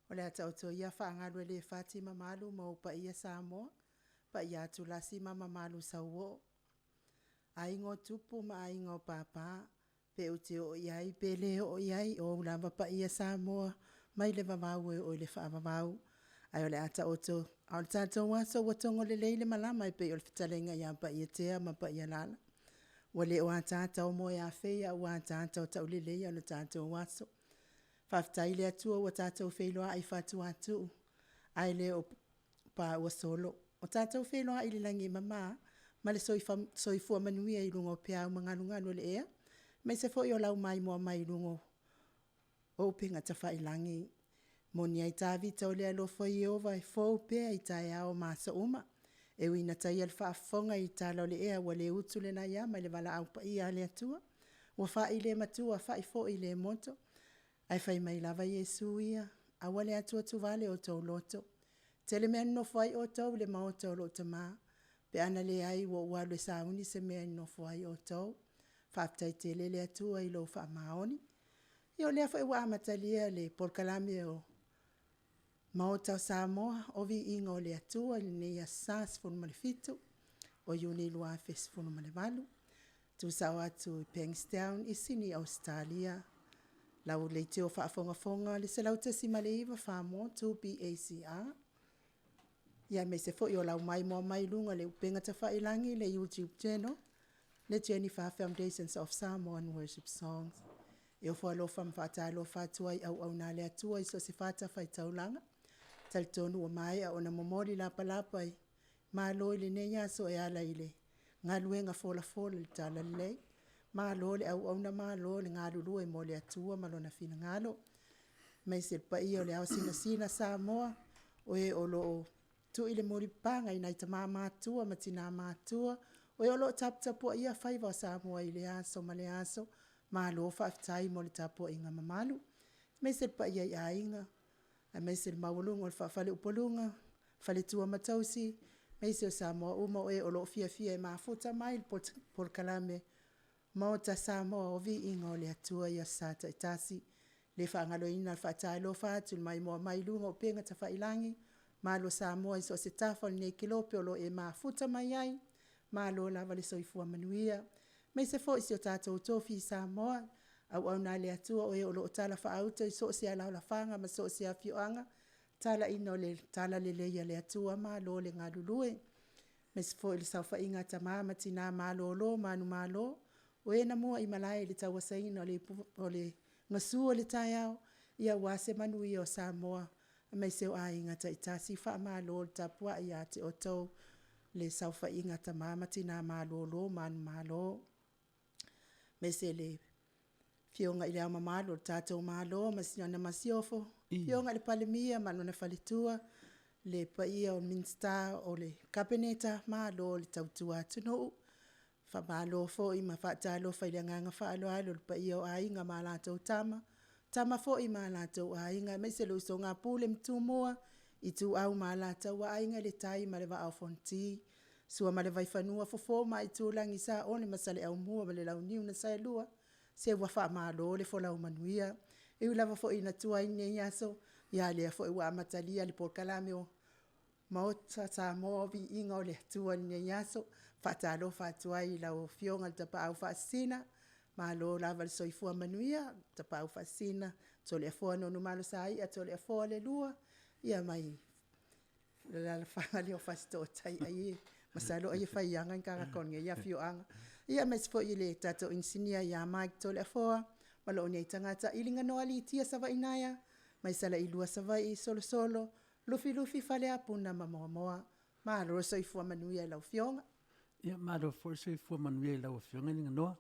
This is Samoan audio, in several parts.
O le a taoto ia faagalu e le fati mamalu ma ou paia Samoa, paia atulasi ma mamalu sauoo, aiga o tupu ma aiga o papa, pe ou te oo i ai pe le oo i ai, o ou lava paia Samoa mai le vavau e oo i le faavavau. Ae o le a taoto, a o le tatou aso ua togo lelei le malama e pei o le fetalaiga ia Paiatea ma Paialala. Ua le o ataata o moeafei ae ua ataata o tauleleia lo tatou aso. Faafetai i le Atua ua tatou feiloai i fatuatuu ae le o pauasolo. Ua tatou feiloai i le lagi e mama ma le soifua manuia i luga o peau ma galugalu o le ea, aemaise foi o lau maimoa mai i luga o upega tafailagi. E moni ai Tavita, “O le alofa o Ieova e fou pea i taeao ma aso uma.” E ui ina taia le faafofoga i tala o le ea ua le utu le nai ama i le valaau paia a le Atua, ua fai le matua fai foi le moto, ae fai mai lava Iesu ia, “Aua le atuatuvale o outou loto, e tele mea e nonofo ai outou i le maota o lou Tama, pe a na leai ua ou alu e sauni se mea e nonofo ai outou.” Faafetai tele le Atua i lou faamaoni. Ia o lea foi ua amatalia le polokalame o Maota o Samoa, o Viiga o le Atua i lenei aso Sa 17 o Iuni 2018. Tuusao atu i Bankstown i Sini Ausetalia lau leitio faafogafoga i le 100.9 Samoa 2BACR, aemaise foi o lau maimoa mai i luga o le upega tafailagi le YouTube channel, le Jennifer Foundations of Samoa Worship Songs. E ofo alofa ma faatalofa atu ai i auauna a le Atua i so o se fatafaitaulaga. E talitonu ua maea ona momoli lapalapa i malo i lenei aso e ala i le galuega folafola i le Talalelei. Malo le auauna, malo le galulue mo le Atua ma Lona finagalo, aemaise le paia o le ao sinasina Samoa, o e o lo o tui le mulipapaga i nai tama matutua ma tina matutua, o e o lo o taputapuaia faiva o Samoa i lea aso ma lea aso, malo faafetai mo le tapuaiga mamalu. Aemaise le paia i aiga, aemaise le maualuga o le faa-faleupoluga, faletua ma tausi, aemaise o Samoa uma o e o lo o fiafia e mafuta mai i le polokalame Maota Samoa o Viiga o le Atua i Aso Sa taitasi. E le faagaloina le faatalofa atu i le maimoa mai i luga o upega tafailagi ma malo Samoa i so o se tafa o lenei kelope o lo o e mafuta mai ai, malo lava le soifua manuia. Aemaise foi si o tatou tofi i Samoa, auauna a le Atua o e o lo o talafaauto i so o se alaalafaga ma so o se afioaga, talaiina o le talalelei a le Atua, malo le galulue. Aemaise foi le saofaiga a tama ma tina malolo manumalo, o e na muaimalae i le tauasaina o le gasu o le taeao aua se manuia o Samoa aemaise o aiga taitasi. Faamalo le tapuai ia te outou le saofaiga a tama ma tina malolo manumalo. Aemaise le Afioga i Le Ao Mamalu o le tatou Malo ma lana Masiofo, le Afioga i le Palemia ma lona Faletua, le paia o Minisita o le Kapeneta, malo le tautua atunuu. Faamalo foi ma faatalofa i le agaga faaaloalo i le paia o Aiga ma latou Tama, Tama foi ma latou Aiga, aemaise le usoga a Pule ma Tumua, Ituau ma Alataua, Aiga i le Tai ma le Vaa o Fonoti, Sua ma le Vaifanua, Fofo ma Aitulagi, Saole ma Saleaaumua ma le Launiu na Saelua, se ua faamalo le folau manuia. E ui lava foi ina tuai lenei aso, a o lea foi ua amatalia le polokalame o Maota Samoa o Viiga o le Atua i lenei aso. E faatalofa atu ai i lau Afioga i le Tapaau Faasisina, malo lava le soifua manuia Tapaau Faasisina Toleafoa Nonumalosaia Toleafoa le lua, ia ma le alaalafaga lea o Fasitoo-tai masalo ai e faiaga ni tagata o lenei afioaga. Ia aemaise foi le tatou Inisinia ia Mike Toleafoa ma lou nei tagata Iliganon Alitia Savaiinaea mai Salailua Savaii, Solosolo, Lufilufi Faleapuna ma Moamoa. Malo le soifua manuia i lau Afioga. Ia malo foi le soifua manuia i lau Afioga Liganoa.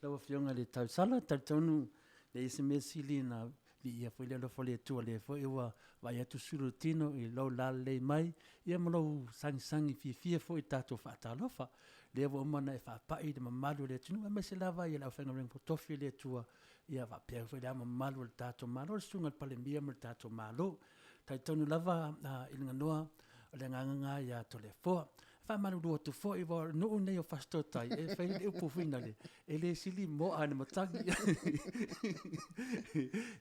Lau Afioga i le Tausala, e talitonu e leai se mea e sili ona viia foi le alofa o le Atua o lea foi ua vaai atu sulu o le tino i lou lalelei mai ma lou sagisagi fiafia foi i le tatou faatalofa. Lea ua uma ona e faapai i le mamalu o le atunuu aemaise lava le aufaigaluega totofi a le Atua faapea foi Le Ao Mamalu o le tatou Malo, le Susuga i le Palemia ma le tatou Malo. E talitonu lava Iliganoa, o le agaga lena ia Toleafoa. E faamalulu atu foi aua o le nuu lenei o Fasitoouta e fai le upu foi lea, e le sili moa i le matagi.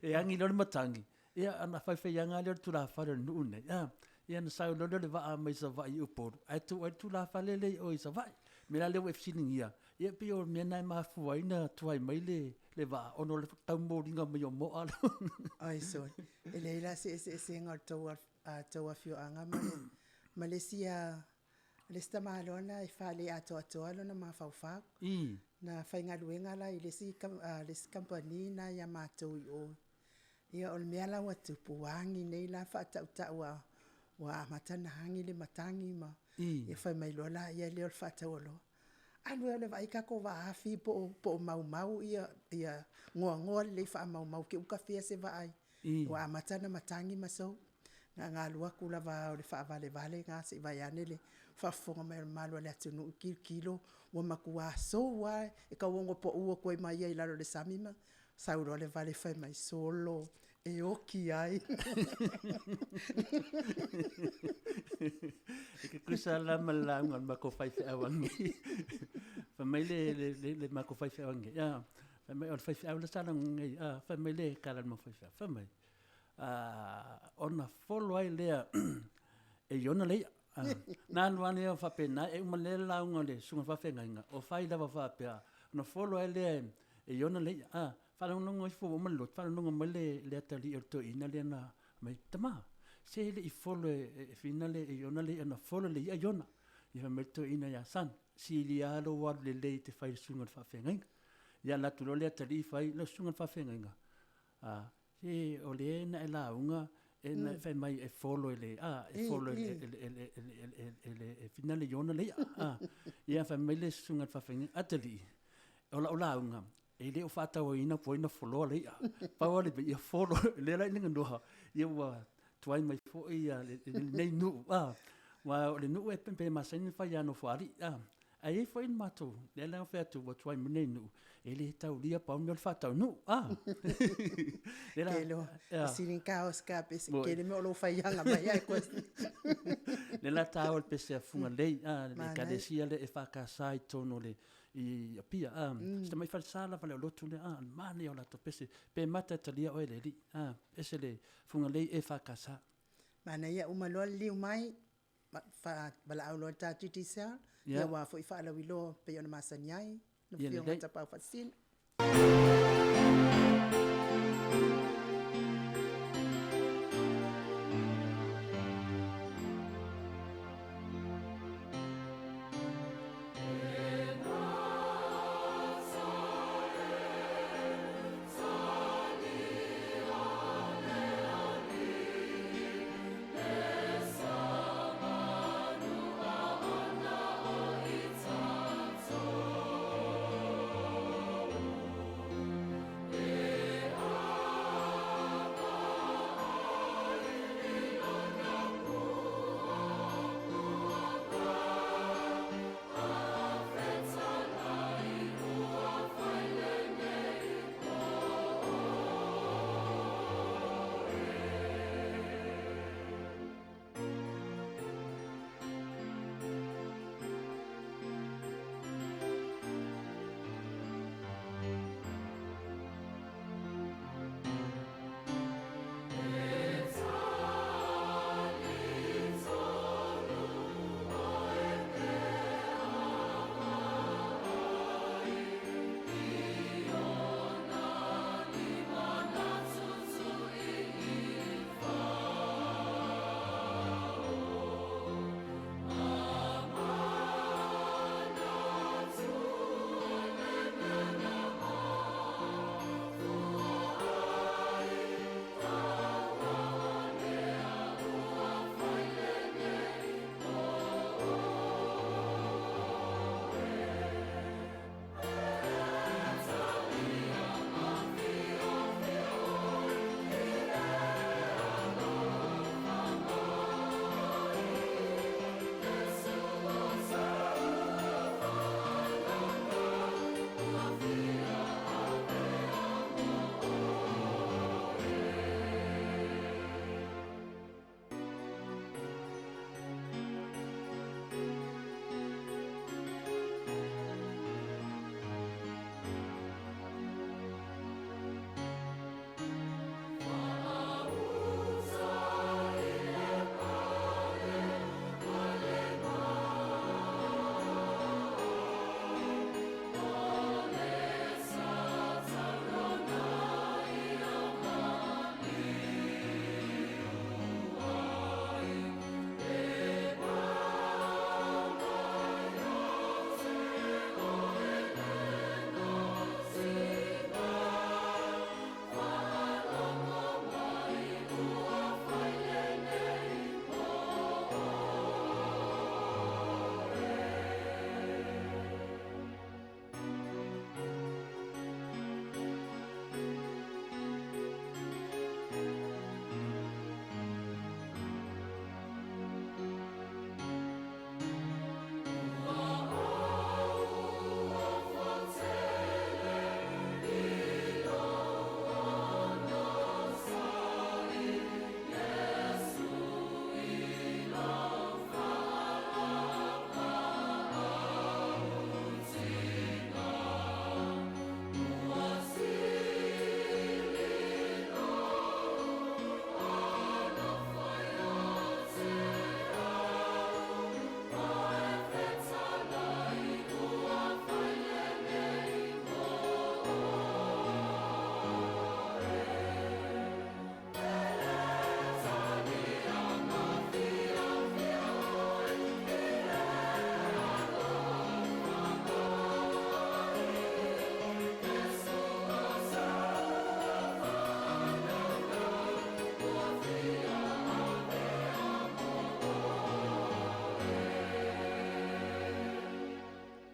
E agi loa le matagi, Ia, ona faifaiaga lava lea o le tulafale o le nuu lenei, a, ia ona sau loa lea o le vaa mai Savaii i Upolu, ae tuu ai le tulafale lea i o i Savaii. O le mea la lea ua e fesiligia, ia pei o le mea lena e mafua ai ona tuai mai le vaa, ona o le taumoliga mai o moa. Oi sole, e leai la se eseesega o le tou afioaga ma le isi tamaloa lena e faale atoatoa lona mafaufau. Na faigaluega la i le isi kamupani lena ia matou i o. Ia o le mea la ua tupu, ua agi nei la faatautau lava ua amata ona agi le matagi ma fai mai loa lea o le faatauoloa, alu e alu e vaai le tatou vaa afi po o maumau ia goagoa lelei faamaumau i te i ua tafea se vaa ua amata ona matagi ma sou. Na ona alu atu lava o le faavalevale lena se i vaeane le faafofoga mai a le mamalu o le atunuu, tilotilo ua matua sou lava, e tau ono pau atu ai ma ia i lalo o le sami ma sau loa le vale fai mai, solo, e oti ai. E tutusa la ma le lauga a le matou faifeau ananei. Fai mai le matou faifeau ananei, fai mai o le faifeau la sa lauga nei, fai mai le tala a le matou faifeau, fai mai, ona folo ai lea e Iona le i'a. Ona alu lava lea faapena, e uma lelei le lauga a le susuga i le faafeagaiga o fai lava faapea, ona folo ai lea e Iona le i'a. Faalogologo ifo ua uma le lotu, faalogologo mai le atalii o le toeaina lea na fai mai, tama, se e le i folo e Iona le i'a na folo e le i'a Iona. Ia fai mai le toeaina ia son, sili lava lou alu lelei e te fai i le susuga i le faafeagaiga. Ia alu atu loa le atalii fai, lau susuga i le faafeagaiga, se o lea na e lauga fai mai e folo e le Iona le i'a. Ia fai mai le susuga i le faafeagaiga, atalii, o lau lauga, e le o faatauaina po o ai na foloa le i'a, pau lava le mea, ia folo. O lea la i Gaganoa, ua tuai mai foi lenei nuu, aua o le nuu pe masani ona fai ia Nofoalii, ae i ai foi le matou, lea la ua ou fai atu ua tuai mai lenei nuu, e le taulia, pau le mea o le faataunuu. Ou te iloa e sili ona ta Oscar e tele mea o lo o faiaga mai ai. O lea la e taua le pese a Fugalei le ekalesia lea EFKS i totonu i Apia, si tamai falesa lava le o lotu lea, o le manaia o latou pese, pe mata e talia oe e le Alii, e ese le Fugalei EFKS. Manaia, uma loa liliu mai, valaau loa i le ta Digicel, aua foi faalauiloa e pei ona masani ai lau Afioga Tapaau Faasisina.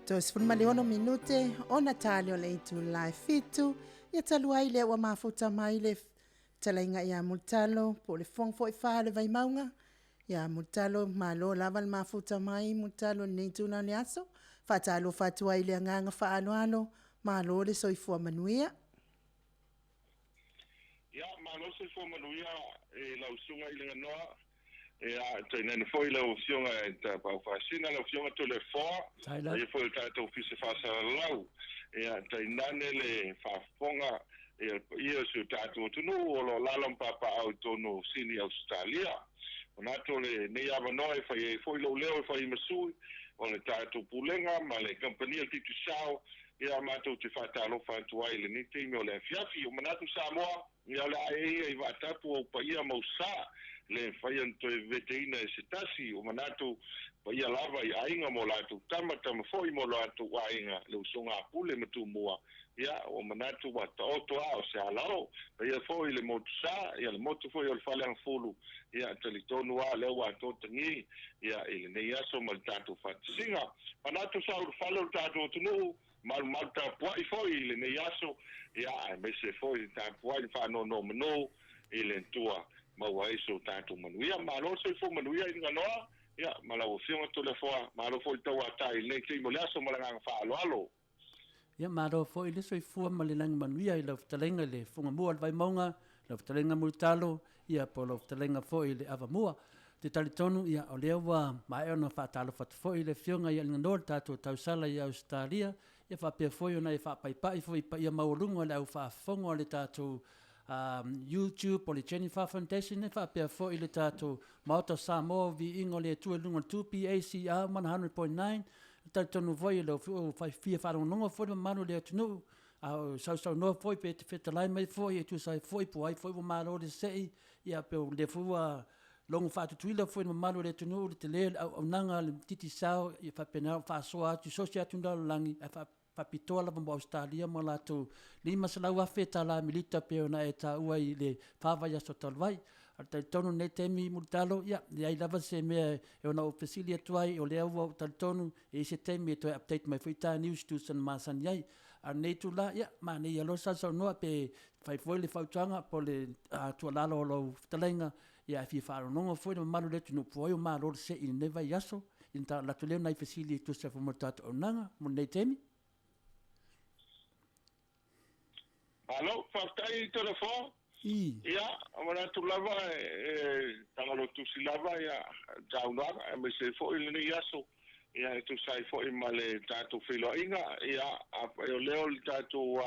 36 minute ona tali o le itula e 7, ia talu ai lea ua mafuta mai le fetalaiga ia Mulitalo po o le Fofoga foi fa o le Vaimauga. Ia Mulitalo, malo lava le mafuta mai Mulitalo i lenei itula o le aso. Faatalofa atu ai i le agaga faaaloalo, malo le soifua manuia. Ia, malo le soifua manuia i lau Susuga i le Ganoa. Ia, tainane foi lau Afioga i Tapaau Faasina, lau Afioga Toleafoa, ia foi le tatou Ofisa Faasalalau. Ia, tainane le faafofoga ia paia o si o tatou atunuu o lo o alaala ma papaaao i totonu o Sini Ausetalia. Manatu o lenei avanoa e fai ai foi lou leo e fai ma sui o le tatou Pulega ma le Kamupani a le Digicel, ia matou te faatalofa atu ai i lenei taimi o le afiafi. O manatu Samoa, ia o le a ee ia i vaatapu ou paia ma ou sa, le mafai ona toe veveteina e se tasi. O manatu paia lava i aiga ma o latou tama, tama foi ma o latou aiga, le usoga a Pule ma Tumua. Ia, ua manatu ua taoto a o se alao. Paia foi i le motu sa, ia le motu foi o le Faleagafulu, ia talitonu lava lea ua atoa tagi, ia i lenei aso ma le tatou faatasiga. Manatu sa ulufale o le tatou atunuu, malumalu tapuai foi i lenei aso, ia aemaise foi le tapuai le faanonomanu i le Atua maua ai so tatou manuia. Malo le soifua manuia i Ganoa, ia ma lau Afioga Toleafoa, malo foi le tauatai i lenei taimi o le aso ma le agaga faaaloalo. Ia malo foi le soifua ma le lagi manuia i lau fetalaiga i le Fugamua o le Vaimauga, lau fetalaiga Mulitalo, ia po o lau fetalaiga foi i le Avamua. Ou te talitonu, ia, o lea ua maea ona faatalofa atu foi le Afioga ia Alinganoa i le tatou tausala i Ausetalia, ia faapea foi ona e faapaipai foi i paia maualuga o le au faafofoga o le tatou YouTube o le Jennifer Foundation, ia faapea foi le tatou Maota o Samoa o Viiga o le Atua i luga o le 2PACR 100.9. E talitonu foi e le o fia faalogologo foi le mamalu o le atunuu, a o sausaunoa foi pe te fetalai mai foi e tusa ai foi po o ai foi ua malo le se'i, ia pe o lea foi ua logo faatutuila foi le mamalu o le atunuu le tele o le auaunaga a le Digicel, ia faapena ona faasoa atu i so o se atunuu lalolagi, ae faapitoa lava mo Ausetalia ma latou $500,000 Amerika pei ona e taua i le fa vaiaso talu ai. Ae talitonu i lenei taimi Mulitalo, ia, leai lava se mea e ono ou fesili atu ai, o lea ua ou talitonu e i ai se taimi e toe update mai foi ta news tusa na masani ai. A o lenei itula, ia, manaia loa le sausaunoa pe fai foi le fautuaga po o le tuualalo a lau fetalaiga, ia ae fia faalogologo foi le mamalu o le atunuu po o ai o malo le se'i i lenei vaiaso, ia ona alu atu lea o nai fesili e tusa foi ma le tatou auaunaga mo lenei taimi. Malo, faafetai Toleafoa. Ia, manatu lava e tagalotusi lava ia saunoaga aemaise ai foi lenei aso ia e tusa ai foi ma le tatou feiloaiga. Ia, afai o lea o le tatou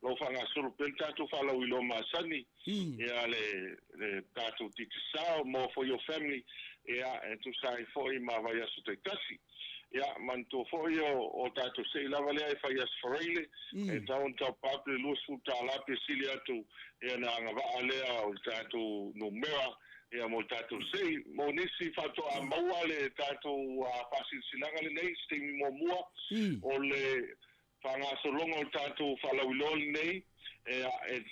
lo o faagasolo pea le tatou faalauiloa masani, ia le tatou Digicel More for Your Family, ia e tusa ai foi ma vaiaso taitasi. Ia, manatua foi o tatou se'i lava lea e fai Aso Faraile, e tatau ona taupa atu le $20 pe sili atu ia na agavaa lea o le tatou numera ia mo le tatou se'i. Mo nisi faatoa maua le tatou faasilasilaga lenei i se taimi muamua o le faagasologa o le tatou faalauiloa lenei, e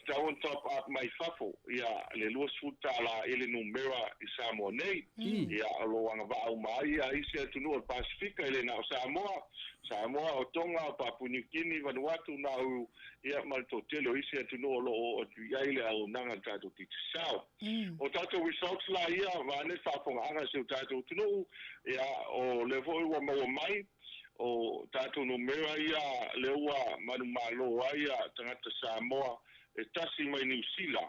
tatau ona top up mai fafo ia le $20 i le numera i Samoa nei. Ia, o lo o agavaa uma ai ia isi atunuu o le Pasefika, e le na o Samoa, Samoa, o Tonga, o Papua New Guinea, Vanuatu, Nauru, ia ma le toatele o isi atunuu o lo o oo atu i ai le auaunaga a le tatou Digicel. O tatou results la ia, vaeane le faafofogaaga a si o tatou atunuu, ia, o lea foi ua maua mai, O tatou numera ia lea ua manumalo ai ia tagata Samoa e tasi mai Niu Sila,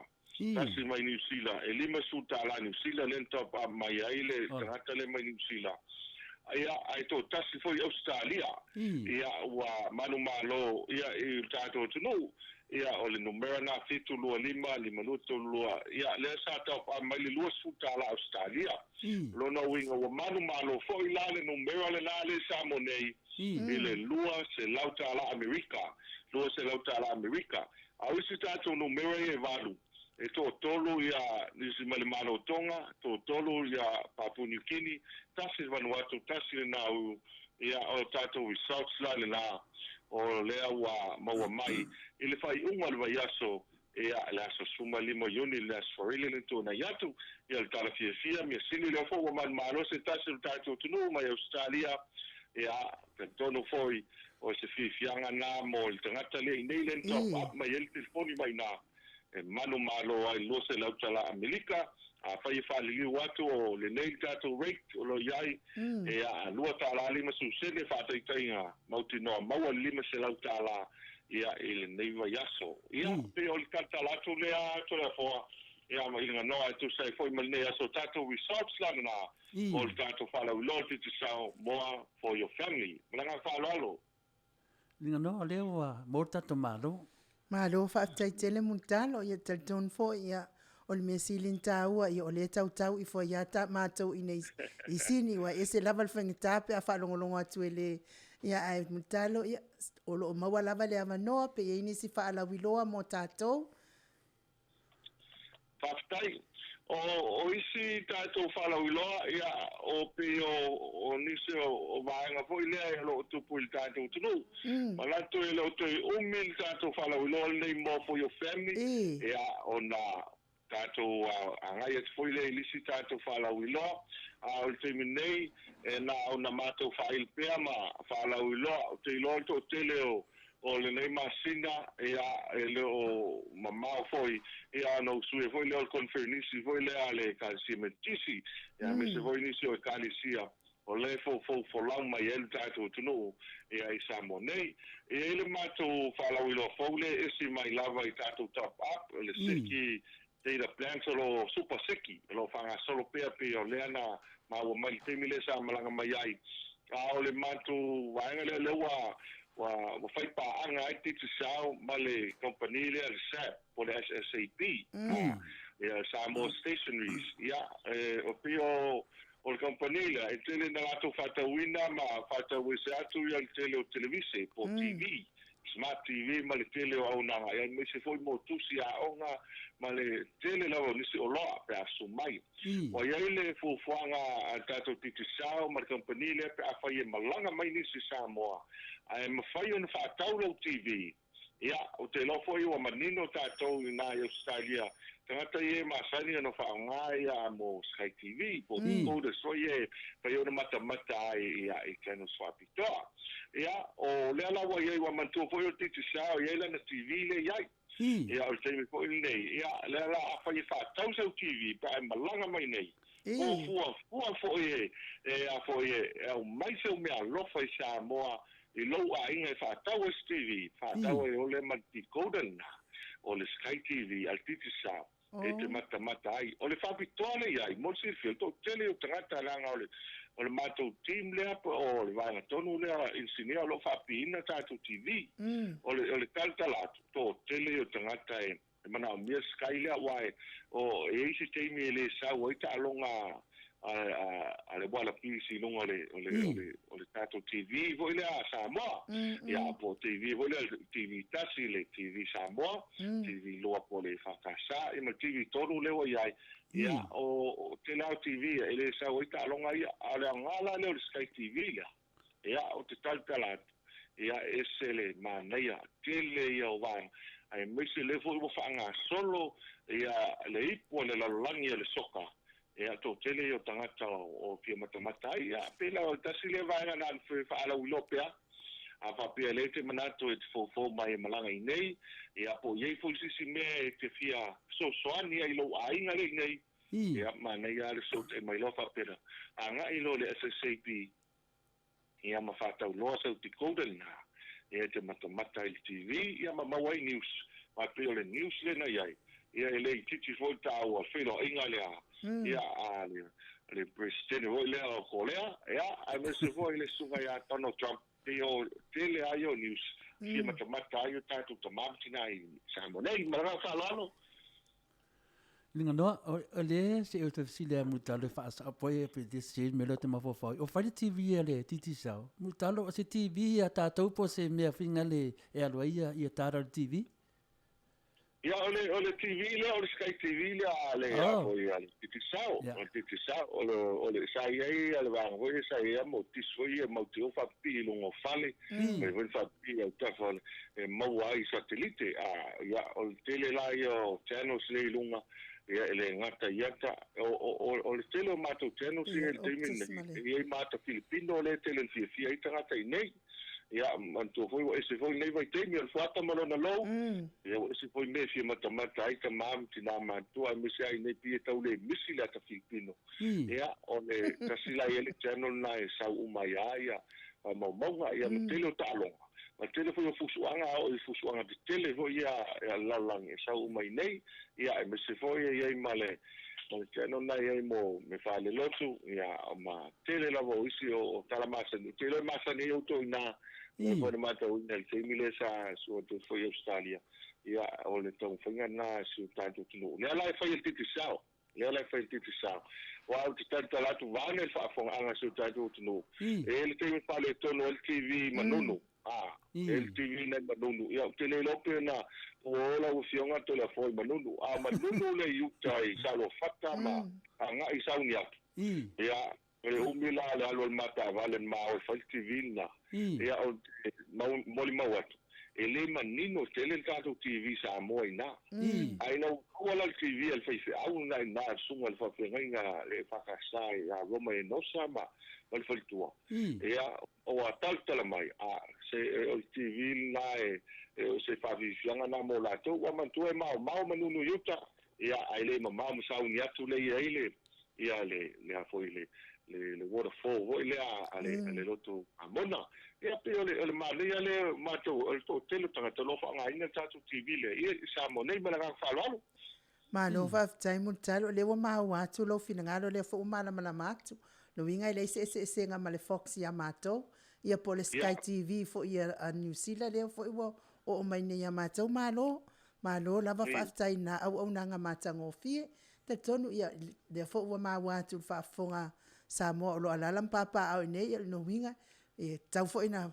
tasi mai Niu Sila, e $50 Niu Sila lea na top up mai ai le tagata lea mai Niu Sila. Ia, ae toatasi foi i Ausetalia, ia ua manumalo ia i le tatou atunuu. Ia, o le numera lena 725 5232, ia, lea sa top up mai le $20 Ausetalia. Lona uiga ua manumalo foi la le numera lena lea i Samoa nei i le $200 Amerika, $200 Amerika. A o isi tatou numera ia e valu, e toatolu ia nisi mai le Malo o Tonga, toatolu ia Papua New Guinea, tasi le Vanuatu, tasi le Nauru, ia o tatou results la lena o lea ua maua mai i le faaiuga o le vaiaso, ia le aso 15 Iuni le Aso Faraile le tuanai atu, ia le tala fiafia, mea sili lea foi ua manumalo se tasi o le tatou atunuu mai Ausetalia, Ia, talitonu foi o se fiafiaga na mo le tagata lea i nei le na top up mai ai le telefoni mai iná e manumalo ai $200 tala Amerika. Afai e faaliliu atu o lenei le tatou rate o lo o i ai, ia, $2.50 faataitaiga, mautinoa maua le $500, ia, i lenei vaiaso. Ia, pei o le talatala atu lea Toleafoa, ia, ma i le ganoa e tusa ai foi ma lenei aso tatou results la lena o le tatou faalauiloa o le Digicel More for your family. Ma le agaga faaaloalo. Liganoa, lea ua maua le tatou Malo. Malo faafetai tele Mulitalo, ia talitonu foi ia o le mea sili ona taua ia o lea e tautau ifo ai lava ta matou i nei i Sini ua ese lava le faigata pe a faalogologo atu e le ia ae Mulitalo ia o lo o maua lava le avanoa pe i ai nisi faalauiloa mo tatou. Faafetai. O, o isi tatou faalauiloa, ia, o pei o, o nisi o, o vaega foi lea o lo o tupu i le tatou atunuu. Manatu e le o toe umi le tatou faalauiloa lenei More for Your Family, ia, ona tatou agai atu foi lea i le isi tatou faalauiloa. A o le taimi nei, e na ona matou faaili pea ma faalauiloa. Ou te iloa le toatele o, O lenei masina, ia, e le o mamao foi, ia, ona ou suia foi lea o le koneferenisi foi lea a le Ekalesia Metotisi, ia, aemaise foi nisi o Ekalesia o lea e foufou folau mai ai le tatou atunuu, ia, i Samoa nei. E i ai le matou faalauiloa fou lea e ese mai lava i tatou top up, le seki data plans o lo o super seki, o lo o faagasolo pea pei o lea na maua mai i le taimi lea sa malaga mai ai. A o le matou vaega lea, lea ua ua ua fai paaga ai Digicel ma le kamupani lea le SAP po o le SSAP, ia Samoa Stationeries. Ia, e o pei o o le kamupani lea, e tele ina latou faatauina ma faatau ese atu ia le tele o televise po o TV, Smart TV ma le tele o auaunaga, aemaise foi mo tusi aoga ma le tele lava o nisi oloa pe a susu mai. Ua i ai le fuafuaga a le tatou Digicel ma le kamupani lea pe afai e malaga mai nisi i Samoa ae mafai ona faatau lau TV, Ia, ou te iloa foi ua manino tatou i ina i Ausetalia, tagata ia e masani ona faaaoga ia mo Sky TV po o decoders foi ia e fai ona matamata ai ia i channels faapitoa. Ia, o lea la ua i ai, ua manatua foi o le Digicel e i ai lana TV lea e i ai. Ia, o le taimi foi lenei, ia, lea la afai e faatau sau TV pe a e malaga mai nei, po o fuafua foi e a foi e aumai sau meaalofa i Samoa i lou aiga e faatau ai se TV, faatau ai ole ma le decoder lena o le Sky TV a le Digicel e te matamata ai. O le faapitoa lea i ai, mo le silafia, o le toatele o tagata leaga o le o le matou team lea po o le vaega tonu lea inisinia o lo o faapiina tatou TV. O le o le talatala atu, toatele o tagata e E manaomia le Sky lea aua e o e i ai se taimi e le sau ai taaloga a le Wallabies i luga o le o le o le o le tatou TV foi lea a Samoa. Ia po o TV foi lea TV tasi le TV Samoa, TV lua po o le EFKS, ia ma le TV tolu lea ua i ai. Ia o tele lava o TV e le sau ai taaloga ia. A o le aoga la lea o le Sky TV lea, Ia, ou te tautala atu, ia, e ese le manaia tele ia o vaega, aemaise lea foi ua faagasolo ia le ipu a le lalolagi o le soka, ia, toatele ia o tagata o fia matamata ai. Ia, pei la o le tasi lea vaega na o le faalauiloa pea, a faapea lea e te manatu e te foufou mai e malaga i nei, ia, po o i ai foi se isi mea e te fia fesoasoani ai i lou aiga lea i nei, ia, manaia lava le fesootai mai loa faapea, agai loa i le SSAB Ia ma faatauloa sau decoder lena, ia e te matamata ai i le TV, ia ma maua ai news. Aua e pei o le news lea na i ai, ia e le itiiti foi le taua feiloaiga lea, ia a le, le Peresetene foi lea o Kolea, ia, aemaise foi le susuga ia Donald Trump, pei o tele lava ia o news, fia matamata ai o tatou tama ma tina i Samoa nei. Ma le agaga faaaloalo. Liganoa, o le se o te fesili a Mulitalo e faasao po e pe te se mea lea te mafaufau ai. O fai le TV a le Digicel. Mulitalo, o se TV a tatou po o se mea foi le e alu ai ia, ia tara o le TV? Ia, o le, o le TV lea, o le Sky TV lea a le, a foi a le Digicel. O le Digicel, o le, o le, sa i ai a le vaega foi lea sa i ai a mo dish foi ia mau te o faapipii i luga o fale. Mai foi le faapipii i autafa o le, e maua ai i satelite. A, ia, o le tele la ia o channels lea i luga, Ia e le gata i ata o le tele o matou channels ia i le taimi lenei, e i ai ma ata Filipino lea e tele ina fiafia ai tagata i inei. Ia, manatua foi ua ese foi lenei vaitaimi o le fuata ma lona lou, ia ua ese foi mea e fia matamata ai tama ma tina matutua aemaise lava i inei pei e tau le misi le ata Filipino. Ia, o le tasi la ia le channel lena e sau uma ai lava ia faamaumauga, ia ma tele o taaloga. Ma le tele foi o fusuaga, a oo i fusuaga tetele foi ia a le lalolagi e sau uma i inei, ia aemaise foi e i ai ma le ma le channel lena e i ai mo mea faalelotu, ia ma tele lava o isi o tala masani. Ou te iloa e masani ai outou i ina, lea foi na matauina i le taimi lea sa sua atu ai foi i Ausetalia, ia o le taumafaiga lena a si o tatou atunuu. Lea la e fai e le Digicel. Lea la e fai le Digicel. Aua ou te talatala atu vaeane le faafofogaaga a si o tatou atunuu. E i ai le taimi e faaletonu ai le TV i Manunu. A, e i ai le TV lena i Manunu. Ia, ou te le iloa pe na ua o lau Afioga Toleafoa i Manunu. A o Manunu lea i uta i Saluafata ma agai i Sauniatu. Ia, e umi la le alu a le mataavale ma o e fai le TV lena. Ia, ou te molimau atu, e le manino tele le tatou TV Samoa i ina. Ae ina ua maua la le TV a le faifeau lena i ina a le susuga i le faafeagaiga le EFKS ia Roma Enosa ma le faletua, ia, ua talatala mai, a, se o le TV lena e, o se faafiafiaga lena mo latou. Ua manatua e maomao Manunu i uta, ia, ae le mamao ma sauni atu lea i ai le, ia le, le a foi le, le, le waterfall foi lea a le, a le lotu Amona. Ia pei o le, o le manaia lea o matou, o le toatele o tagata o lo o faaaogaina le tatou TV lea i Samoa nei ma le agaga faaaloalo. Malo faafetai Mulitalo, o lea ua maua atu lou finagalo, o lea foi ua malamalama atu. Lona uiga e leai se eseesega ma le Fox ia matou, ia po o le Sky TV foi a Niu Sila lea foi ua oo mai nei ia matou. Malo, malo lava faafetai i na auaunaga matagofie. Talitonu ia, lea foi ua maua atu i le faafofoga a Samoa o lo o alaala ma papaaao i inei, ia lona uiga, e tatau foi ona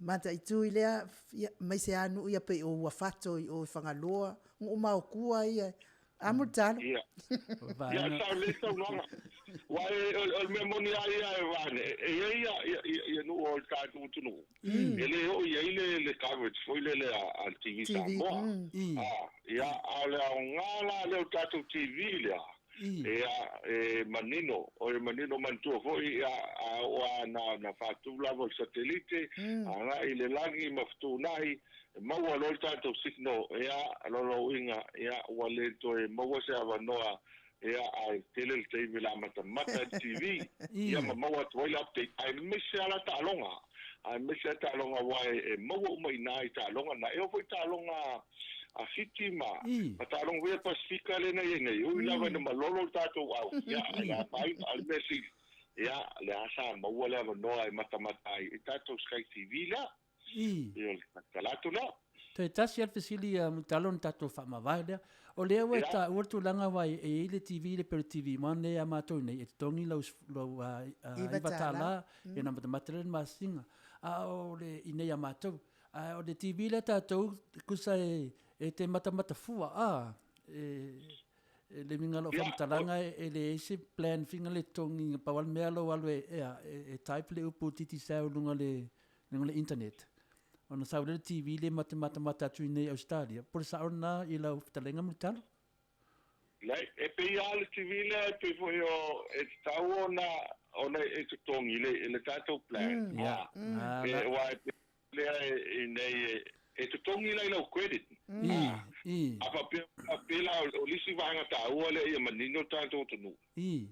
mataitu i lea, ia, aemaise lava nuu ia pei o Uafato i o i Fagaloa, nuu maotua ia. A Mulitalo? Ia. Ia, sao lelei saunoaga. Aua o le mea moni lava ia e Vaane, e i ai ia nuu o le tatou atunuu, e le oo i ai le coverage foi lele a le TV Samoa. Ia, a o le aoga la lea o le tatou TV lea, ia, e manino, o e manino manatua foi, ia, a oo lava na, na faatu lava o le satelite, agai i le lagi ma fetuunai, e maua loa le tatou signal, ia, lona uiga, ia, ua le toe maua se avanoa, ia, ae tele le taimi o le a matamata ai le TV, ia, ma maua atu ai le update, aemaise lava la taaloga, aemaise lava taaloga aua e maua uma i ina i taaloga na. E oo foi i taaloga a Fiti ma ma taaloga foi a Pasifika lea na i ai nei, ui lava ina malolo le tatou au, ia, e le afaina, a o le mea sili, ia, lea sa maua le avanoa e matamata ai i tatou Sky TV lea. Ia, o le tala atu lea. Toe tasi lava le fesili a Mulitalo ona tatou faamavae lea. O lea ua e taua le tulaga aua e i ai le TV lea pei o le TV One lea ia matou nei, e totogi lau $9 ia ona matamata lea i le masina. A o le i inei ia matou. A o le TV lea a tatou, tusa e te matamata fua a, e le uiga o lau faamatalaga e leai se plan fina le totogi, pau lava le mea lou alu e type le upu Digicel i luga o le internet, ona sau lea o le TV lea ma te matamata atu i inei i Ausetalia. Po o le sao lena i lau fetalaiga Mulitalo? Leai, e pei lava le TV lea e pei foi o, e tatau ona, ona e totogi le, le tatou plan. Ia. Ah, e, aua e pei lea e, i nei e, e totogi la i lau credit. I, i. A faapea, faapea la o le isi vaega taua lea ia manino le tatou atunuu. I.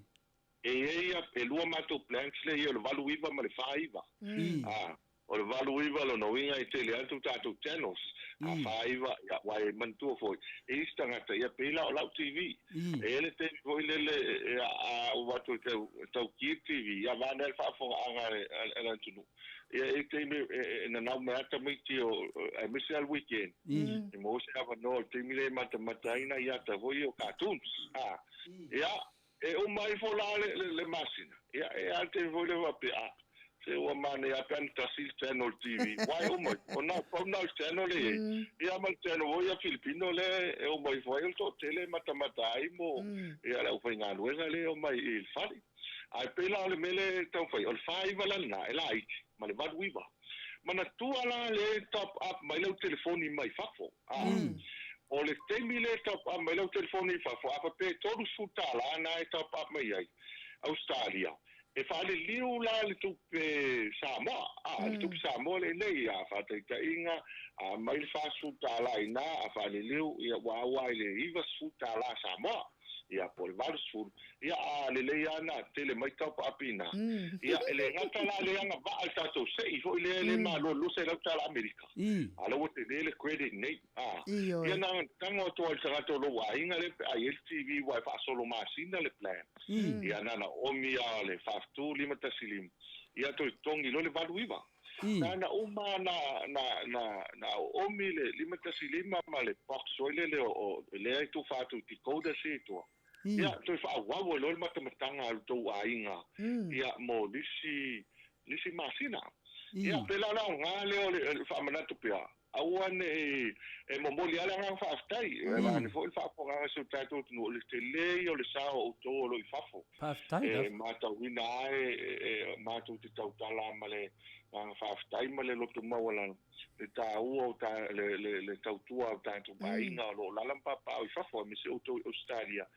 E i ai ia, e lua matou plans lea ia o le 89 ma le 49. I. Ah, O le 89 lona uiga e tele atu tatou channels, a 49, ia, aua e manatua foi, e isi tagata, ia pei la o lau TV. E i ai le taimi foi lele e, a ou avatu e tau, e tau ki le TV, ia vaeane ai le faafofogaaga a le atunuu. Ia e i ai taimi e nanau mai lava tamaiti o, aemaise lava le weekend, e maua se avanoa o le taimi lea e matamata ai nai ata foi ia o cartoons. A, ia, E uma ifo la le masina, ia e a le taimi foi lea faapea, a, se ua manaia lava pe ana tasi le channel o le TV, uae e uma ifo, na pau na o le channel lea e i ai, ia ma le channel foi a Filipino lea e uma ifo ai o le toatele e matamata ai mo ia le aufaigaluega lea e omai i le fale. Ae pei la o le mea lea e taumafai, o le 49 la lena e laiti ma le 89. Manatua la lea e top up mai lau telefoni mai fafo, a. O le taimi lea e top up mai lau telefoni i fafo, a faapea e $30 na e top up mai ai Ausetalia, e faaliliu la le tupe Samoa, a, le tupe Samoa lenei, a faataitaiga, a mai le $40 i ina, a faaliliu, ia ua aua i le $90 Samoa, ia po o le 80, ia a lelei lava na tele mai top up i ina. Ia e le gata la le agavaa le tatou sei foi lea le malo $200 Amerika. A la ua tele le credit nei. A, ia na tago atu ai le tagata o lou aiga lea pe a i ai le TV ua e faasolo masina le plan. Ia na na omi a le 47 515, ia toe totogi loa le 89. Na na uma na na na na oomi le 515 ma le box foi lele o lea e tufa atu i decoder si i tua. Ia toe faaauau ai loa le matamataga a lo outou aiga ia mo nisi nisi masina. Ia pēlā le aoga lea o le faamanatu pea, aua ne i e momoli lava le agaga faafetai, vaeane foi le faafofogaaga a si o tatou atunuu, o le tele ia o le sao o outou o lo o i fafo. Faafetai E lava. matauina lava e matou te tautala ma le agaga faafetai ma le loto maualalo le taua o ta, le, le, le tautua a o tatou aiga o lo o lala ma papaaao i fafo, aemaise outou i Ausetalia.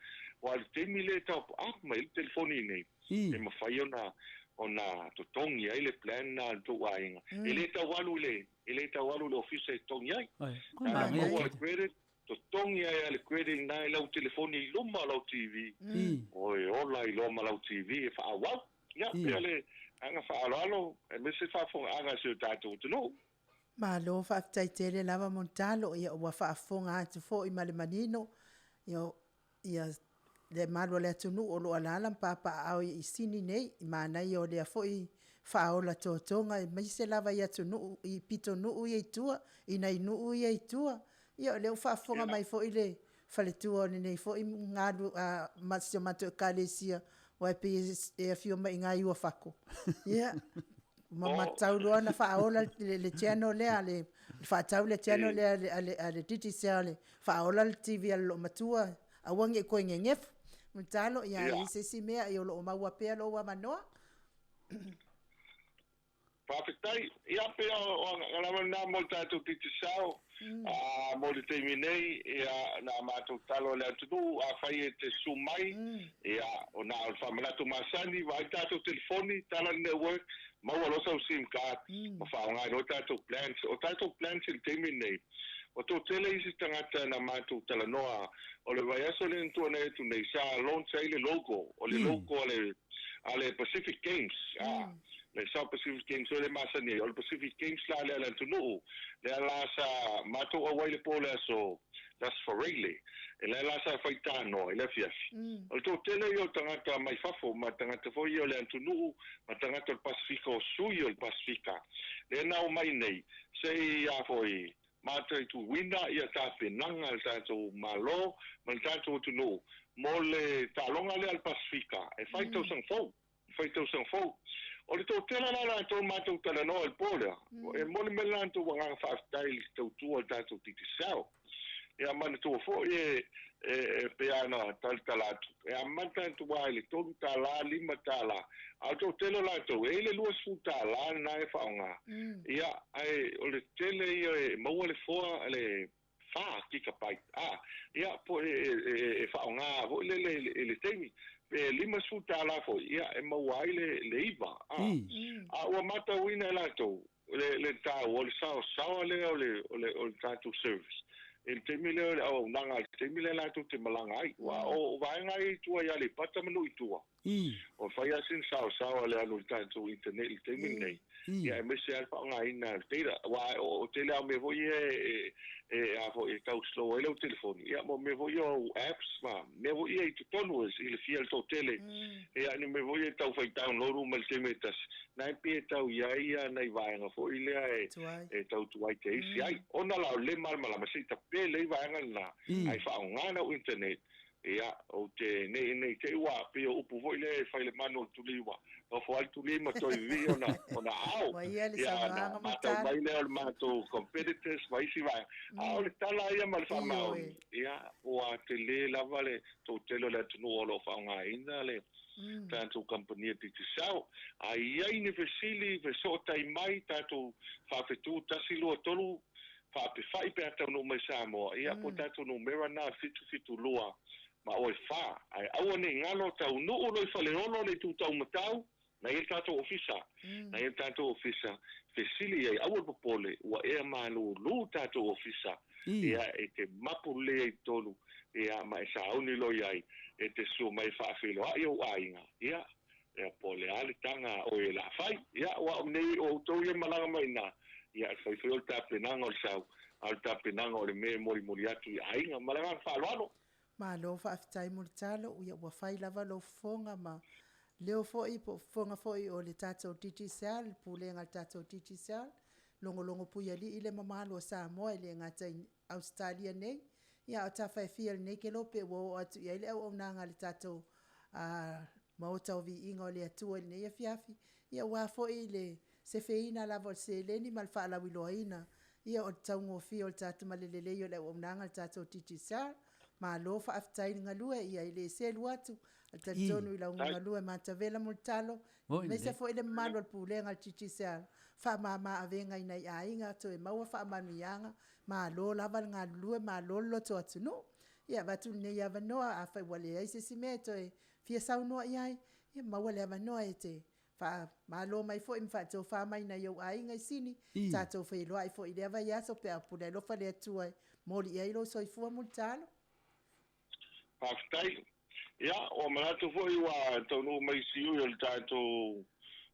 Aua o le taimi lea e top up mai ai le telefoni nei, e mafai ona ona totogi ai le plan na a le tou aiga. E le tau alu i le, e le tau alu i le ofisa e totogi ai. A maua le credit, totogi ai lava le credit lena i lau telefoni i luma o lau TV, oi ola ai loa ma lau TV e faaauau. Ia, pei o le agaga faaaloalo, aemaise le faafofogaaga a si o tatou atunuu. Malo faafetai tele lava Montalo, ia ua faafofoga atu foi ma le manino, ia ia le malu o le atunuu o lo o alaala ma papaaao i Sini nei, i manaia o lea foi faaola totoga aemaise lava i atunuu i pitonuu ia i tua, i nai nuu ia i tua. Ia o lea ua faafofoga mai foi le faletua o lenei foi galu ma si o matou ekalesia, aua e pei e afio mai i ina i Uafato. Ia, ma matau loa ona faaola le channel lea, le faatau le channel lea a le Digicel, faaola le TV a le loomatua, aua ne i toe nenefu. Tatalo, ia a i ai se isi mea, ia o lo o maua pea lou avanoa. Faafetai. Ia, pei o aga lava lena mo le tatou Digicel mo le taimi nei, ia, na matou tatalo i le atunuu, afai e te susu mai, ia, o na o le faamanatu masani, vaai tatou telefoni, tala le network, maua loa sau sim card, ma faaaoga ai loa tatou plans. O tatou plans i le taimi lenei, ua toatele isi tagata na matou talanoa, o le vaiaso lea na tuanai atu nei, sa launch ai le logo, o le logo a le Pacific Games, le South Pacific Games foi lea e masani ai, o le Pacific Games la lea a le atunuu, lea la sa matou auai le po o le aso Las Foreile, e lea la sa fai tanoa i le afiafi. O le toatele ia o tagata mai fafo ma tagata foi ia o le atunuu ma tagata o le Pasefika o sui o le Pasefika, lea na omai nei se i a foi mataituina ia tapenaga a le tatou Malo ma le tatou atunuu mo le taaloga lea a le Pasefika e fai tausaga fou. Fai tausaga fou. O le toatele la latou matou talanoa i le po lea, e momoli mai le latou agaga faafetai i le tautua a le tatou Digicel. Ia manatua foi e e pei lava ona talatala atu, e amata atu lava i le $3, $5, a o le toatele o latou, e i ai le $20 lena e faaaoga. Ia, ae o le tele ia e maua le foa, le 4 gigabyte, a, ia, po e faaaoga foi lele i le taimi. Pe $50 foi, ia, e maua ai le 9, a. A ua matauina e latou le taua o le saosaoa lea o le tatou service i le taimi lea o le auaunaga, i le taimi lea latou te malaga ai. Aua o vaega ia i tua i Aleipata ma nuu i tua, ua fai lava sina saosaoa le alu i le tatou internet i le taimi lenei, ia aemaise lava le faaaogaina o le data. Aua o tele lava o mea foi ia e a foi e tau slow ai lau telefoni, ia mo mea foi ia o apps ma mea foi ia i totonu e silafia e le toatele, ia ni mea foi ia e tau fai download uma i le taimi e tasi, na e pei e tau i ai ia nai vaega foi lea e tau tuai te isi ai. Ona la o le malamalama se i tape lelei vaega lena, ae faaaoga lau internet. Ia, ou te nei nei te i ua pei o upu foi lea e fai le manu o le tuliwa. Nofo ai le tuli ma toe vivii ona, ona ao. Ua ia le Ia, na saunoaga matau Mulitalo. mai lea o le matou competitors ma isi vaega. A o le tala ia ma le faamaoni, Ioe. ia, ua tele lava le toatele o le atunuu o lo o faaaogaina le tatou kamupani a Digicel. A i ai ni fesili, fesootai mai, tatou faafetu 1 2 3. Faapefai pe a taunuu mai Samoa, ia po o tatou numera na 772 ma oe 4. Ae aua ne i galo taunuu loa i Faleolo le itu taumatau, na i ai le tatou ofisa. Na i ai le tatou ofisa, fesili i ai, aua le popole, ua ea malulu tatou ofisa, ia e te mapu lelei ai i totonu, ia ma e sauni loa i ai, e te susu mai e faafeiloai ou aiga, ia, ia po o le a le taga a oe e la fai. Ia, aua o nei o outou ia e malaga mai i ina, ia e fai foi o le tapenaga o le sau, a o le tapenaga o le mea e molimoli atu i aiga. Ma le agaga faaaloalo. Malo faafetai mo le talo, ia ua fai lava lou fofoga ma leo foi po o fofoga foi o le tatou Digicel, le pulega a le tatou Digicel, logologo puialii le mamalu o Samoa e le gata i Ausetalia nei, ia a o tafa e fia i lenei kelope ua oo atu i ai le auaunaga a le tatou Maota o Viiga o le Atua i lenei afiafi, ia aua foi le sefeina lava o le seleni ma le faalauiloaina ia o le taugofie o le tatou ma le lelei o le auaunaga a le tatou Digicel. Malo faafetai le galue, ia e le selu atu, ae talitonu i lau galue matavela Mulitalo, aemaise foi le mamalu o le Pulega a le Digicel, faamama avega i nai aiga, toe maua faamanuiaga, malo lava le galulue, malo le loto atunuu. Ia avatu lenei avanoa, afai ua leai se isi mea e toe fia saunoa i ai, ia maua le avanoa e te faamalo mai foi ma faatofa mai i nai ou aiga i Sini, tatou feiloai foi i lea vaiaso pe a pule alofa le Atua e moli i ai lou soifua Mulitalo. Faafetai. Ia, ua manatu foi ua taunuu mai siui o le tatou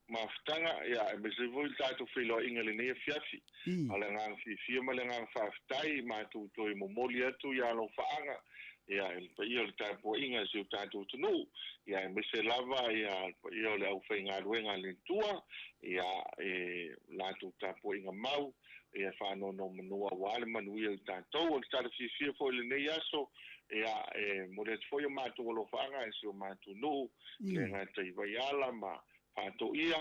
mafutaga, ia, aemaise foi le tatou feiloaiga i lenei afiafi. A o le agaga fiafia ma le agaga faafetai, matou toe momoli atu ia alofaaga, ia, i le paia o le tapuaiga a si o tatou atunuu, ia, aemaise lava ia le paia o le aufaigaluega a le Atua, ia, e latou tapuaiga mau, ia faanonomanu aua le manuia o i tatou. O le tala fiafia foi i lenei aso, ia, e momoli atu foi o matou alofaaga i si o matou nuu, le gata i Vaiala ma Faatoia,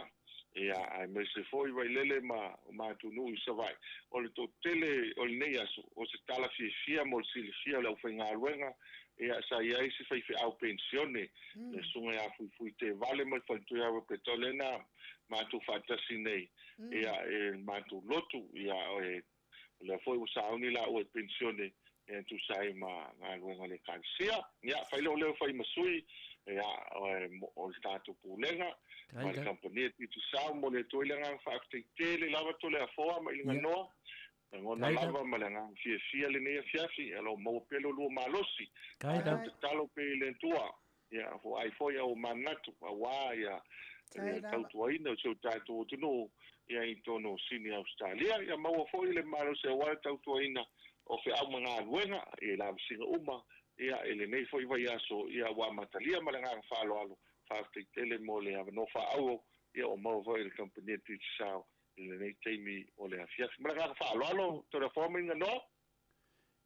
ia, aemaise foi Vailele ma o matou nuu i Savaii. O le toatele o lenei aso, o se tala fiafia mo le silafia o le aufaigaluega, ia, sa i ai se faifeau penisione, le Susuga ia Fuifui Tevale mai Faletuiawa Petole na matou faatasi nei, ia, e le matou lotu, ia, e, o lea foi ua sauni laua i penisione, e tusa ai ma galuega a le Ekalesia. Ia, fai lou leo fai ma sui, ia, o le tatou pulega, ma le kamupani a Digicel, momoli atu ai le agaga faafetai tele lava Toleafoa ma Iliganoa, lagona lava ma le agaga fiafia lenei afiafi, o lo o maua pea lo lua malosi. Tatou tatalo pea i le Atua, ia, foai foi au manatu, aua ia le tautuaina o si o tatou atunuu, ia i totonu o Sini Ausetalia. Ia maua foi le malosi aua le tautuaina o feau ma galuega i lavasiga uma, ia, i lenei foi vaiaso, ia ua amatalia ma le agaga faaaloalo. Faafetai tele mo le avanoa faaauau, ia ua maua foi e le kamupani a Digicel i lenei taimi o le afiafi. Ma le agaga faaaloalo, Toleafoa Maiganoa.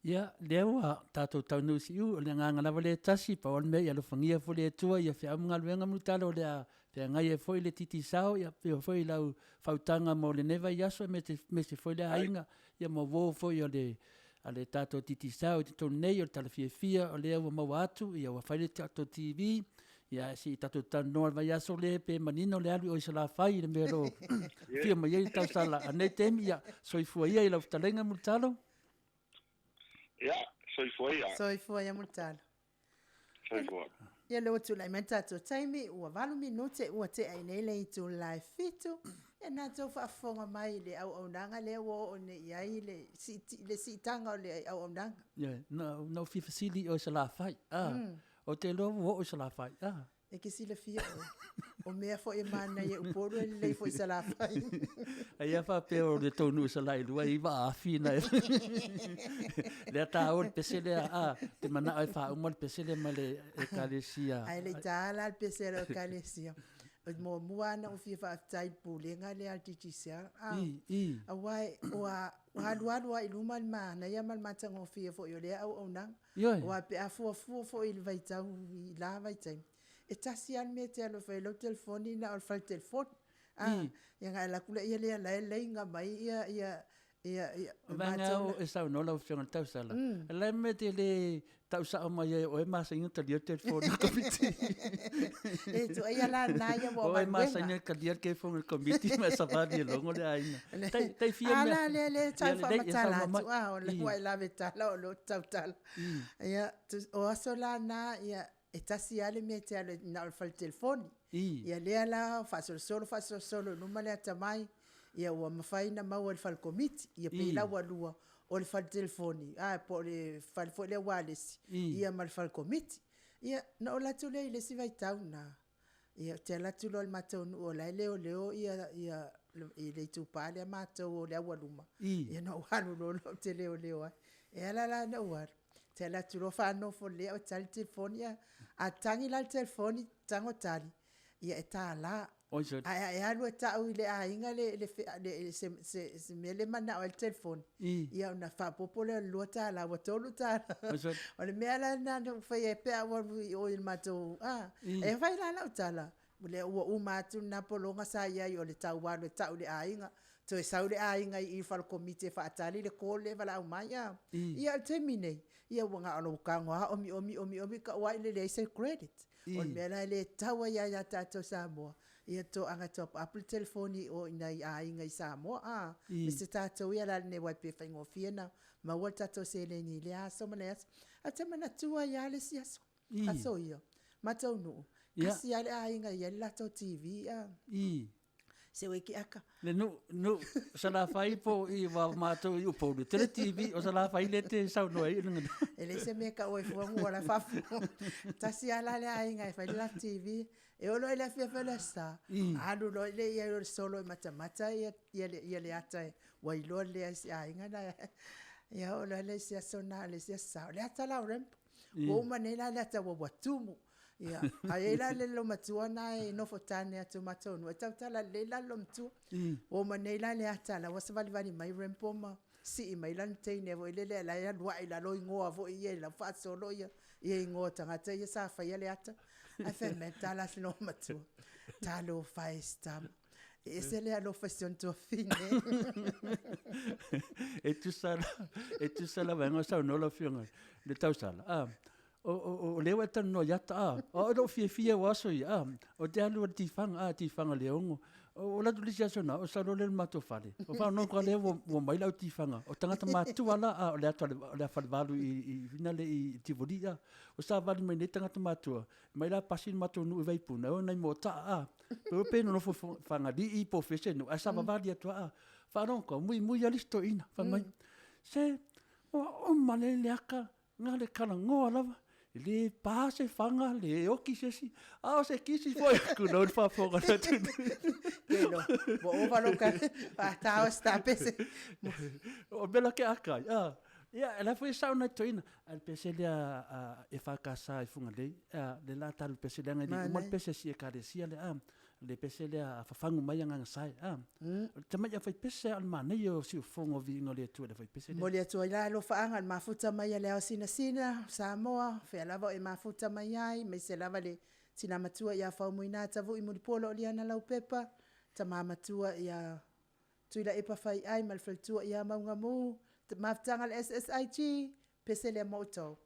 Ia, lea ua tatou taunuu siu, o le agaga lava lea e tasi, pau o le mea ia alofagia foi le Atua ia feau ma galuega mulitalo o le a feagai ai foi le Titisao, ia pei foi lau fautaga mo lenei vaiaso, aemaise foi le aiga, ia ma uo foi o le a le tatou Titisao i totonu nei, o le tala fiafia o lea ua maua atu, ia ua fai le tatou TV, ia se i tatou talanoa le vaiaso lea pe manino le alu i o i Salafai i le mea o lo o fia mai ai le tausala a nei taimi, ia soifua ia i lau fetalaiga Mulitalo. Ia, soifua ia. Soifua ia Mulitalo. Soifua. Ia lea ua tulai mai le tatou taimi, ua 8 minute ua tea i nei le itula e 7. Ia na tou faafofoga mai i le auaunaga lea ua oo nei i ai le, le siitaga o le auaunaga. Ia, na, na ou fia fesili i oe Salafai. Ah, Ou te iloa ua oo i Salafai. Ah. E ke silafia oe. O mea foi e manaia i Upolu e lelei foi i Salafai. Ai a faapea o le tou nuu Salailua e iva afi na e. Lea taua le pese lea, a, te manao e faauma le pese lea ma le ekalesia. Ae le i taina la le pese a le ekalesia. O le muamua lava ona ou fia faafetai i le pulega lea a le Digicel. A, I, i. aua ua alualu lava i luma le manaia ma le matagofie foi o lea auaunaga. Ioe. Aua pe a fuafua foi i le vaitau i la vaitaimi, e tasi lava le mea e te alu e fai ai lau telefoni na o le fale telefoni. A, ia ona e alu atu lea lea la e laina mai ia Ia, ia, O vaega matou o e saunoa lau Afioga i le tausala, o le a le mea e te le tau sao mai ai o oe e masani ona talia le telefoni a le Komiti? E tuuaia la lena ia ua O oe e galuega. masani ona talia le telefoni a le Komiti ma e savali e logo le aiga. Tai, tai fia A mea. la lea lea Ia tau lelei, ia faamatala saunoa mai. atu, a o lea I. ua e lave tala o lea ou te tautala. Ia, o aso la na, ia, e tasi lava le mea e te alu ai na o le fale telefoni. Ia lea la faasolosolo faasolosolo i luma le atamai, ia ua mafai ona maua i le fale komiti. Ia pei la ua lua, o le fale telefoni a po o le fale foi lea ualesi, ia ma le fale komiti. Ia na ou alu atu lea i le isi vaitau lena, ia ou te alu atu loa i le matou nuu o la e leoleo i le itupa lea matou o le aualuma, ia na ou alu loa ou te leoleo ai. E ala la ona ou alu, ou te alu atu loa faanofo lelei au e tali le telefoni, a tagi la le telefoni tago tali, ia e $1. Ae a e alu e tau i le aiga se mea lea e manao ai le telefoni, ia ona faaopoopo lea o le $2 ua $3. O le mea la lena na ou faia ai pe a ou alu i o i le matou… E fai la lau tala, ua uma atu lena pologa sa i ai o le tau alu e tau i le aiga, toe sau le aiga i i le fale komiti e faatali le call lea e valaau mai a. Ia a o le taimi lenei, ia ua na o lou tago lava omi omi omi omi tau lava lea e leai se credit. O le mea la lea e tatau ai lava ia tatou Samoa, ia toaga e top up le telefoni i o i nai aiga i Samoa a, aemaise tatou ia o le a le nei aua pe faigofie ona maua le tatou seleni i lea aso ma lea aso. Ae ou te manatua ai lava le isi aso, aso ia, matou nuu, tasi lava le aiga e i ai le latou TV a. Se ua keaka. Le nuu, nuu, Salafai po o i aua o matou i Upolu e tele TV, o Salafai lea e te saunoa ai? E leai se mea e tau ai fua nuu o la e faafofoga. Tasi lava la le aiga e fai le latou TV, e oo loa i le afiafi o le Aso Sa, alu loa lea i ai solo e matamata le ata ua iloa lelei lava e isi aiga la e… Ia oo loa la i le isi aso lena le isi Aso Sa, o le ata la o Rainbow. Ua uma nei la le ata ua tumu, ia, ae i ai la le loomatua lena e nofo tane atu i le matou nuu, e tautala lelei la le loomatua. Ua uma nei la le ata o la e ua savalivali mai Rainbow ma sii mai lana teine foi lele o la e alu ae i lalo igoa foi ia o la e ua faasolo igoa o tagata ia sa faia le ata. Ae fai mai le tala a le loomatua, talofa e si tama, e ese le alofa i si ona tuafafine. E tusa la, e tusa la vaega o saunoa lau Afioga i le tausala, a, o lea ua e talanoa i ata, a, o au e le o fiafia aua aso ia, a, ou te alu i le tifaga, a, tifaga i le 6. Ou alu atu i le isi aso na, ou sau loa lea i le matou fale, ou faalogo lava lea ua omai le au tifaga, o tagata matutua la, a, o le ata o le falevalu i Tivoli, a. Ua savali mai nei tagata matutua, mai la pasi le matou nuu i Vaipuna, e o i nai motaa, a. Pe nonofo i Fagalii po o fea se nuu, ae savavali atu lava, a. Faalogo atu lava ua muimui lava le isi toeaina, fai mai, se ua uma lea le ata, na o le talanoa lava, e le pa se fana, le oti se isi, a o se kisi foi, tulou le faafofoga a le atunuu. Ua ova lou faata o si ta pese. O mea la keaka ai, a. Ia, o la foi e sao nai toeaiina, a o le pese lea a EFKS i Fugalei, lea o le a ta alu i le pese leaga e le i uma le pese a si Ekalesia lea, a, le pese lea a fafagu mai agaga sa e, a. O le tamai aufaipese lava o le manaia o siufofoga o viiga o le Atua i le aufaipese lea. Momoli atu ai la alofaaga i le mafuta mai a le Ao Sinasina o Samoa, o fea lava o e mafuta mai ai, aemaise lava le Tina Matua ia Faumuina Tavui Mulipola Oliana Laupepa, Tama Matua ia Tuilaepa Faiai ma le faletua ia Maugamu, mafutaga a le SSIG, pese lea mo outou.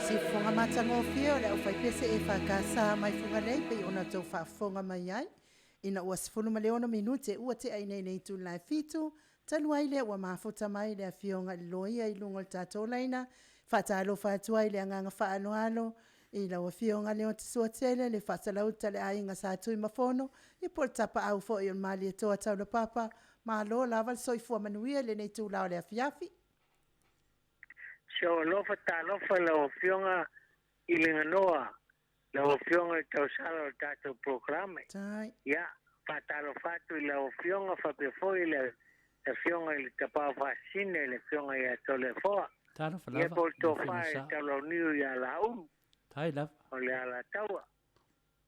Siufofoga matagofie o le aufaipese EFKS mai Fugalei pei ona outou faafofoga mai ai ina ua 16 minute ua tea iinei i le itula e 7, talu ai lea ua mafuta mai le Afioga i le Loia i luga o le tatou laina. E faatalofa atu ai i le agaga faaaloalo i lau Afioga Leota Suatele, le Faasalauta a le Aiga Sa Tuimafono, ia po o le Tapaau foi o le Malietoa Taulapapa. Malo lava le soifua manuia i lenei itula o le afiafi. Se o alofa talofa lau Afioga i le Ganoa, lau Afioga i le tausala o le tatou polokalame. Ia, faatalofa atu i lau Afioga faapea foi le Afioga i le Tapaau Faasisina le Afioga ia Toleafoa. Talofa lava. Ia po o le tofa i le Taulauniu ia Laaulu. Tai lava. O le Alataua.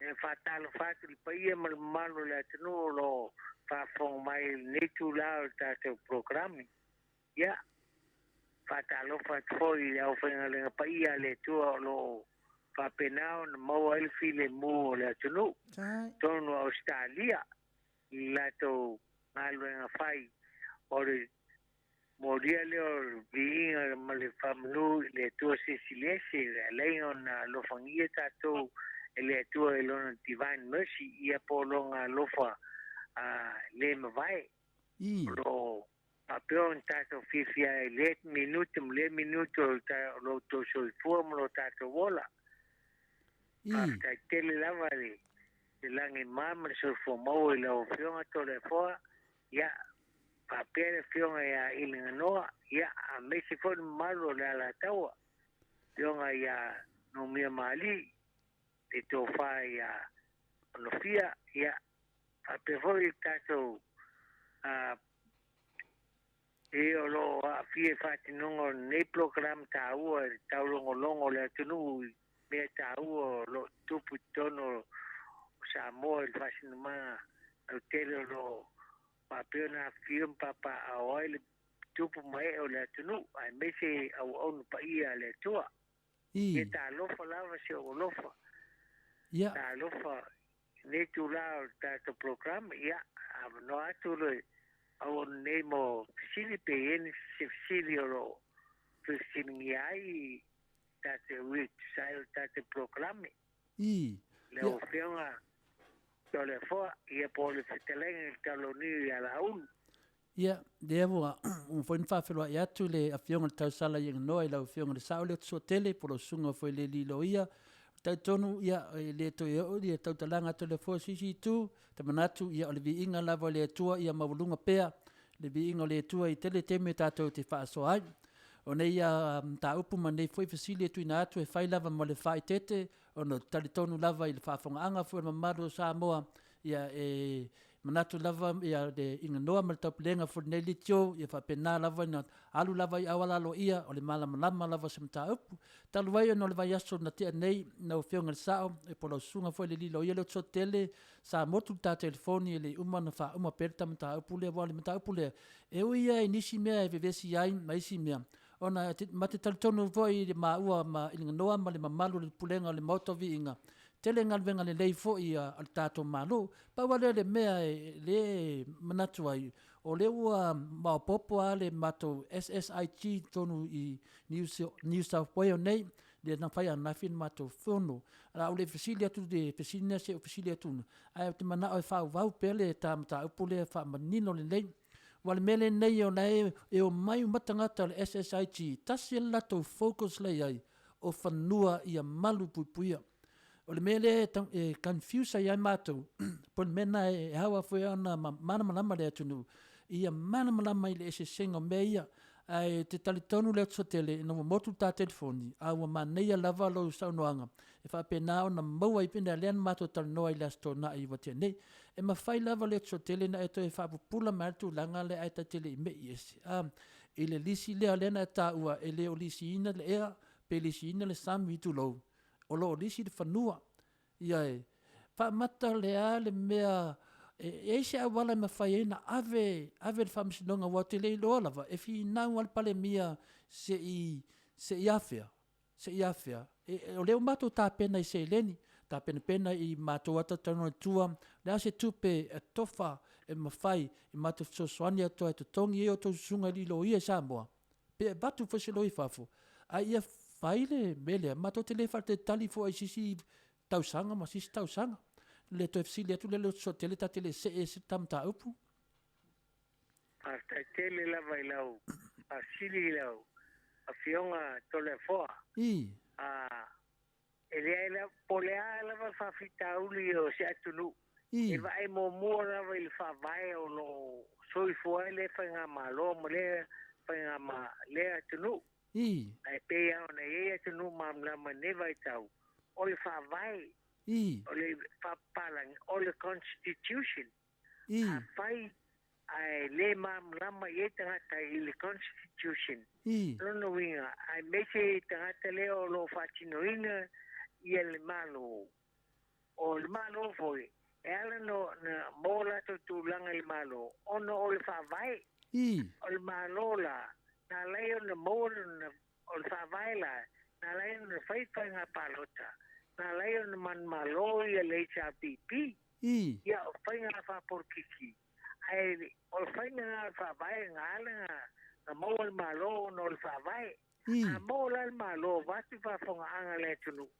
E faatalofa atu i le paia ma le mamalu o le atunuu o lo o faafofoga mai i lenei itula o le tatou polokalame. Ia, faatalofa atu foi i le aufaigaluega paia a le Atua o lo o faapena ona maua ai le filemu o le atunuu, totonu o Ausetalia i le latou galuega fai o le molia lea o le viiga ma le faamanu i le Atua Silisili Ese, e ala ai ona alofagia tatou e le Atua i Lona Divine Mercy, ia po o Lona alofa le mavae. O lo o faapea ona tatou fiafia ai i lea minute ma lea minute o lo outou soifua ma lo tatou ola. Faafetai tele lava i le lagi e mama ma le soifua maua i lau Afioga Toleafoa, ia, faapea le Afioga ia Iliganoa, ia, aemaise foi le mamalu o le Alataua, Afioga ia Numia Malie, le Tofa ia Onofia, ia, faapea foi le tatou e o lo o aafia i faatinoga o lenei polokalame taua i le taulogologo o le atunuu i mea taua o lo o tutupu i totonu o Samoa i le faasinomaga lautele o lo o faapea ona afifio ma papaaao ai le tupu ma ee o le atunuu aemaise auauna paia a le Atua. Ia talofa lava si ou alofa. Talofa i lenei itula o le tatou polokalame. Ia, avanoa atu le auauna nei mo fesili pe i ai se fesili o lo o fesiligia ai tatou e tusa ai o le tatou polokalame. Lau Afioga Toleafoa, ia po o le fetalaiga i le Taulauniu ia Laaulu. Ia, lea ua uma foi ona faafeiloai atu le Afioga i le Tausala i Aganoa i lau Afioga i le Sao lea Suatele po o lau Susuga foi i le Alii Loia. E talitonu, ia, e le toe oo ia tautalaga a Toleafoa i se isi itu, ta manatu, ia, o le viiga lava o le Atua ia maualuga pea le viiga o le Atua i tele taimi tatou te faasoa ai. O nei mataupu ma nei foi fesili e tuuina atu e fai lava ma le faaeteete, ona ou te talitonu lava i le faafofogaaga foi a le mamalu o Samoa, ia e manatu lava ia le iganoa ma le taupulega foi o lenei leitio, ia faapena lava ona alu lava i auala aloaia o le malamalama lava o se mataupu. Talu ai ona o le vaiaso na tea nei, lau Afioga i le Sao, po o lau Susuga foi i le alii loia lea o Suatele, sa motu le ta telefoni e le i uma ona faauma pea le ta mataupu lea, aua o le mataupu lea, e ui lava i nisi mea e vevesi ai ma isi mea, ona ma te talitonu foi i le maua ma Iliganoa ma le mamalu o le Pulega o le Maota o Viiga, tele galuega lelei foi a le tatou Malo. Pau lava lea o le mea e le manatu ai, o lea ua maopoopo lava le matou SSIG i totonu i New South Wales nei, lea na fai ananafi le matou fono. O le a ou le fesili atu i le fesili lea se i ou fesili atu, ae ou te manao e faaauau pea le ta mataupu lea e faamanino lelei. Aua o le mea lenei o la e omai uma tagata o le SSIG, tasi le latou focus la e i ai, o fanua ia malupuipuia. O le mea lea e confuse ai lava matou, po o le mea lena e ao lava foi ona malamalama le atunuu, ia malamalama i le eseesega o mea ia. Ae ou te talitonu le aso tele ina ua motu le ta telefoni, a ua manaia lava lau saunoaga e faapena ona maua ai pea lea na matou talanoa i le Aso Toonai ua tea nei. E mafai lava le aso tele ona e toe faapupula mai lava le tulaga lea ae ta te le i mei ese i le lisi lea na e taua e le o lisiina le ea pe lisiina le sami, tulou, o lo o lisi le fanua. Ioe. Faamata o le a le mea e i ai se auala e mafai ai ona ave ave i le Faamasinoga aua ou te le iloa lava e finau lava le Palemia se i se i afea, se i afea. O lea ua matou tapena i seleni, tapenapena i matou lava talatalanoa i tua, o le a se tupe e tofa e mafai e matou fesoasoani atu ai e totogi ai a outou susuga i alii loia i Samoa, pe avatu foi se loia i fafo, a ia Fai le mea lea, matou te le faatalitali fua i se isi tausaga ma se isi tausaga. Le toe fesili atu lea i le Sotele ta te le see ese ta mataupu. Faafetai tele lava i lau faafesili i lau Afioga Toleafoa. I. E leai lava, po o le a lava le faafitauli o se atunuu, I. e vaai muamua lava i le faavae o lo o soifua ai lea faigamalo ma lea faigama lea atunuu. I. Ae pei lava ona i ai atunuu malamalama i lenei vaitau, o le faavae, I. o le faapapalagi, o le constitution. I. Afai ae le malamalama i ai tagata i le constitution, I. lona uiga, aemaise tagata lea o lo o faatinoina ia le Malo, o le Malo foi, e ala na maua latou tulaga i le Malo, ona o le faavae. I. O le Malo la, na ala ai ona maua o le faavae la, na ala ai ona fai faiga palota, na ala ai ona manumalo ia le HRPP. I. Ia, o faiga faapolokiki. Ae o le faiga lena o le faavae na ala na maua le Malo ona o le faavae. I. A maua la le Malo, vaeatu le faafofogaaga a le atunuu,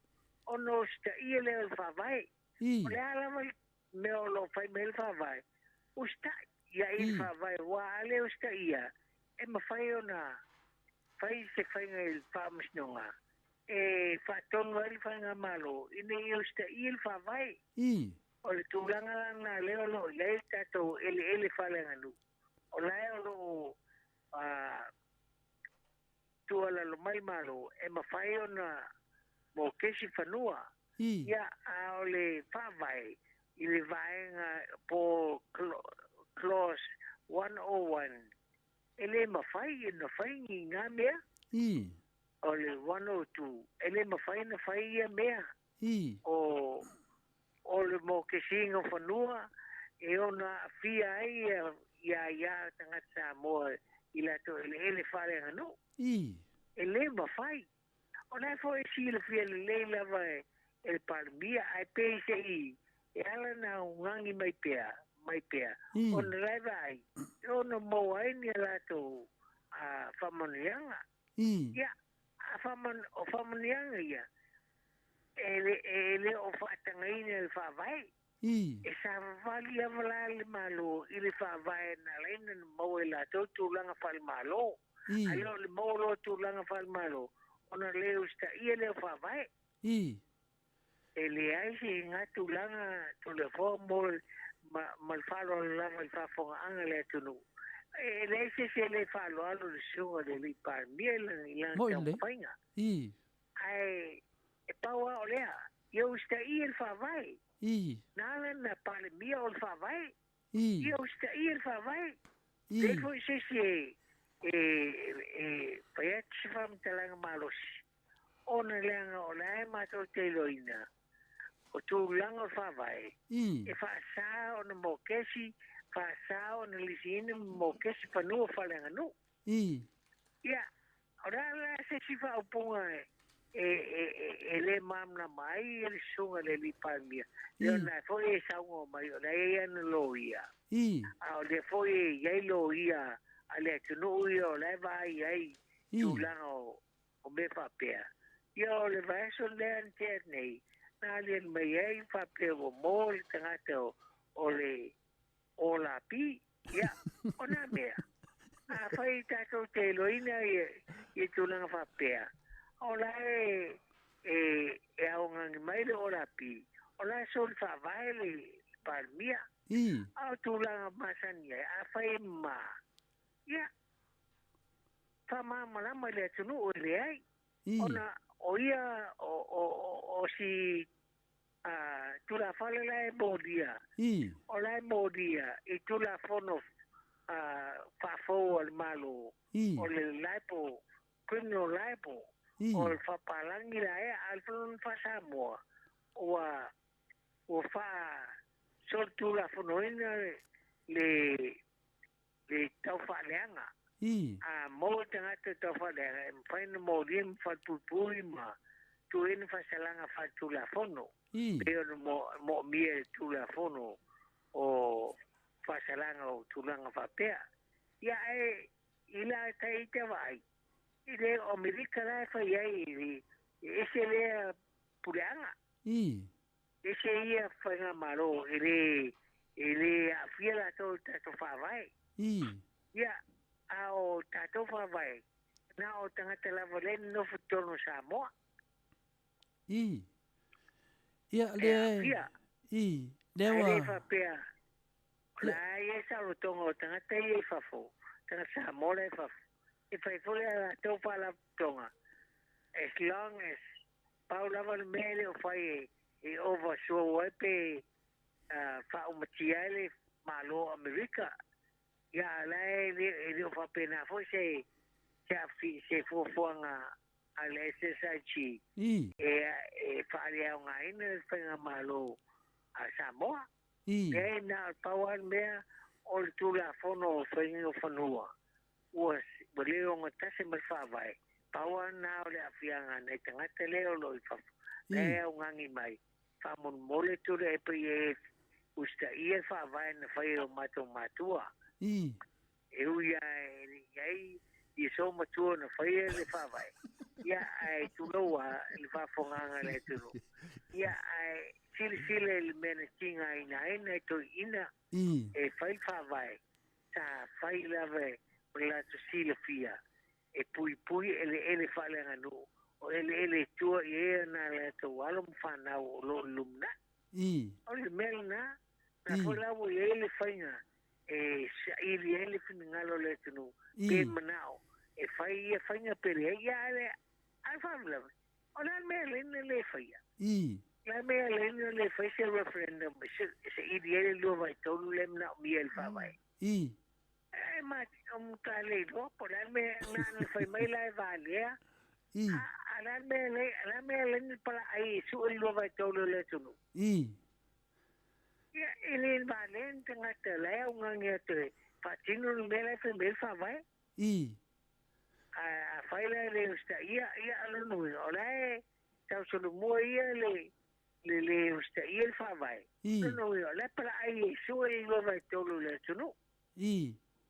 ona usitaia lea o le faavae. I. O le a lava le mea o lo o fai mai ai le faavae, usitai ia i le faavae, aua a le usitaia, e mafai ona fai se faiga i le faamasinoga e faatonu ai le faigamalo ina ia usitaia le faavae. I. O le tulaga la lena lea o lo o i ai le tatou eleele faaleaganuu, o la e o lo o tuualalo mai le Malo e mafai ona mokesi fanua. I. Ia, a o le faavae i le vaega po clause 101, e le mafai ona fai ni na mea. I. O le 102, e le mafai ona fai ia mea. I. O le mokesiina o fanua e ono aafia ai ia ia tagata Samoa i latou eleele faaleaganuu. I. E le mafai. O la e foi e silafia lelei lava e le Palemia, ae pei se i e ala na ugagi mai pea, mai pea. I. Ona la e vaai, e ono maua ai ni a latou faamanuiaga. I. Ia, o faamanuiaga ia, e le o faatagaina i le faavae. I. E savavali lava la le Malo i le faavae na ala ai ona maua e latou tulaga faale-Malo. I. Ae o le maua loa tulaga faale-Malo, ona le usitaia lea o faavae. I. E leai se ga tulaga Toleafoa mo ma le faaaloalo lava i le faafofogaaga a le atunuu. E leai se isi e le faaaloalo i le susuga i le alii Palemia i lana Moi le. taumafaiga. I. Ae e pau lava o lea, ia usitaia le faavae. I. Na ala na Palemia o le faavae. I. Ia usitaia le faavae. I. Leai foi se isi e fai atu se faamatalaga malosi, ona leaga o la e matou te iloaina o tulaga o le faavae, I. e faasa ona mokesi, faasa ona lisiina ma mokesi fanua faaleaganuu. I. Ia, o le a la se isi faaupuga e le malamalama ai le susuga i le alii Palemia, lea I. o lena foi e saunoa mai o la e i ai ana loia, I. a o lea foi e i ai loia a le atunuu ia o la e vaai ai I. tulaga o mea faapea. Ia, o le vaiaso lea na tea nei, na aliali mai ai faapea ua mo le tagata o le OLAP. Ia, o nā mea. Afai tatou te iloaina ia tulaga faapea, o la e e aogagi mai le OLAP, o la e soli faavae le Palemia. I. A o tulaga masani ai, afai e mama, ia, faamalamalama i le atunuu e leai. I. Ona o ia o si tulafale la e molia. I. O la e molia i Tulafono faafou a le Malo. I. O le libel, criminal libel. I. O le faapalagi la ea, a o le Fono faa-Samoa, ua faasolitulafonoina le taufaaleaga. I. A maua tagata taufaaleaga, e mafai ona molia ma falepuipui ma tuuina faasalaga faaletulafono. I. Pei ona moomia e le Tulafono o faasalaga o tulaga faapea. Ia, ae i la taita vaai, I le o Amerika la e fai ai e ese lea puleaga. Ii. Ese ia faigamalo e le e le aafia latou i le tatou Faavae. Ii. Ia, a o tatou Faavae, na o tagata lava lea e nonofo i totonu o Samoa. Ii. Ia, E lea aafia. Ii. Lea Ae ua. le faapea, o le a i ai saolotoga o tagata ia i fafo, tagata Samoa la i fafo, e fai foi le latou faalapotopotoga, as long as pau lava le mea e le o fai e, e overthrow ai pe faaumatia ai le Malo o Amerika. Ia, a o la e le, e le o faapena foi se, se, afi, se fuafuaga a le SSIG Ii. e, e faaleaogaina le faigamalo a Samoa. Ii. Leai, na o le pau lava le mea o le Tulafono o Faiga o Fanua ua, ua le ogatasi ma le Faavae, pau lava lena o le aafiaga a nai tagata lea o lo o i fafo, la e augani mai, faamolemole tulai pei e usitaia le Faavae na fai e o matou matua. Ii. E ui lava e le i ai Iesu matua na faia le Faavae, ia, ae tulou lava i le faafofogaaga a le atunuu, ia, ae silasila i le mea na tigaina ai nai toeaiina e fai le Faavae, sa fai lava ma le latou silafia e puipui eleele faaleaganuu, o eleele e tua i ai nā latou alo ma fanau o lo o lumanai. O le mea lena, na foi la ua i ai le faiga e saili ai le finagalo o le atunuu, pe manao e fai ia faiga pe leai. Ia, a le a le faalavelave, o le a le mea e ala ai ona le faia? O le a le mea e ala ai ona le fai se referendum e saili ai le 2/3 lea e manaomia i le Faavae? E ma, o matua le iloa po o le a le mea na ona fai mai la e valea. A, a le a le mea e ala ai, a le a le mea e ala ai ona palaai e sue le 2/3 o le atunuu? Ia, e le valea ni tagata la e augani atu e faatino le mea la e fai mai ai le Faavae. Ae afai la e le usitaia, ia, o lona uiga, o la e tausolomua ia le le le usitaia le Faavae. Lona uiga, o la e palaai e sue le 2/3 o le atunuu.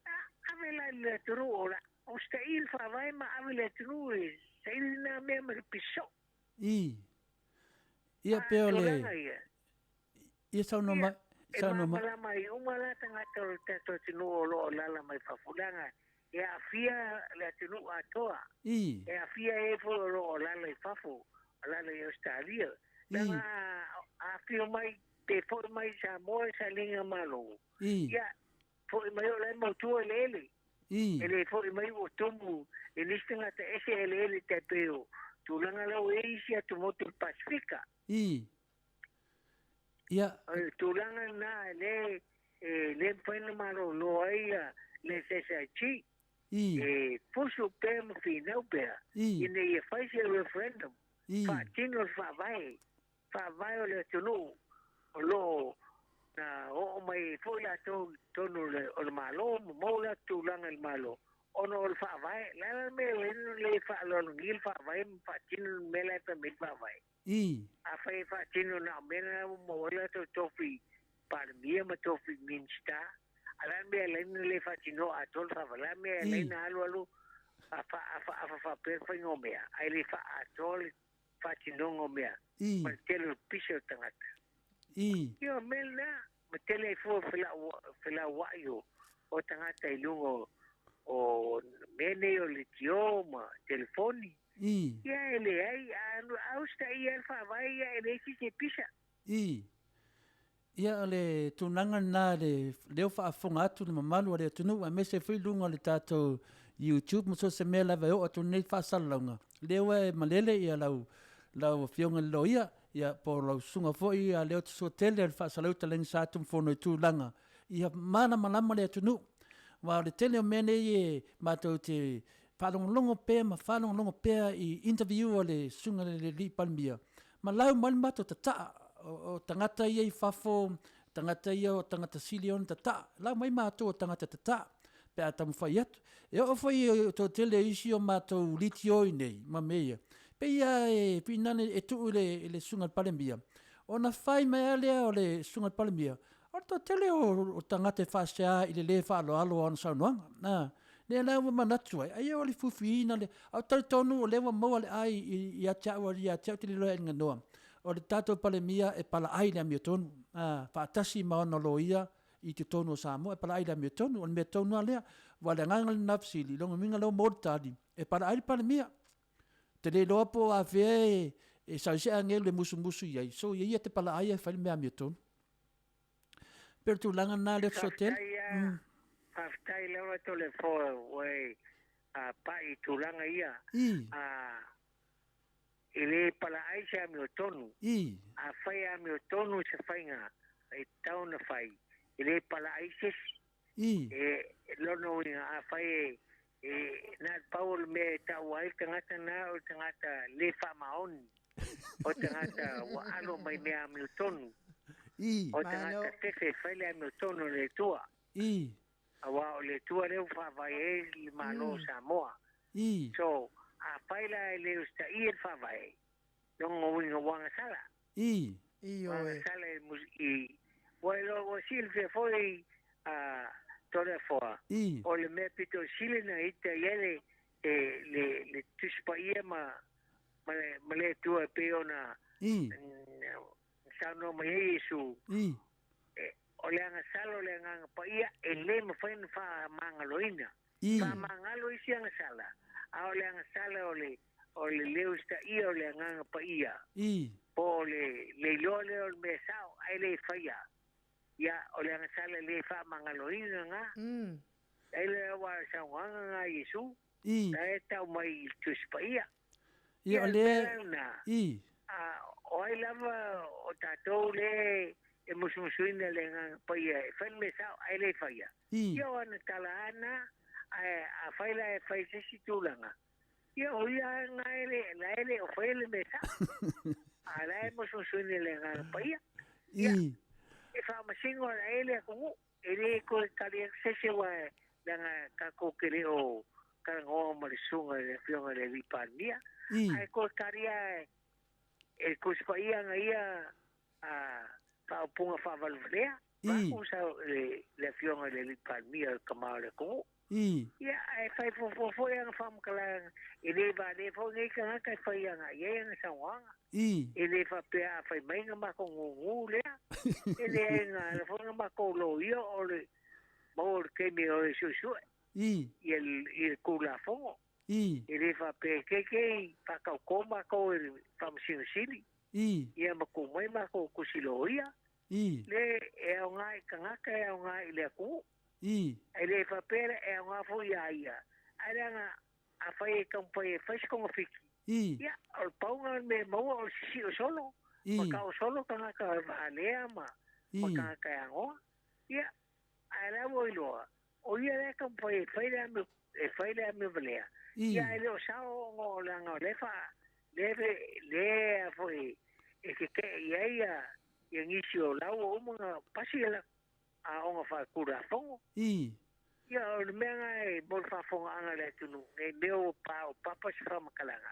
A, ave la i le atunuu o la usitaia le Faavae ma ave i le atunuu e saili lena mea ma le pisi soo. Ia, A, pe o le tulaga ia. Ia saunoa Ia, mai, e saunoa mai. malamalama ai uma la tagata o le tatou atunuu o lo o alaala mai fafo, leaga e aafia le atunuu atoa. E aafia e foi o lo o alaala i fafo, alaala i Ausetalia. Leaga a afio mai pe foi mai i Samoa i sailiga malo, ia, foi mai o la e mautu eleele. E le foi mai ua tumu i nisi tagata ese eleele tai pei o tulaga la ua i ai isi atumotu i le Pasefika. Ia. O le tulaga lena e le le mafai ona malolo ai le SSIG. E fusu pea ma finau pea ina ia fai se referendum faatino le faavae, faavae o le atunuu o lo o na oo mai ai foi latou i totonu o le Malo ma maua le latou tulaga i le Malo ona o le faavae. O le a la le mea e ala ai ona le faaaloalogia le faavae ma faatino le mea la e fai mai ai le faavae? Afai e faatino na o mea na ua maua ai latou tofi Palemia ma tofi Minisita, a o le a le mea e ala ai ona le faatinoa atoa le faavae? O le a le mea e ala ai ona alu alu afa faapea le faiga o mea, ae le faaatoa le faatinoga o mea ma le tele o le pisa o tagata? Ia, o le mea lena, ma tele ai fua felauai o tagata i luga o mea nei o leitio ma telefoni. Ia, e leai, a usitaia le faavae, ia e leai se isi e pisa. Ia, o le tulaga lena le lea ua faafofoga atu le mamalu o le atunuu aemaise foi luga o le tatou YouTube ma so o se mea lava e oo atu nei faasalalauga, lea ua e malele ia lau lau Afioga i le Loia, ia po o lau susuga foi ia Leotosuatele o le Faasalauta Lagisa Atumafono i tulaga ia malamalama le atunuu. Aua o le tele o mea nei e matou te faalogologo pea ma faalogologo pea i interview a le Susuga i le Alii Palemia, ma lau mai le matou tataa, o tagata ia i fafo, tagata ia o tagata sili ona tataa, lau mai matou o tagata tataa pe a taumafai atu. E oo foi i toatele o isi o matou litioi nei ma mea ia, pei lava e finane e tuu i le Susuga i le Palemia, ona fai mai lava lea o le Susuga i le Palemia, o le toatele o tagata e faasea i le le faaaloalo o ana saunoaga. Lea la ua manatu ai, aia o le fuifuiina le, a ou talitonu o lea ua maua le ai ia te au ia te au te lilo ai i le ganoa, o le tatou Palemia e palaai i le amiotonu, a, faatasi ma ona loia i totonu o Samoa e palaai i le amiotonu. O le mea tonu lava lea. Aua o le agaga lena o le fesili, lona uiga lea ua maua le tali, e palaai le Palemia. Ou te le iloa po o afea e sau ai se agelu e musumusu i ai, soia ia te palaai ae fai le mea amiotonu. Pei o le tulaga lena lea Fesootele. Faafetai a, faafetai lava Toleafoa ua e pai i tulaga ia. E le palaai se amiotonu. Afai e amiotonu se faiga e tatau ona fai, e le palaai se isi. E lona uiga, afai e, e na o le pau o le mea e taua ai le tagata lena o le tagata le faamaoni, o le tagata ua alo mai mea amiotonu, o le tagata fefe e fai le amiotonu a le Atua. Aua o le Atua lea ua faavae ai le Malo o Samoa. So, afai la e le usitaia le Faavae, lona uiga ua agasala. Ua agasala i, ua iloa ua silafia foi a Toleafoa, o le mea pito sili ona ita i ai le, le, le Tusi Paia ma, ma le, ma le Atua e pei ona saunoa mai ai Iesu, o le agasala o le Agaga Paia e le mafai ona faamagaloina. Faamagalo isi agasala, a o le agasala o le, o le le usitaia o le Agaga Paia, po o le, le iloa lea o le mea sao ae le faia, ia, o le agasala le faamagaloina lena. Ai lea aua o le saunoaga lena a Iesu, la e tau mai i le Tusi Paia. Ia, o le lena, o ai lava o tatou lea e musumusuina le Agaga Paia e fai le mea sao ae le faia, ia o ana tala lava na. Ae afai la e fai i se isi tulaga, ia o ia lava lena la e le o faia le mea sao, a o la e musumusuina le Agaga Paia. Ia, e faamasino ai le atunuu. E le toe tali atu se isi aua leaga tatou te le o talanoa ma le susuga i le Afioga i le Alii Palemia. Ae toe tali lava e le Tusi Paia ana ia faaupuga faavalevalea, vaeatu le Afioga i le Alii Palemia o le Tama o le atunuu. Ia, ae fai fuafua foi ana faamatalaga, e le valea foi nei tagata e fai agai i ai ana saunoaga. E le faapea a fai mai na matou nūnū lea, e leai na ala foi na matou loia o le maua o le taimi e o e suesue i le Tulafono. E le faapea e keikei faatautō matou e le Faamasino Sili, ia ma tuu mai matou tusi loia, le e aoga i tagata e aoga i le atunuu. E le faapea la e aoga foi iā ia, ae leaga afai e taumafai e fai se togafiti, ia, o le pauga o le mea e maua o le sisio solo, ma tau solo tagata valea ma tagata e agoa. Ia, ae la ua iloa, o ia la e taumafai e fai le amio, e fai le amio valea, ia ae le o sao ona o leaga o lea e faa, lea e, lea foi e tetee i ai ia nisi o la ua uma ona pasi le latou aoga faatulafono. Ia, o le mea lena e mo le faafofogaaga a le atunuu, ne i mea ua paopapa se faamatalaga,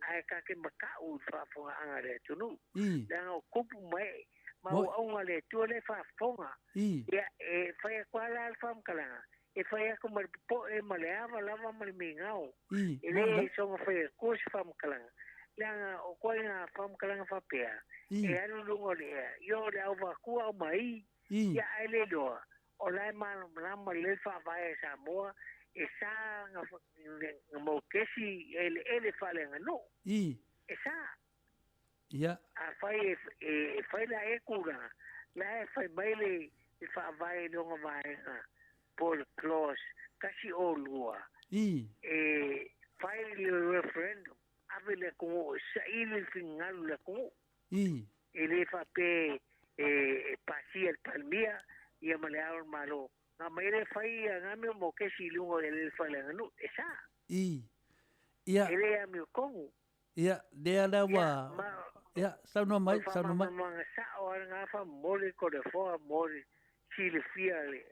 ae ta te matau i le faafofogaaga a le atunuu, leaga o tupu ma ee, ma auauna a le Atua lea e faafofoga. Ia, e fai atu lava la le faamatalaga, e fai atu ma le popoe ma le ava lava ma le migao, e le soona fai atua se faamatalaga, leaga o ituaiga faamatalaga faapea, e alu i luga o le ea, ia o le auvatua aumai, Ia ae le iloa, o la e malamalama lelei le faavae a Samoa e sa na maua kesi eleele faaleaganuu. E sa. Afai e fai la e tulaga, la e fai mai le faavae i lona vaega po o le clause 102, e fai le referendum, ave i le atunuu e saili le finagalo o le atunuu. E le faapea e pasia e le Palemia ia ma le Ao o le Malo. Na mai lea fai ia nga mea mo kesi i luga o le eleele faaleaganuu. E sa. Ia. E le amiotonu. Ia, lea la ua... Ia, saunoa mai, saunoa mai. O le faamalamalamaga sao lava lena faamolemole Toleafoa mo le silafia e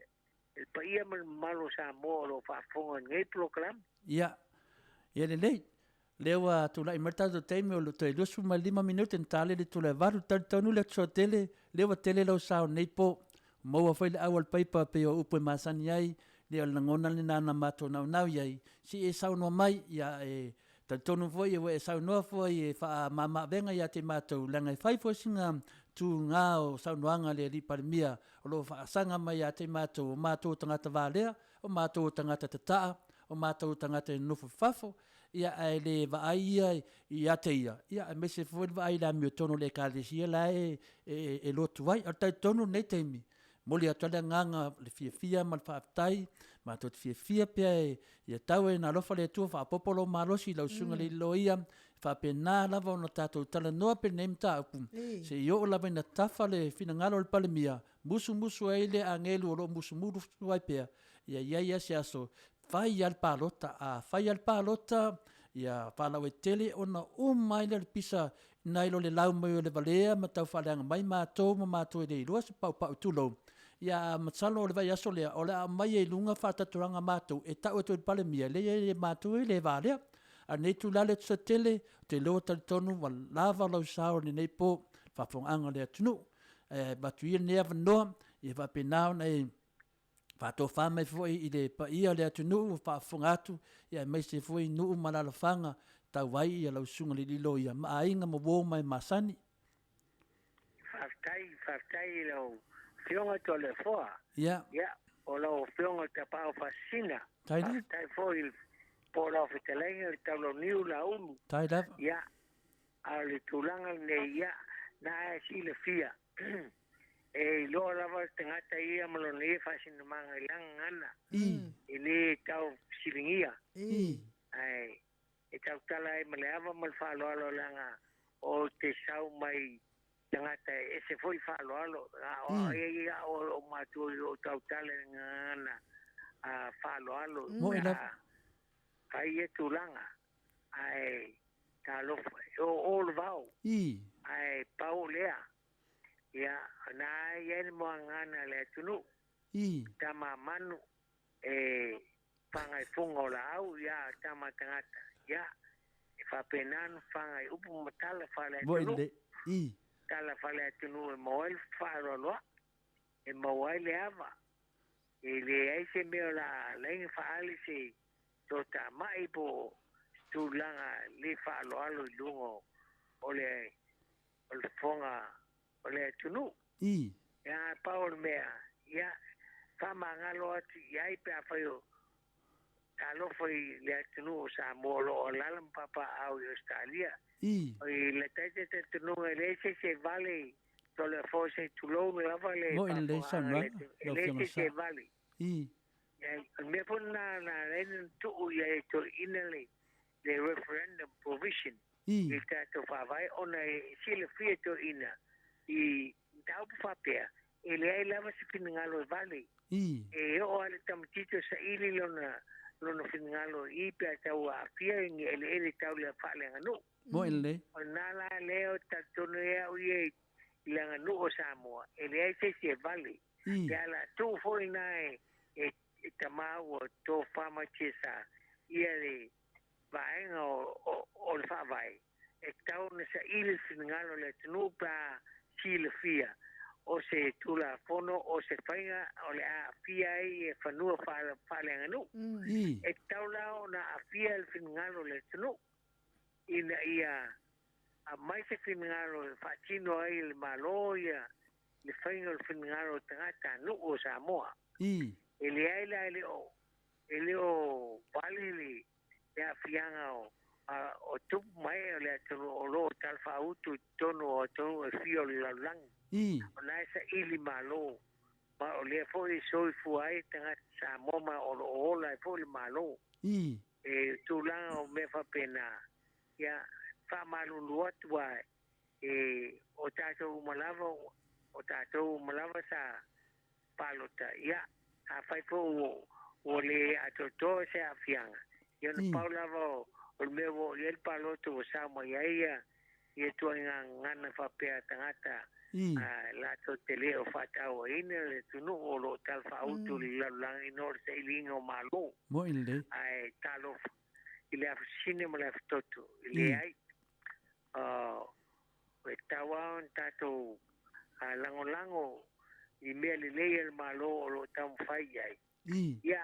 le paia ma le mamalu o Samoa o lo o faafofoga i lenei polokalame. Ia, ia lelei. Lea ua tulai mai le tatou taimi o le toe 25 minute na ta lea i le itula e 8. Talitonu le atu tele, lea ua tele lau sao nei po. Maua foi le au a le paipa pei o upu e masani ai, Lea o le lagona lena na matou naunau i ai, se i e saunoa mai, ia e talitonu foi ua e saunoa foi e faamama-avega ia te matou, leaga e fai foi sina tuga o saunoaga a le Alii Palemia o lo o faasaga mai ia te matou, o matou o tagata valea, o matou o tagata tataa, o matou o tagata e nonofo i fafo, ia ae le vaai ia ia te ia, ia aemaise foi le vaai i le amiotonu a le Ekalesia la e lotu ai. A o le talitonu i lenei taimi, momoli atu ai le agaga o le fiafia ma le faafetai, matou te fiafia pea ia tau ina alofa le Atua faaopoopo lou malosi i lau susuga i le Loia, e faapena lava ona tatou talanoa pea i lenei mataupu, seia oo lava ina tafa le finagalo o le Palemia, musumusu ai le agelu o lo o musumusu ai pea, ia i ai lava se aso, fai lava le palota. A fai lava le palota, ia faalauaitele ona uma ai lea o le pisa nai lo le lau mai o le valea ma tau faaleaga mai matou ma matou e le iloa se paupau tulou. Ia masalo o le vaiaso lea o le a aumai ai i luga faatatuaga a matou e tau atu ai i le Palemia, leai matou e le valea. A o lenei itula Letusa tele, ou te iloa ua talitonu ua lava lou sao i lenei po i le faafofogaaga a le atunuu. Ae avatu ia lenei avanoa ia faapena ona e faatofa mai foi i le paia o le atunuu ua faafofoga atu, aemaise foi nuu ma alaalafaga e tau ai lau susuga i le alii loia ma aiga ma uo ma e masani. Faafetai, faafetai i lau Afioga Toleafoa. Ia. Ia, o lau Afioga Tapaau Faasisina. Tai lava. Faafetai foi i le po o lau fetalaiga i le Taulauniu Laulu. Tai lava. Ia, a o le tulaga lenei, ia, na e silafia, e iloa lava le tagata ia ma lona ia faasinomaga i lana gagana. E le tau fesiligia. Ae e tautala ai ma le ava ma le faaaloalo leaga o te sau mai tagata e ese foi faaaloalo. A o ia o matou o tautala i le gagana faaaloalo. Mo'i lava. Fai ia tulaga. Ae talofa, e o o le vao. Ae pau lea. Ia, na i ai le moagana a le atunuu. Tama manu e fagaifoga o laau, ia tama tagata. Ia, e faapena ona fagai upu ma tala faale-atunuu. Mo'i le. Tala faale-atunuu e maua ai le faaaloaloa, e maua ai le ava. E leai se mea o le a ala ai ona faaali se toatamai po o se tulaga le faaaloalo i luga o le fofoga o le atunuu. Ia, pau o le mea, ia, faamagalo atu i ai pe afai o talofa i le atunuu o Samoa o lo o alaala ma papaaao i Ausetalia. I le taita talitonuga e leai se isi e vale i Toleafoa se i tulou lava le Mo'i lelei faafofogaaga a le saunoaga, atunuu. E lau leai Afioga se isi Sa. e vale. O le mea foi lena na ala ai ona tuu i ai e toeaiina le referendum provision i le tatou faavae ona e silafia e toeaiina i mataupu faapea e leai lava se finagalo e vale. E oo lava i le tamaitiiti o saili lona lona finagalo i i pe a tau aafia i ni eleele tau le faaleaganuu. Mo'i lelei. O lena la lea ou te talitonu ai au ia i le aganuu o Samoa, e leai se isi e vale. Pe a la tuu foi lena e e tama ua tofa mai Tiasa ia le vaega o le faavae, e tatau ona saili le finagalo o le atunuu pe a silafia o se Tulafono o se faiga o le a aafia ai fanua faaleaganuu. E tatau la ona aafia le finagalo o le atunuu ina ia aumai se finagalo e faatino ai e le Malo ia le faiga o le finagalo o tagatanuu o Samoa. E leai la, e le o vale le aafiaga o tupu ma ee o le atunuu o lo o talafaauto i totonu o atunuu e fia o le lalolagi. O lena e saili malo, ma o lea foi e soifua ai tagata Samoa ma o lo o ola ai foi le Malo. E tulaga o mea faapena, ia, faamalulu atu lava, e o tatou uma lava, o tatou uma lava sa palota, ia, afai foi ua le atoatoa se aafiaga, ia ona pau lava o le mea ua oo i ai le palota ua sao mai ai ia ituaiga gagana faapea a tagata latou te le o faatauaina le atunuu o lo o talafaauto i le lalolagi ina o le sailiga o Malo. Mo'i lelei. Ae talofa i le afasine ma le afatoto, e leai. E tatau lava ona tatou lagolago i mea lelei a le Malo o lo o taumafai i ai. Ia,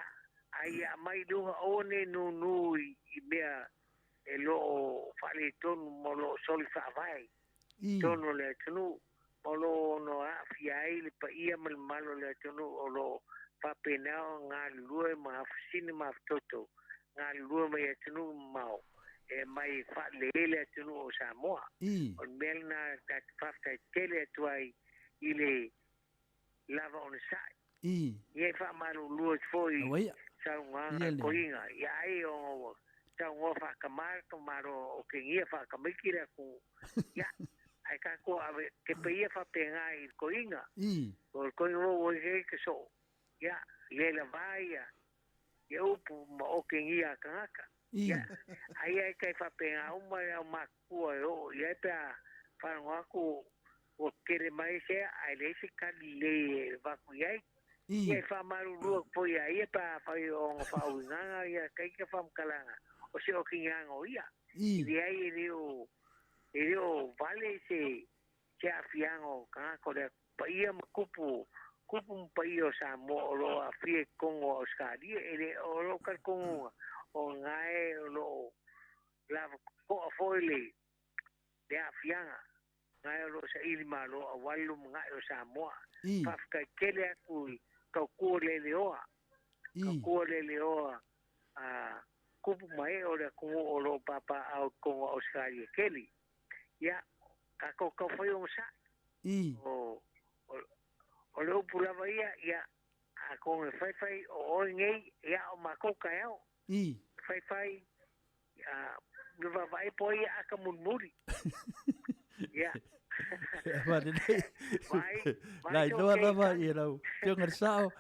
a ia aumai i luga aua ne i nūnū i mea e lo o faaletonu ma o lo o soli faavae i totonu o le atunuu, ma o lo o ono aafia ai le paia ma le mamalu o le atunuu o lo o faapena ona galulue ma afusina ma afutoto galulue mai atunuu mamao e aumai e faalelei ai le atunuu o Samoa. O le mea lena tatou te faafetai tele atu ai i le lava onosai. Ia e faamalulu atu foi i saunoaga a Koiga, ia ai ona ua saunoa faakamā le tamaloa o okegia faakamaiki le atunuu. Ia, ae tatou ave tepa ia faapena i le Koiga. O le Koiga foi ua i ai ke soo. Ia, le lavā ia ia upu ma okegia a tagata. Ia, aia e tai faapena uma le aumatutua e oo i ai pe a faalogo atu ua tele mai se ae leai se tali lelei e avatu i ai. Ia e faamalulu atu foi ia ia pe afai o ona faauigaga ia taita faamatalaga o se okigaga o ia. E leai e le o e le o vale se se aafiaga o tagata o le paia ma tupu tupu ma paia o Samoa o lo o aafia i totonu o Ausetalia. E le o lou talitonuga o lena e o lo o lava totoa foi le le aafiaga Nae o lo o saili malo aua le lumanai o Samoa. Faafetai tele atu i tautua leleoa, tautua leleoa a tupu ma ee o le atunuu o lo o papaaao i totonu o Ausetalia tele. Ia, tatou taufai onosai. O le upu lava ia, ia, atonu e faifai o oe nei, ia, o matou taeao. Faifai, le vaavaai po ai ata mulimuli. Ia. Vaai, La iloa lava i lau Afioga i le Sao,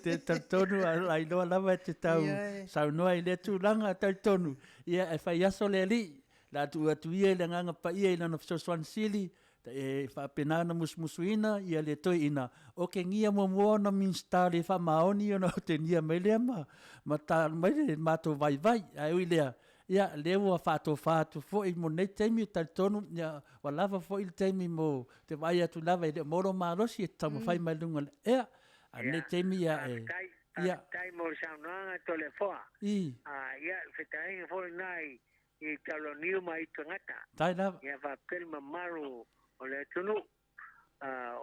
te talitonu, la iloa lava e te tau saunoa i lea tulaga, talitonu, ia e fai aso le Alii, la tuu atu ia i le Agaga Paia i lana fesoasoani sili, e faapena ona musumusuina ia le toeaina, okegia muamua ona Minisita le faamaoni ona otegia mai lea ma ma ta mai le matou vaivai. Ae ui i lea, ia lea ua faatofa atu foi mo lenei taimi, e talitonu ia ua lava foi le taimi mo te vaai atu lava e le o maua lou malosi e te taumafai mai luga o le ea. A o lenei taimi ia e ia. Faafetai mo le saunoaga Toleafoa. Ia, le fetalaiga foi lena i i Taloniu ma i tagata. Tai lava. Ia faapea le mamalu o le atunuu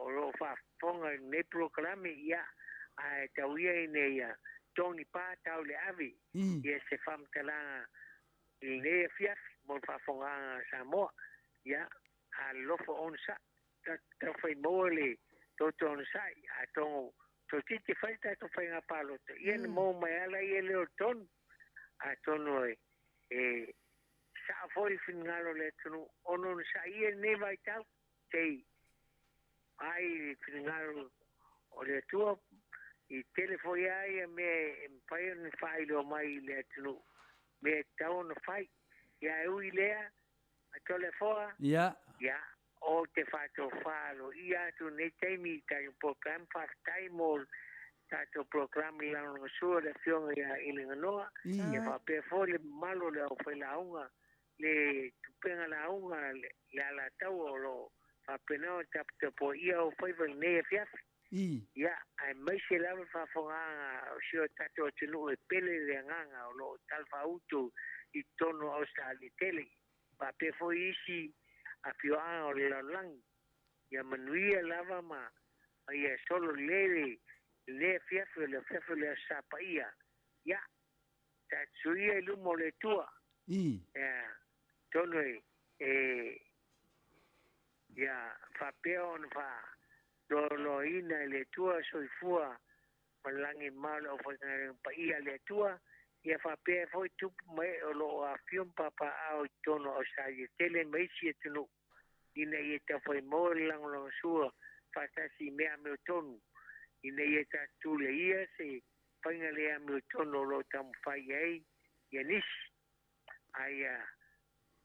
o lo o faafofoga i lenei polokalame, ia, ae tau ia ina ia Tony Pa tau le ave ia se faamatalaga i lenei afiafi mo le faafofogaaga a Samoa. Ia, alolofa onosai, taufai maua le toto onosai, atonu toeitiiti fai le tatou faiga palota, ia na maua mai lava laia lea o le tonu. Atonu e sao foi le finagalo o le atunuu ona onosai ia i lenei vaitau, se i vaai i le finagalo o le Atua, i tele foi lava ia mea e mafai ona faailoa mai i le atunuu, mea e tatau ona fai. Ia ae ui i lea, Toleafoa, ia, ou te faatofa aloaia atu i lenei taimi i tatou program, faafetai mo le tatou program i lagolagasua le Afioga ia Iliganoa, ia faapea foi le mamalu o le aufailauga, le tupega lauga le Alataua o lo o faapena ona taputapuaia ou faiva i lenei afiafi. Ia, aemaise lava le faafofogaaga o si o tatou atunuu e pele le agaga o lo o talafaauto i totonu o Ausetalia tele, faapea foi isi afioaga o le lalolagi. Ia manuia lava ma ia solo lelei lenei afiafi o le afiafi o le Aso Sa Paia. Ia, tatou ia i luma o le Atua. Ia, atonu e ia faapea ona faaloaloaina e le Atua soifua ma le lagi ma le aufaigaluega paia a le Atua, ia faapea foi tupu ma ee o lo o afifio ma papaaao i totonu o Ausetalia tele ma isi atunuu, ina ia taufai maua le lagolagosua faatasi i mea amiotonu, ina ia tatou tuleia se faiga le amiotonu o lo o taumafai ai ia nisi, a ia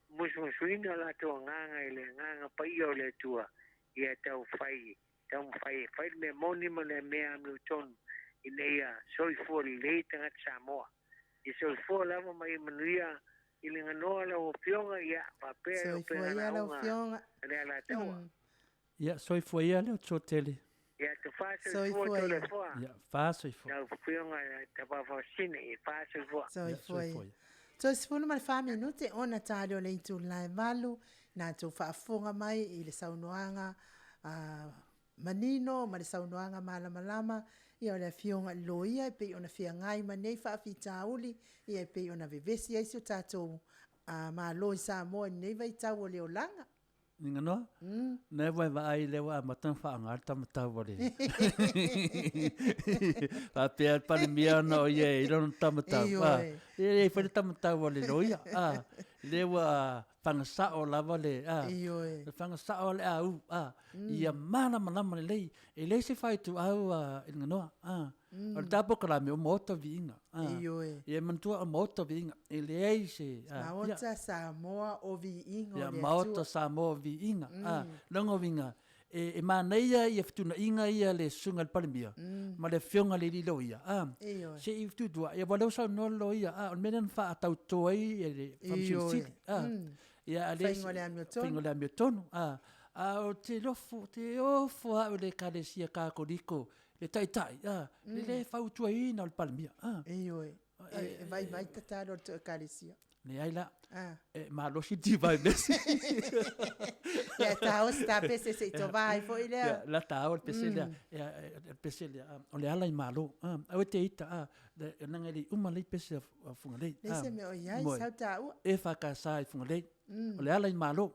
musumusuina o latou agaga i le agaga paia o le Atua, ia taufai taumafai e fai le mea moni ma le mea amiotonu ina ia soifua lelei tagata Samoa. Ia soifua lava ma ia manuia i le ganoa lau Afioga, ia faapea e Soifua upega ia lau lauga Afioga. a le Alataua. Ia, soifua ia le Atua tele. Ia te faasoifua Toleafoa. Ia faasoifua. Lau Afioga Tapafaasine, ia faasoifua. Soifua ia. Toe 14 minute ona tali o le itula e 8, na tou faafofoga mai i le saunoaga manino ma le saunoaga malamalama ia o le Afioga i le Loia e pei ona feagai ma nei faafitauli ia e pei ona vevesi ai si o tatou Malo i Samoa i lenei vaitau o le olaga. Ninganoa, na ua e vaai lea ua amata ona faaaoga le tamatau a le faapea le Palemia ona o ia e i lona tamatau. Ioe. E leai foi le tamatau a le loia. Lea ua fagasao lava le, Ioe. Fagasao le au, ia malamalama lelei. E leai se faituau i Ninganoa. O le ta polokalame o Maota Viiga. Ioe. Ia manatua o Maota Viiga. E leai se... Maota Samoa o Viiga o le Atua. Maota Samoa o Viiga. Lona uiga, e manaia ia fetuunaiga ia le Susuga i le Palemia ma le Afioga i le Alii Loia. Ioe. Se i tuutuuai, aua o lea ua saunoa le Loia, o le mea lea na faatauto ai le Faamasino Sili. Ia, a le Faiga o le amiotonu. Faiga o le amiotonu. A o te lofo, te ofo au i le Ekalesia Katoliko le taitai, a, le le fautuaina o le Palemia. A. Ioe, e vaivai tatalo a le tou Ekalesia. Leai la, e malosi le Divine Mercy. Ia, taosi ta pese se i tova ai foi lea. Ia, la taoa le pese lea, ia, le pese lea, o le ala i malo. Aua e te ita, a, leaga e le i uma nei pese a Fugalei. Leai se mea o i ai, sau taua. EFKS i Fugalei, o le ala i malo.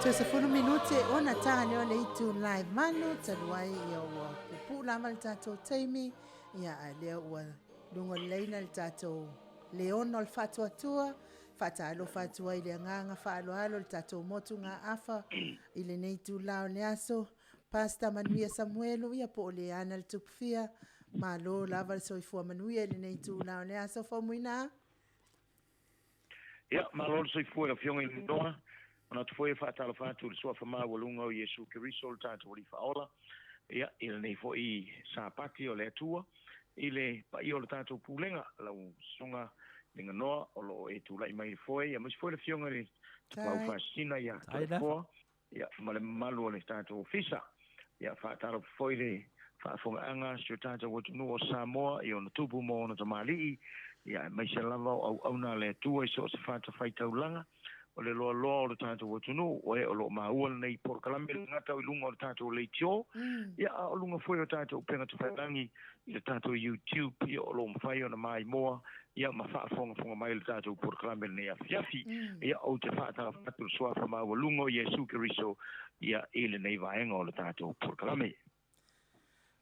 Toe 10 minute ona ta lea o le itu live manu talu ai ia ua pupuu lava le tatou taimi ia a lea ua luga o le laina le tatou leona o le faatuatua faatalofa atu ai le agaga faaaloalo le tatou motu gaafa i lenei itula o le aso Pastor Manuia Samuelu ia po o Leana le Tupufia malo lava le soifua manuia i lenei itula o le aso Faumuina. Ia, malo le soifua i le Afioga i le Noa. Manatu foi e faatalofa atu i le Suafa Maualuga o Iesu Keriso lo tatou Alii Faaola, ia, i lenei foi Sapati o le Atua, i le paia o le tatou Pulega, lau Susuga Liganoa o lo o e tulai mai i le foe, ia, aemaise foi le Afioga i le Tapaau Faasisina ia Toleafoa, ia, ma le mamalu o le tatou Ofisa. Ia, faatalofa foi le faafofogaaga a si o tatou atunuu o Samoa i ona tupu ma ona tamalii, ia, aemaise lava o auauna a le Atua i so o se fatafaitaulaga o le loaloa o le tatou atunuu, o e o lo o maua lenei polokalame e le gata o i luga o le tatou leitio, ia, a o luga foi o tatou upega tafailagi i le tatou YouTube, ia, o lo o mafai ona maimoa, ia, ma faafogafoga mai i le tatou polokalame i lenei afiafi. Ia, ou te faatalofa atu i le Suafa Maualuga o Iesu Keriso, ia, i lenei vaega o le tatou polokalame.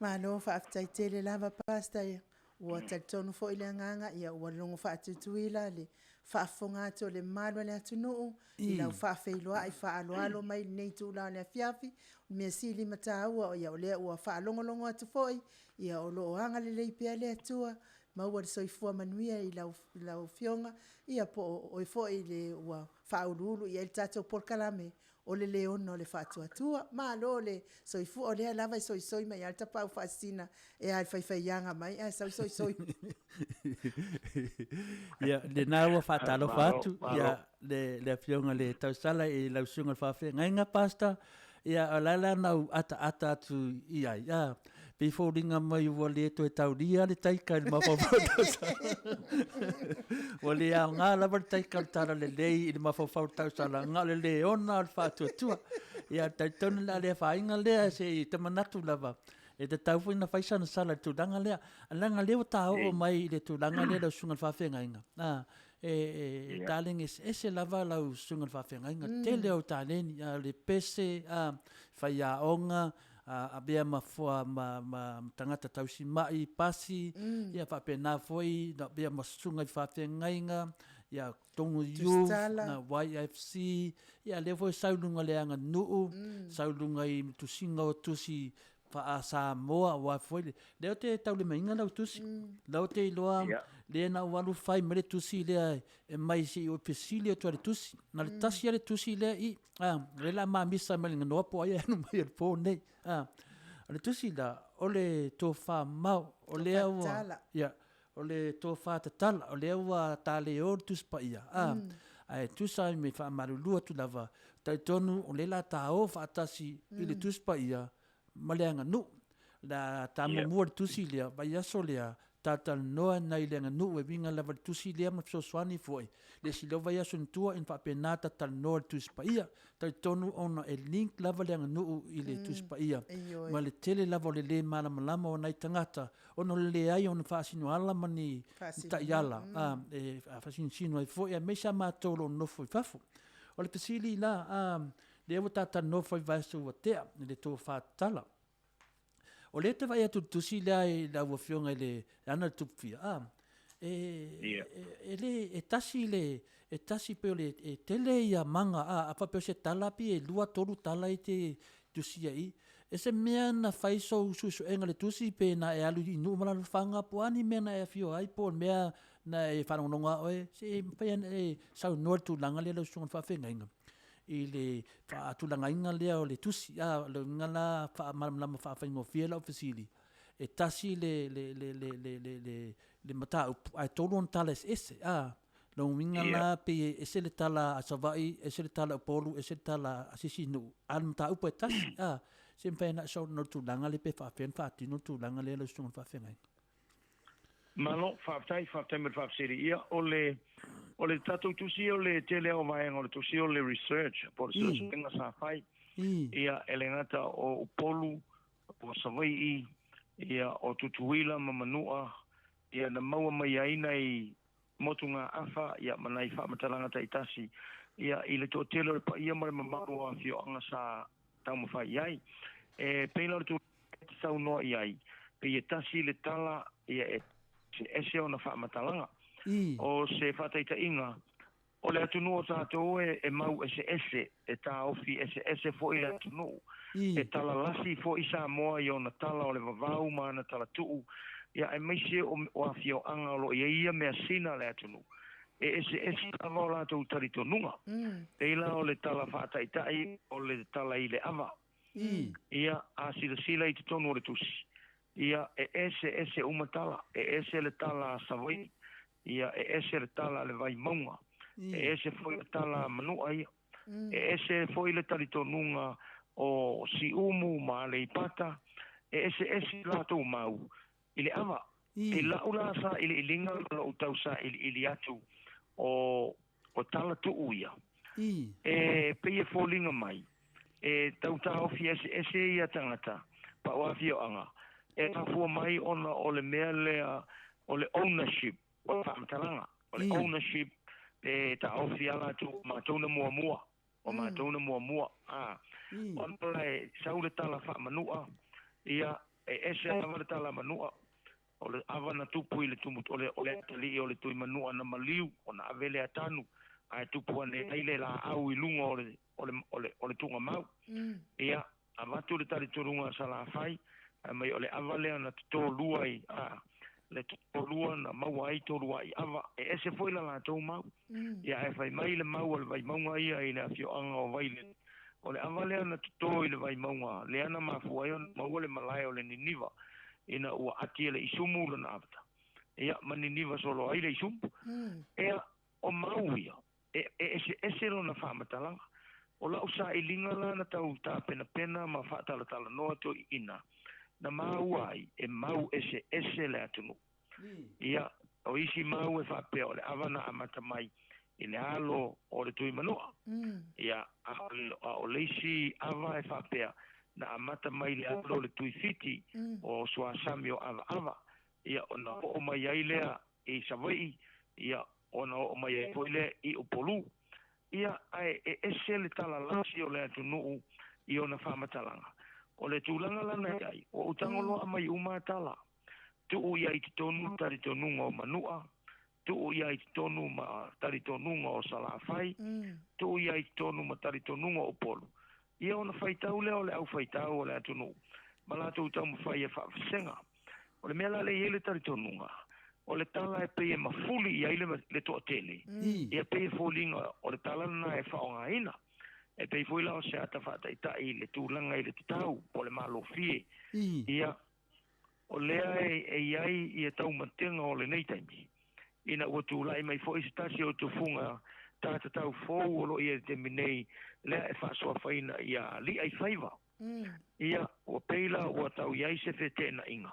Malo faafetai tele lava Pastor. Ua talitonu foi le agaga ia ua logo faatutuila le faafofoga atu o le mamalu o le atunuu i lau faafeiloai faaaloalo mai lenei itula o le afiafi. O le mea sili ma taua ia o lea ua faalogologo atu foi ia o lo o agalelei pea le Atua, maua le soifua manuia i lau Afioga ia po o oe foi le ua faauluulu i ai le tatou polokalame o le Leona o le Faatuatua. Malo le soifua, o lea lava e soisoi mai lava le tapaau faasisina e a i le faifaiaga mai ae sau soisoi. Ia, lena ua faatalofa atu ia le Afioga i le Tausala i lau Susuga i le Faafeagaiga, Pastor. Ia, o le a la na ou ataata atu i ai, a, pei foliga mai ua le toe taulia le taika i le mafaufau tausala. Ua le aoga lava le taika o le talalelei i le mafaufau tausala, na o le leona o le faatuatua. Ia, talitonu le a le afaina lea, se i te manatu lava, e tatau foi ona fai sana sala i le tulaga lea. Leaga lea ua ta oo mai i le tulaga lea lau susuga i le faafeagaiga, a, e taleni eseese lava lau susuga i le faafeagaiga, tele au taleni, a o le pese, a, faiaoga, a, avea ma fua, ma, ma tagata tausimai, pasi, ia faapena foi ona avea ma susuga i faafeagaiga, ia totonu i youth, na YFC, ia lea foi sau i luga o le aganuu, sau i luga i tusiga o tusi faa-Samoa, aua foi le, lea ou te taulimaina lau tusi, la ou te iloa lea na ou alu fai mai le tusi lea e mai se i ou fesili atu i le tusi, na o le tasi lava le tusi lea i, a, lea o le a mamisa mai le ganoa po o ai e alu mai i le po nei. A, o le tusi la, o le tofa mamao, o lea ua, ia, o le tofa tatala, o lea ua taleo le Tusi Paia, a, ae tusa ai me faamalulu atu lava, talitonu o lea o le a ta o faatasi i le Tusi Paia ma le aganuu. O le a ta muamua i le tusi lea, vaiaso lea, talatalanoa nai le aganuu e uiga lava i le tusi lea ma fesoasoani foi, le isi lea vaiaso i tua ona faapena talatalanoa i le Tusi Paia. Talitonu ona e link lava le aganuu i le Tusi Paia ma le tele lava o le le malamalama o nai tagata ona o le leai o ni faasinoala ma ni taiala e faasinosino ai foi, aemaise lava matou o lo o nonofo i fafo. O le fesili la, lea ua talatalanoa foi i le vaiaso ua tea i le tofa tatala. O lea e te vaai atu i le tusi lea i lau Afioga i le ana le Tupufia, a, e, le, e tasi le, e tasi pei o le, e tele ia maga, a, a faapea o se tala pei e lua tolu tala e te tusia i i. E se mea na fai sou suesuega i le tusi pe na e alu i nuu ma alaalafaga po o a ni mea na e afio ai po o le mea na e faalogologo lava oe, se i mafai ona e saunoa i le tulaga lea lau Susuga i le Faafeagaiga i le faatulagaina lea o le tusi. A, o le uiga la faamalamalama faafaigofie lau fesili, e tasi le, le, le, le, le, le, le, le mataupu ae tolu ona tala eseese. A, lona uiga la pei e ese le tala a Savaii, ese le tala a Upolu, ese le tala a se isi nuu, a o le mataupu e tasi. A, se mafai ona e saunoa i le tulaga lea pe faapefea ona faatino le tulaga lea lau Susuga i le Faafeagaiga. Malo, faafetai, faafetai mo le faafesili. Ia, o le, o le tatou tusi o le tele o vaega o le tusi o le research, po o le suesuega sa fai. Ia, e le gata o Upolu, o Savaii, ia, o Tutuila ma Manua, ia, na maua mai ai nai motugaafa, ia, ma nai faamatalaga taitasi, ia, i le toatele o le paia ma le mamalu o afioaga sa taumafai i ai. E pei la o le tulaga e te saunoa i ai, pei e tasi le tala, ia e ese ona faamatalaga. O se faataitaiga, o le atunuu o tatou e mau eseese, e taofi eseese foi le atunuu. E talalasi foi Samoa i ona tala o le vavau ma ana talatuu, ia aemaise o afioaga o lo o i ai ia measina a le atunuu. E eseese lava o latou talitonuga. Pei la o le tala faataitai o le tala i le ava. Ia, a silasila i totonu o le tusi, ia, e eseese uma tala. E ese le tala a Savaii, ia, e ese le tala a le Vaimauga, e ese foi le tala a Manua ia. E ese foi le talitonuga o Siumu ma Aleipata, e eseese latou mau i le ava. I lau la sailiiliga ma lou tau sailiili atu o tala tuu ia, e pei e foliga mai, e tau taofi eseese ia tagata pa o afioaga, e mafua mai ona o le mea lea o le ownership o le faamatalaga, o le ownership e taofi a latou, matou na muamua. O matou na muamua, a. Ona la e sau le tala faamanua, ia, e ese lava le tala manua. O le ava na tupu i le tumu o le o le atalii o le Tuimanua na maliu ona ave lea tanu ae tupu ane ai le laau i luga o le o le o le o le tuugamau. Ia, avatu le talitonuga a Salafai, fai mai o le ava lea na toto lua i a le toto lua na maua ai toluai ava, e ese foi la latou mau. Ia ae fai mai le mau a le Vaimauga ia i le afioaga o Vailele, o le ava lea na toto i le Vaimauga lea na mafua ai ona maua le malae o le Niniva ina ua ati e le isumu lona avata, ia ma niniva solo ai le isumu. Ea, o mau ia, e eseese lona faamatalaga. O lau sailiga la na tau tapenapena ma faatalatalanoa toeaiina na maua ai e mau eseese le atunuu. Ia, o isi mau e faapea o le ava na amata mai i le alo o le Tuimanua. Ia, a o le isi ava e faapea na amata mai i le alo o le Tuifiti o Suasami o Avaava. Ia, ona oo mai ai lea i Savaii, ia, ona oo mai ai foi lea i Upolu. Ia, ae e ese le talalasi o le atunuu i ona faamatalaga. O le tulaga la na i ai, ua ou tago loa mai uma a tala. Tuu i ai i totonu le talitonuga o Manua, tuu i ai i totonu ma talitonuga o Salafai, tuu i ai i totonu ma talitonuga o Upolu. Ia ona faitau lea o le aufaitau o le atunuu ma latou taumafai e faavasega. O le mea la lea e i ai le talitonuga, o le tala e pei e mafuli i ai le toatele, ia pei e foliga o le tala lena e faaaogaina. E pei foi la o se ata faataitai i le tulaga i le tatau po o le malofie. Ia, o lea e i ai ia taumatega o lenei taimi, ina ua tulai mai foi se tasi o tufuga tatatau fou o lo o i ai i le taimi nei, lea e faasoafaina ia Li'aifaiva. Ia, ua pei la ua tau i ai se feteenaiga,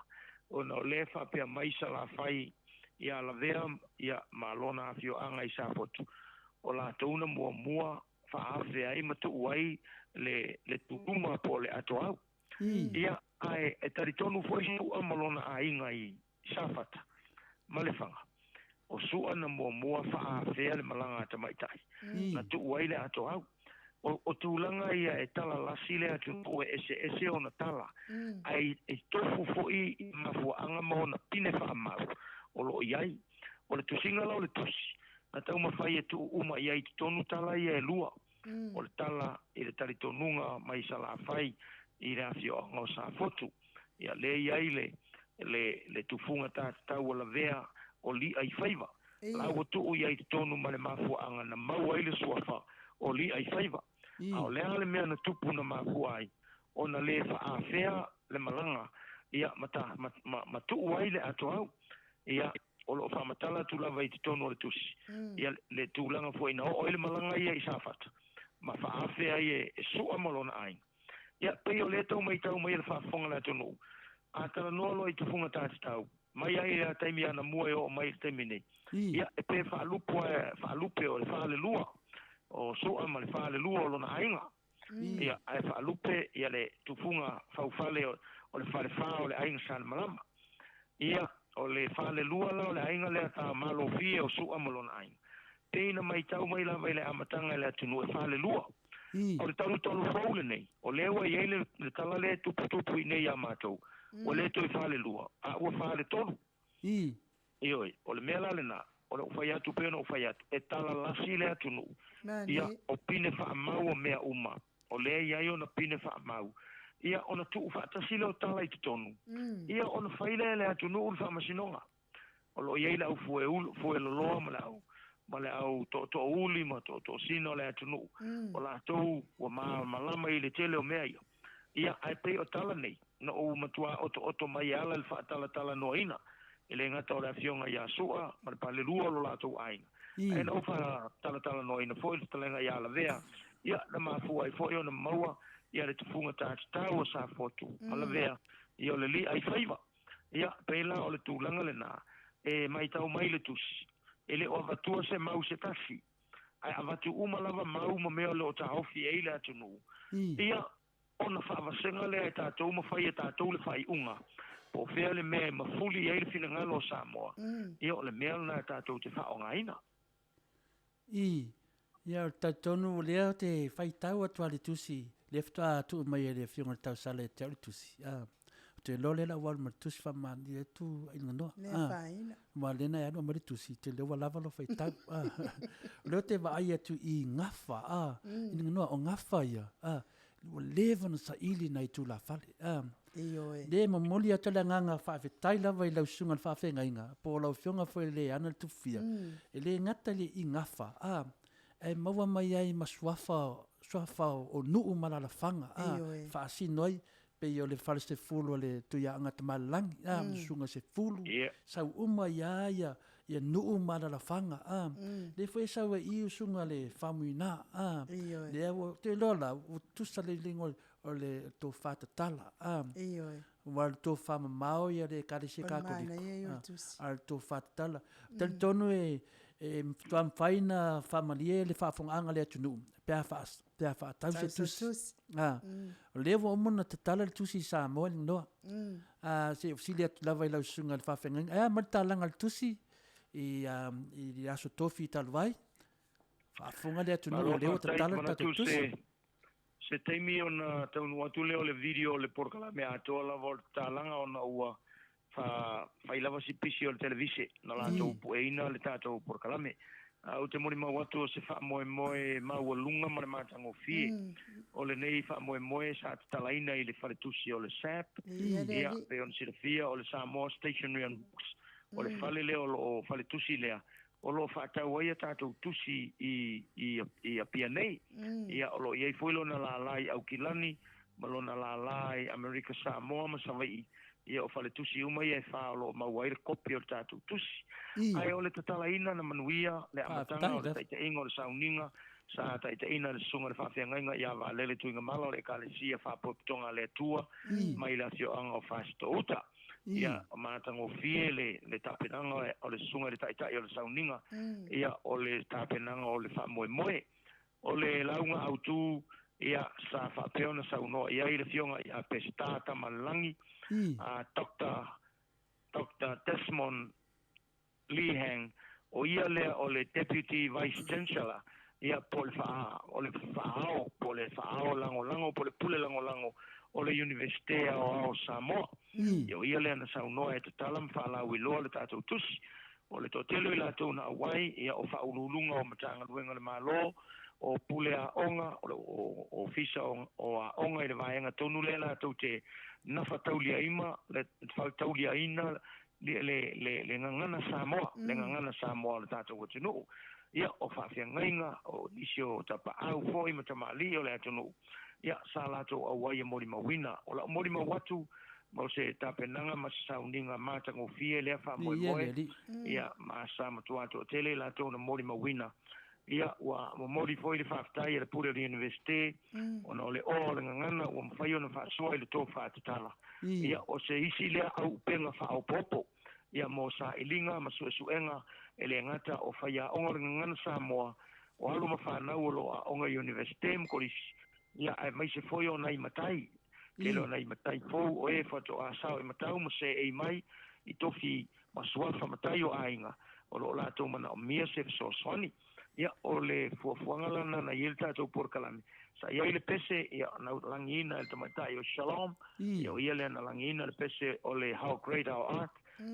ona o lea e faapea mai Salafai ia Lavea ia ma lona afioaga i Safotu, o latou na muamua faaafe ai ma tuu ai le le tuluma po o le atoau. Ia, ae e talitonu foi Su'a ma lona aiga i Safata ma Lefaga, o Su'a na muamua faaafea le malaga a tamaitai, na tuu ai le atoau. O tulaga ia e talalasi le atunuu e eseese ona tala, ae e tofu foi i mafuaaga ma ona pine faamau o lo o i ai. O le tusiga la o le tusi, na taumafai e tuu uma i ai i totonu tala ia e lua, o le tala i le talitonuga mai Salafai i le afioaga o Safotu. Ia lea e i ai le, le, le tufuga tatatau a Lavea o Li'aifaiva. La ua tuu i ai i totonu ma le mafuaaga na maua ai le suafa o Li'aifaiva. A o le a le mea na tupu na mafua ai ona le faaafea le malaga, ia, ma ta, ma, ma, ma tuu ai le atoau. Ia, o lo o faamatala atu lava i totonu o le tusi, ia, le tulaga foi na oo ai le malaga ia i Safata, ma faaafea ai e, e Su'a ma lona aiga. Ia, pei o lea tau maitau mai e le faafofoga a le atunuu, a talanoa loa i tufuga tatatau, mai ai lea taimi anamua e oo mai i le taimi nei, ia, e pei e faalupe a, faalupe o le falelua o Su'a ma le falelua o lona aiga. Ia, ae faalupe ia le tufuga faufale o le falefa o le aiga Salemalama. Ia, o le falelua la o le aiga lea ta malofie o Su'a ma lona aiga. Pei na maitau mai lava i le amataga i le atunuu e falelua. O le talutalu fou lenei, o lea ua i ai le tala lea e tuputupu i inei ia matou, ua le toe falelua, a ua faletolu. Ioe, o le mea la lena, o lou fai atu pei ona ou fai atu, e talalasi le atunuu. Ia, o pine faamau o mea uma, o lea e i ai ona pine faamau, ia, ona tuu faatasi lea o tala i totonu, ia, ona fai lea e le atunuu le faamasinoga. O lo o i ai le au fueloloa ma le au ma le au tootoouli ma tootoosina o le atunuu, o latou ua malamalama i le tele o mea ia. Ia, ae pei o tala nei, na ou matua otooto mai e ala i le faatalatalanoaina, e le gata o le afioga ia Su'a ma le palelua o lo latou aiga, ae na ou faatalatalanoaina foi le fetalaiga ia Lavea, ia, na mafua ai foi ona maua ia le tufuga tatatau o Safotu ma Lavea, ia o le Li'aifaiva. Ia, pei la o le tulaga lena, e maitau mai le tusi, e le o avatua se mau se tasi, ae avatu uma lava mau ma mea o lo o taofi ai le atunuu, ia, ona faavasega lea e tatou ma fai e tatou le faaiuga, po o fea le mea e mafuli i ai le finagalo o Samoa, ia, o le mea lena e tatou te faaaogaina. I, ia, o le talitonu o lea ou te faitau atu lava i le tusi, lea faatoa tuu mai e le Afioga i le Tausala ia te au le tusi. Ou te iloa lea la ua alu ma le tusi faamalie atu ai Liganoa. Le afaina. Aua o lea na e alu aumai le tusi, ou te iloa ua lava lou faitau. O lea ou te vaai atu i gafa, i Liganoa, o gafa ia, ua leva ona saili nai tulafale. Ioe. Lea e momoli atu le agaga faafetai lava i lau susuga i le faafeagaiga, po o lau Afioga foi le ana le Tupufia, e le gata i gafa, ae maua mai ai ma suafa, suafa o nuu ma alaalafaga, Ioe. faasino ai, pei o le falesefulu a le Tuiaana Tamaalelagi, a, le Susuga Sefulu, sau uma i a ia, ia nuu ma alaalafaga, a, lea foi e sau ai i i usuga a le Faumuina, a, Ioe. lea ua, ou te iloa la, ua tutusa le iliga o le tofa tatala, a, Ioe. aua o le tofa mamao ia le Ekalesia O le Katoliko, manaia ia o le tusi. a o le tofa tatala. Talitonu e, e matua mafai ona faamalie le faafofogaaga a le atunuu pe a pe a faatau se tusi. A, o lea ua uma ona tatala le tusi i Samoa i le noa. A, se i ou fesili atu lava i lau susuga i le faafeagaiga, e a mai le talaga o le tusi i, i le Aso Tofi talu ai? Faafofoga le atunuu o lea ua tatala le tatou tusi. Se taimi ona taunuu atu lea o le video o le polokalame atoa lava o le tatalaga ona ua fai lava si pisi o le televise na latou pueina le tatou polokalame. A ou te molimau atu o se faamoemoe maualuga ma le matagofie o lenei faamoemoe sa tatalaina i le faletusi o le SAP, ia, pei ona silafia o le Samoa Stationery and Books, o le fale lea o lo o faletusi lea o lo o faatau ai a tatou tusi i, i, i Apia nei. Ia, o lo o i ai foi lona lālā i Aukilani, ma lona lālā i Amerika Samoa ma Savai'i. Ia, o faletusi uma ia e fā o lo o maua ai le kopi o le tatou tusi. Ae o le tatalaina na manuia le amataga o le taitaiga o le sauniga sa taitaiina e le Susuga i le Faafeagaiga ia Vaalele Tuigamala o le Ekalesia Faapotopotoga a le Atua mai le afioaga o Fasitoo-uta. Ia, matagofie le, le tapenaga o le susuga i le taitai o le sauniga, ia, o le tapenaga o le faamoemoe. O le lauga autu, ia, sa faapea ona saunoa i ai le Afioga ia Peseta Tamalelagi, a Doctor, Doctor Desmond Lee Hang, o ia lea o le Deputy Vice Chancellor, ia, po o le faa, o le faaao, po o le faaao lagolago, po o le pule lagolago o le Iunivesite Aoao o Samoa. Ia, o ia lea na saunoa e tatala ma faalauiloa le tatou tusi. O le toatele o i latou na auai, ia, o faauluuluga o Matagaluega a le Malo, o pule aoga, o le Ofisa o, o Aoga i le vaega tonu lea latou te nafatauliaima, le tauliaina le, le, le, le gagana Samoa, le gagana Samoa o le tatou atunuu. Ia, o faafeagaiga, o nisi o tapaau foi ma tamalii o le atunuu, ia, sa latou auai e molimauina. O lau molimau atu, ma o se tapenaga ma se sauniga matagofie lea faamoemoe, ia, ma sa matua toatele i latou na molimauina. Ia, ua momoli foi le faafetai a le Pule o le Iunivesite, ona o le oa o le gagana ua mafai ona faasoa i le tofa tatala. Ia, o se isi lea auupega faaopoopo, ia, mo sailiga ma suesuega, e le gata o faiaoga o le Gagana Samoa, o alo ma fanau o lo o aoga i Iunivesite ma Kolisi, ia, aemaise foi o nai matai, tele o nai matai fou o e faatoa sao i matau ma seei mai i tofi ma suafa matai o aiga o lo o latou manaomia se fesoasoani. Ia, o le fuafuaga lana na i ai le tatou polokalame, sa i ai le pese, ia, na lagiina e le tamaitai o Shalom, ia, o ia lea na lagiina le pese o le How Great Thou Art,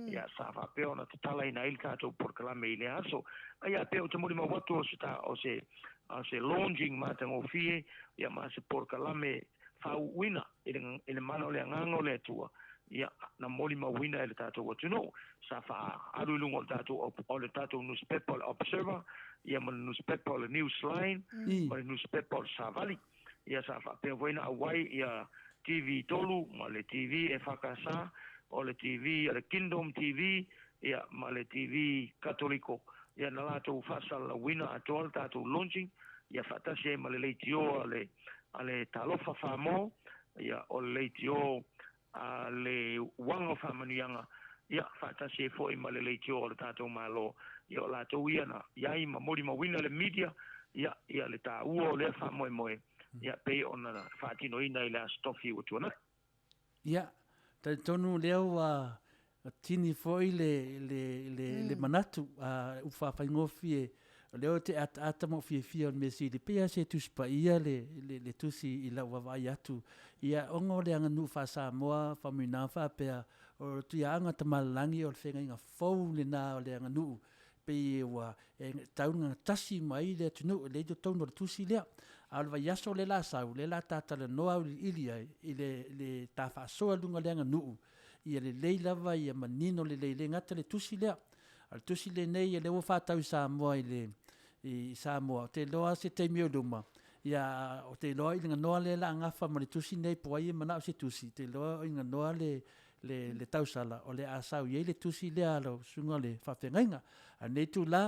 ia, sa faapea ona tatalaina ai le tatou polokalame i lea aso. A ia, pei ou te molimau atu o se, o se, o se launching matagofie, ia, ma se polokalame faauuina i le, i le mana o le Agaga o le Atua, ia, na molimauina e le tatou atunuu. Sa faaalu i luga o le tatou, o le tatou nusipepa o le Observer, ia ma le nusipepa o le Newsline, ma le nusipepa o le Savali. Ia, sa faapea foi ona auai ia TV 3 ma le TV EFKS, o le TV a le Kingdom TV, ia, ma le TV Katoliko. Ia, na latou faasalalauina atoa le tatou launching, ia faatasi ai ma le leitio a le a le Talofa Famo, ia, o le leitio a le Uaga o Faamanuiaga, ia, faatasi ai foi ma le leitio o le tatou Malo, ia, o latou ia na i ai ma molimauina le media, ia, ia le taua o lea faamoemoe, ia, pei ona faatinoina i le Aso Tofi ua tuanai. Ia, talitonu lea ua tini foi le, le, le, le manatu, upu faafaigofie. O lea ou te ataata ma ou fiafia o le mea sili, pei lava se Tusi Paia le, le, le tusi i lau vaavaai atu, ia, ona o le aganuu faa-Samoa, faamuina faapea, o le Tuiaana Tamalelagi o le feagaiga fou lena o le aganuu, pei ua e tau gatasi mai le atunuu e leai totonu o le tusi lea. A o le vaiaso lea la sau, lea la ta talanoa auiliili ai i le, le ta faasoa i luga o le aganuu, ia lelei lava ia manino lelei, le gata le tusi lea. A o le tusi lenei, lea ua faatau i Samoa i le, i Samoa, ou te iloa se taimi o luma, ia, ou te iloa i le ganoa lea la gafa ma le tusi nei po o ai e manao se tusi, ou te iloa o i ganoa le, le, le tausala o le a sau i ai le tusi lea a lau susuga le faafeagaiga. A o lenei itula,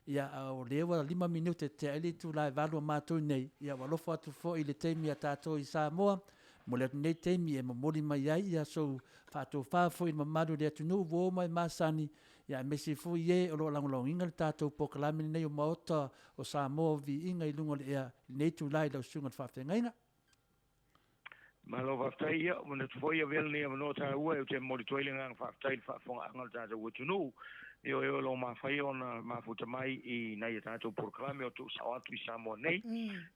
ia, o lea ua 5 minute tea ai le itula e 8 a matou nei, ia ua alofa atu foi i le taimi a tatou i Samoa, mo le atu nei taimi e momoli mai ai ia sou faatofa foi i le mamalu o le atunuu ua oo mai masani, ia aemaise foi e o lo o lagolagoina le tatou polokalame lenei o Maota o Samoa o Viiga i luga o le ea i lenei itula i lau susuga i le faafeagaiga. Malo faafetai. Ia, manatu foi avea lenei avanoa taua ou te momoli atu ai le agaga faafetai i le faafofogaaga o le tatou atunuu. Ioe o lo o mafai ona mafuta mai i nai a tatou polokalame o tuusao atu i Samoa nei.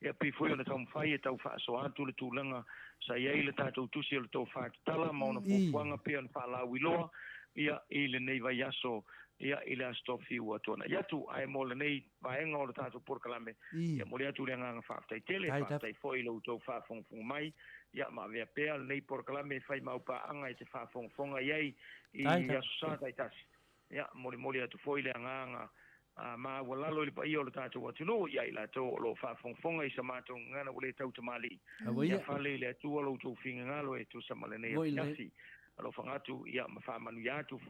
Ia pei foi ona taumafai e tau faasoa atu le tulaga sa i ai le tatou tusi o le tofa tatala ma ona fuafuaga pei ona faalauiloa ia i lenei vaiaso ia i le Aso Tofi ua tuanai atu. Ae mo lenei vaega o le tatou polokalame, ia momoli atu le agaga faafetai tele, faafetai foi i lo outou faafogafoga mai, ia ma avea pea lenei polokalame e fai maupaaga e te faafogafoga i ai i Aso Sa taitasi. Ia molimoli atu foi le agaga maualalo i le paia o le tatou atunuu ia i latou o lo o faafogafoga i sa matou gagana ua le tautamalii. Ia fale i le Atua lo outou finagalo e tusa ma lenei afiafi. Alofaga atu ia ma faamanuia atu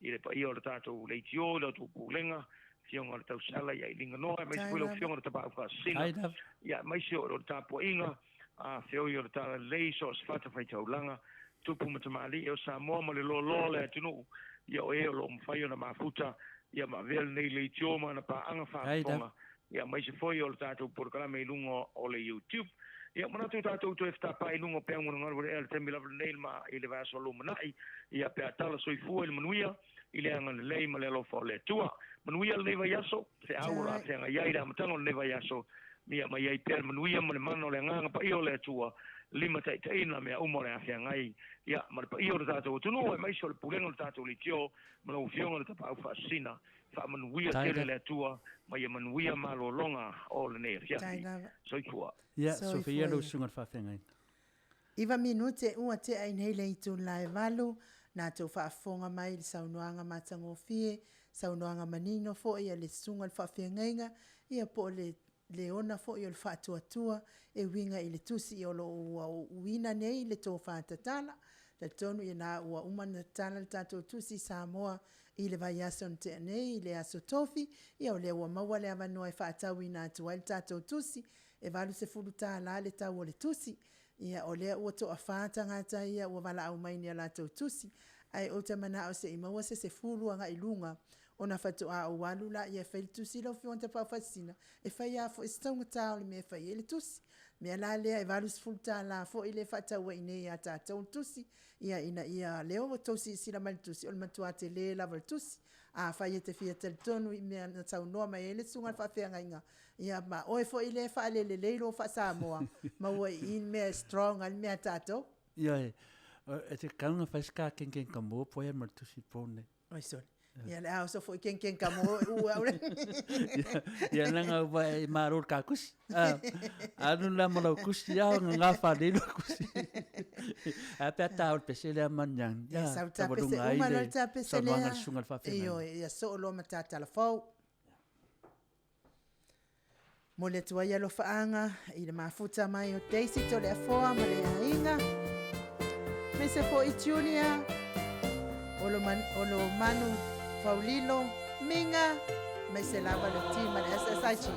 i le paia o le tatou leitio i la outou pulega, Afioga o le Tausala ia i Liganoa, aemaise foi lau Afioga le Tapaau Faasisina, ia aemaise o le tapuaiga a feoi o le Talalelei, so o se fatafaitaulaga, tupu ma tamalii o Samoa ma le loaloa o le atunuu, ia o e o lo o mafai ona mafuta, ia ma avea lenei leitio ma ana paaga faafofoga, ia aemaise foi o le tatou polokalame i luga o le YouTube. Ia manatu tatou toe fetapaai i luga o peau galugalu o le ea i le taimi lava lenei ma i le vaiaso lumanai, ia pe a tala soifua i le manuia, i le agalelei ma le alofa o le Atua. Manuia lenei vaiaso, feau o le a feagai ai i le amataga o lenei vaiaso, ia mai ai pea le manuia ma le mana o le Agaga Paia o le Atua, limataitaiina mea uma o le a feagai, ia, ma le paia o le tatou atunuu, aemaise o le pulega o le tatou leitio, ma lau Afioga le Tapaau Faasisina. Faamanuia tele le Atua, ma ia manuia malologa o lenei afiafi. Soifua. Ia, soifua lau Susuga i le Faafeagaiga. 9 minute ua tea i nei le itula e 8, na tou faafofoga mai i le saunoaga matagofie, saunoaga manino foi a le Susuga i le Faafeagaiga, ia po o le leona foi o le faatuatua e uiga i le tusi o lo o ua uuina nei le tofa tatala. Talitonu ina ua uma ona tatala le tatou tusi i Samoa i le vaiaso na tea nei, i le Aso Tofi, ia o lea ua maua le avanoa e faatauina atu ai le tatou tusi, e $80 le tau o le tusi. Ia, o lea ua toafa tagata ia ua valaau mai i ni a latou tusi, ae ou te manao se i maua se 10 agai i luga ona faatoa ou alu laia e fai le tusi. Lau Afioga i le Tapaau Faasisina, e fai lava foi se taugata o le mea e fai ai le tusi. O le mea la lea e $80 foi lea e faatau ai i inei ia tatou le tusi, ia ina ia, lea ua outou silasila mai i le tusi, o le matua tele lava o le tusi. Afai e te fia talitonu i mea na saunoa mai ai le Susuga i le Faafeagaiga, Ia, ma oe foi lea e faalelelei lou faa-Samoa, maua i i le mea e strong ai le mea a tatou. Ioe, e te tatau ona fai se ka kenkeng ka mo po ea ma le tusi po nei. Oi sole. Ia le a oso foi kenkeng ka mo e ua ule. Ia nanga ua e malo le ka kusi. Anu la ma lau kusi a nga nga fa le lo kusi. A pe ta o pese le man yang. Ia sau ta pese uma lo ta pese le. Ioe, ia so lo ma ta talafou. Momoli atu ai alofaaga i le mafuta mai o Daisy Toleafoa ma le aiga, aemaise foi Julia, Olomanu Faulilo, Minga, aemaise lava le team a le SSIG.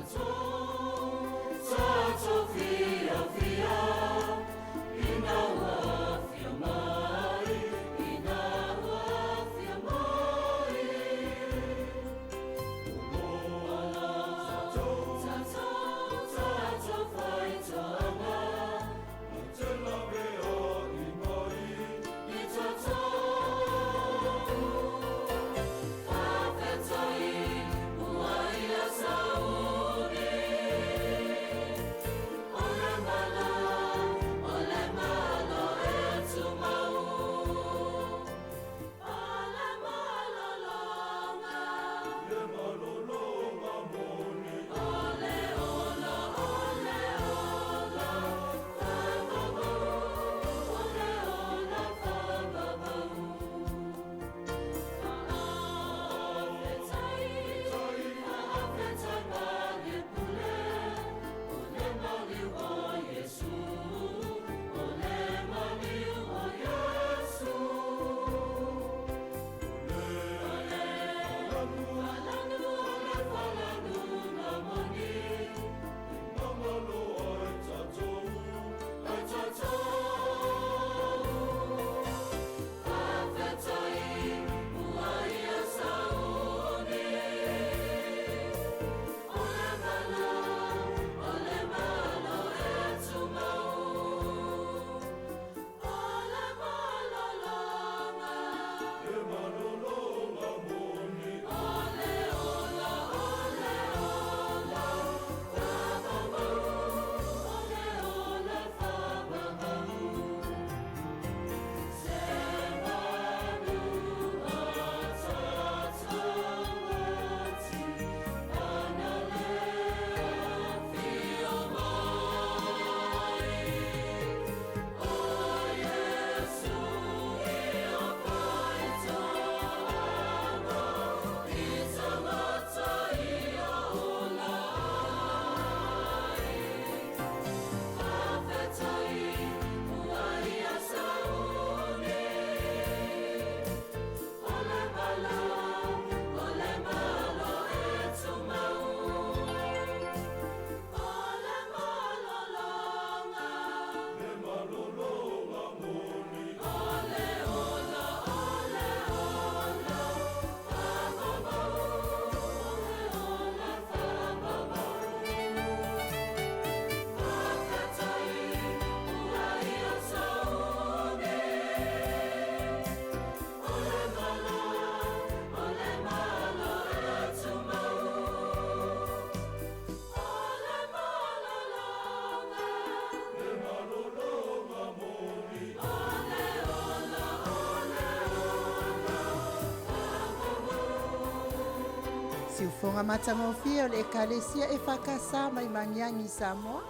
Siufoga matagofie o le Ekalesia EFKS mai Magiagi i Samoa,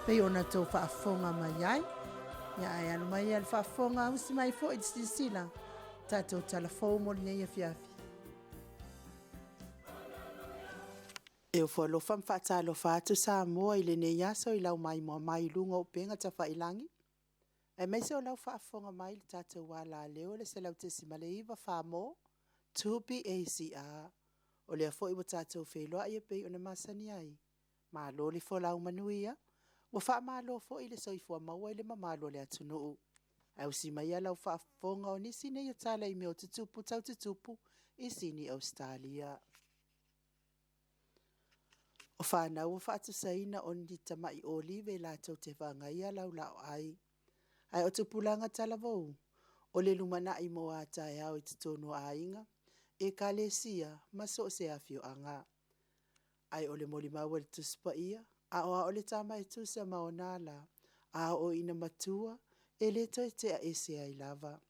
pei ona tou faafofoga mai ai. Ia ae alu mai ia le faafofoga usi mai foi le silasila tatou tala fou mo lenei afiafi. E ofo alofa ma faatalofa atu Samoa i lenei aso i lau maimoa mai i luga o upega tafailagi, aemaise o lau faafofoga mai i le tatou alaleo le 100.9 Farmall 2BACR. O lea foi ua tatou feiloai e pei ona masani ai. Malo le folau manuia, ua faamalo foi le soifua maua i le mamalu o le atunuu. Ae usi maia lau faafofoga o nisi nei o tala i mea o tutupu tau tutupu i Sini Ausetalia. O fanau ua faatusaina o ni tamai olive latou te vagaia laulaoai. Ae o tupulaga talavou, o le lumanai mo a taeao i totonu o aiga, ekalesia ma so o se afioaga. Ae o le molimau a le Tusi Paia, a o a o le tama e tusa ma ona ala, a oo ina matua, e le toe tea ese ai lava.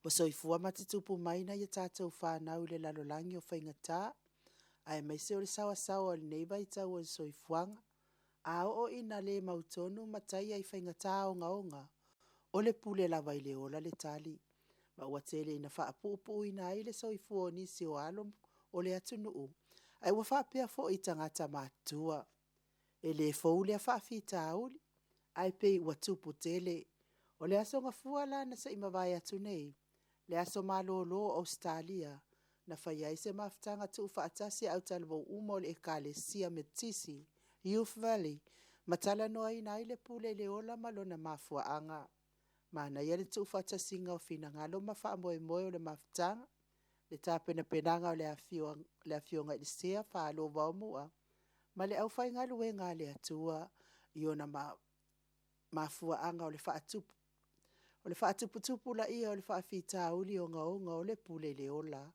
Ua soifua matetupu mai nai a tatou fanau i le lalolagi o faigata, aemaise o le saoasaoa o lenei vaitau o le soifuaga. A oo ina le mautonu ma taia i faigata ogaoga, o le pule lava i le ola le tali, ma ua tele ina faapuupuuina ai le soifua o nisi o alo o le atunuu, ae ua faapea foi i tagata matutua. E le fou lea faafitauli, ae pei ua tupu tele. O le Aso Gafua la na se i mavae atu nei, le aso malolo o Ausetalia, na faia ai se mafutaga tuufaatasi a autalavou uma o le Ekalesia Metotisi Youth Valley ma talanoaina ai le pule i le ola ma lona mafuaaga. Manaia le tuufaatasiga o finagalo ma faamoemoe o le mafutaga, le tapenapenaga o le Afioga i le Sea Falo Vaomua ma le aufaigaluega a le Atua i ona mafuaaga o le faatuputupulaia o le faafitauli ogaoga o le pule i le ola,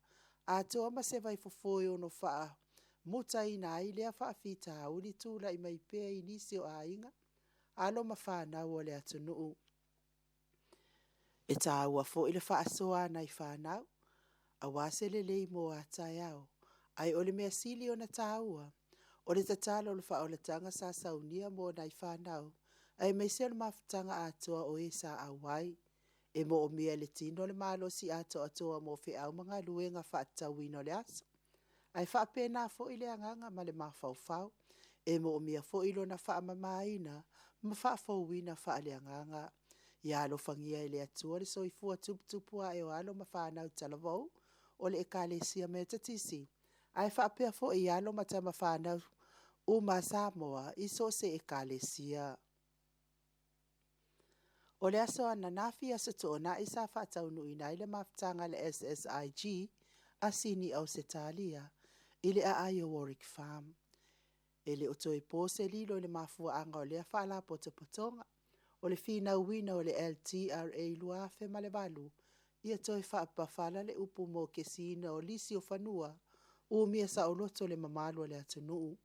atoa ma se vaifofo e ono faamutaina ai lea faafitauli tulai mai pea i nisi o aiga, alo ma fanau o le atunuu. E taua foi le faasoa a nai fanau, aua se lelei mo a taeao. Ae o le mea sili ona taua, o le tatalo o le faaolataga sa saunia mo nai fanau, aemaise o le mafutaga atoa o e sa auai. E moomia e le tino le malosi atoatoa mo feau ma galuega faatatauina o le aso. Ae faapena foi le agaga ma le mafaufau. E moomia foi lona faamamaina ma faafouina faaleagaga. Ia alofagia e le Atua le soifua tuputupu ae o alo ma fanau talavou o le Ekalesia Metotisi, ae faapea foi i alo ma tama fanau uma a Samoa i so o se Ekalesia. O le aso ananafi, aso Toonai, sa faataunuuina ai le mafutaga a le SSIG a Sini Ausetalia i le aai o Warwick Farm. E le o toe po se lilo i le mafuaaga o lea faalapotopotoga, o le finauina o le LTRA 2008 ia toe faapafala le upu mo kesiina o lisi o fanua umia saoloto le mamalu o le atunuu.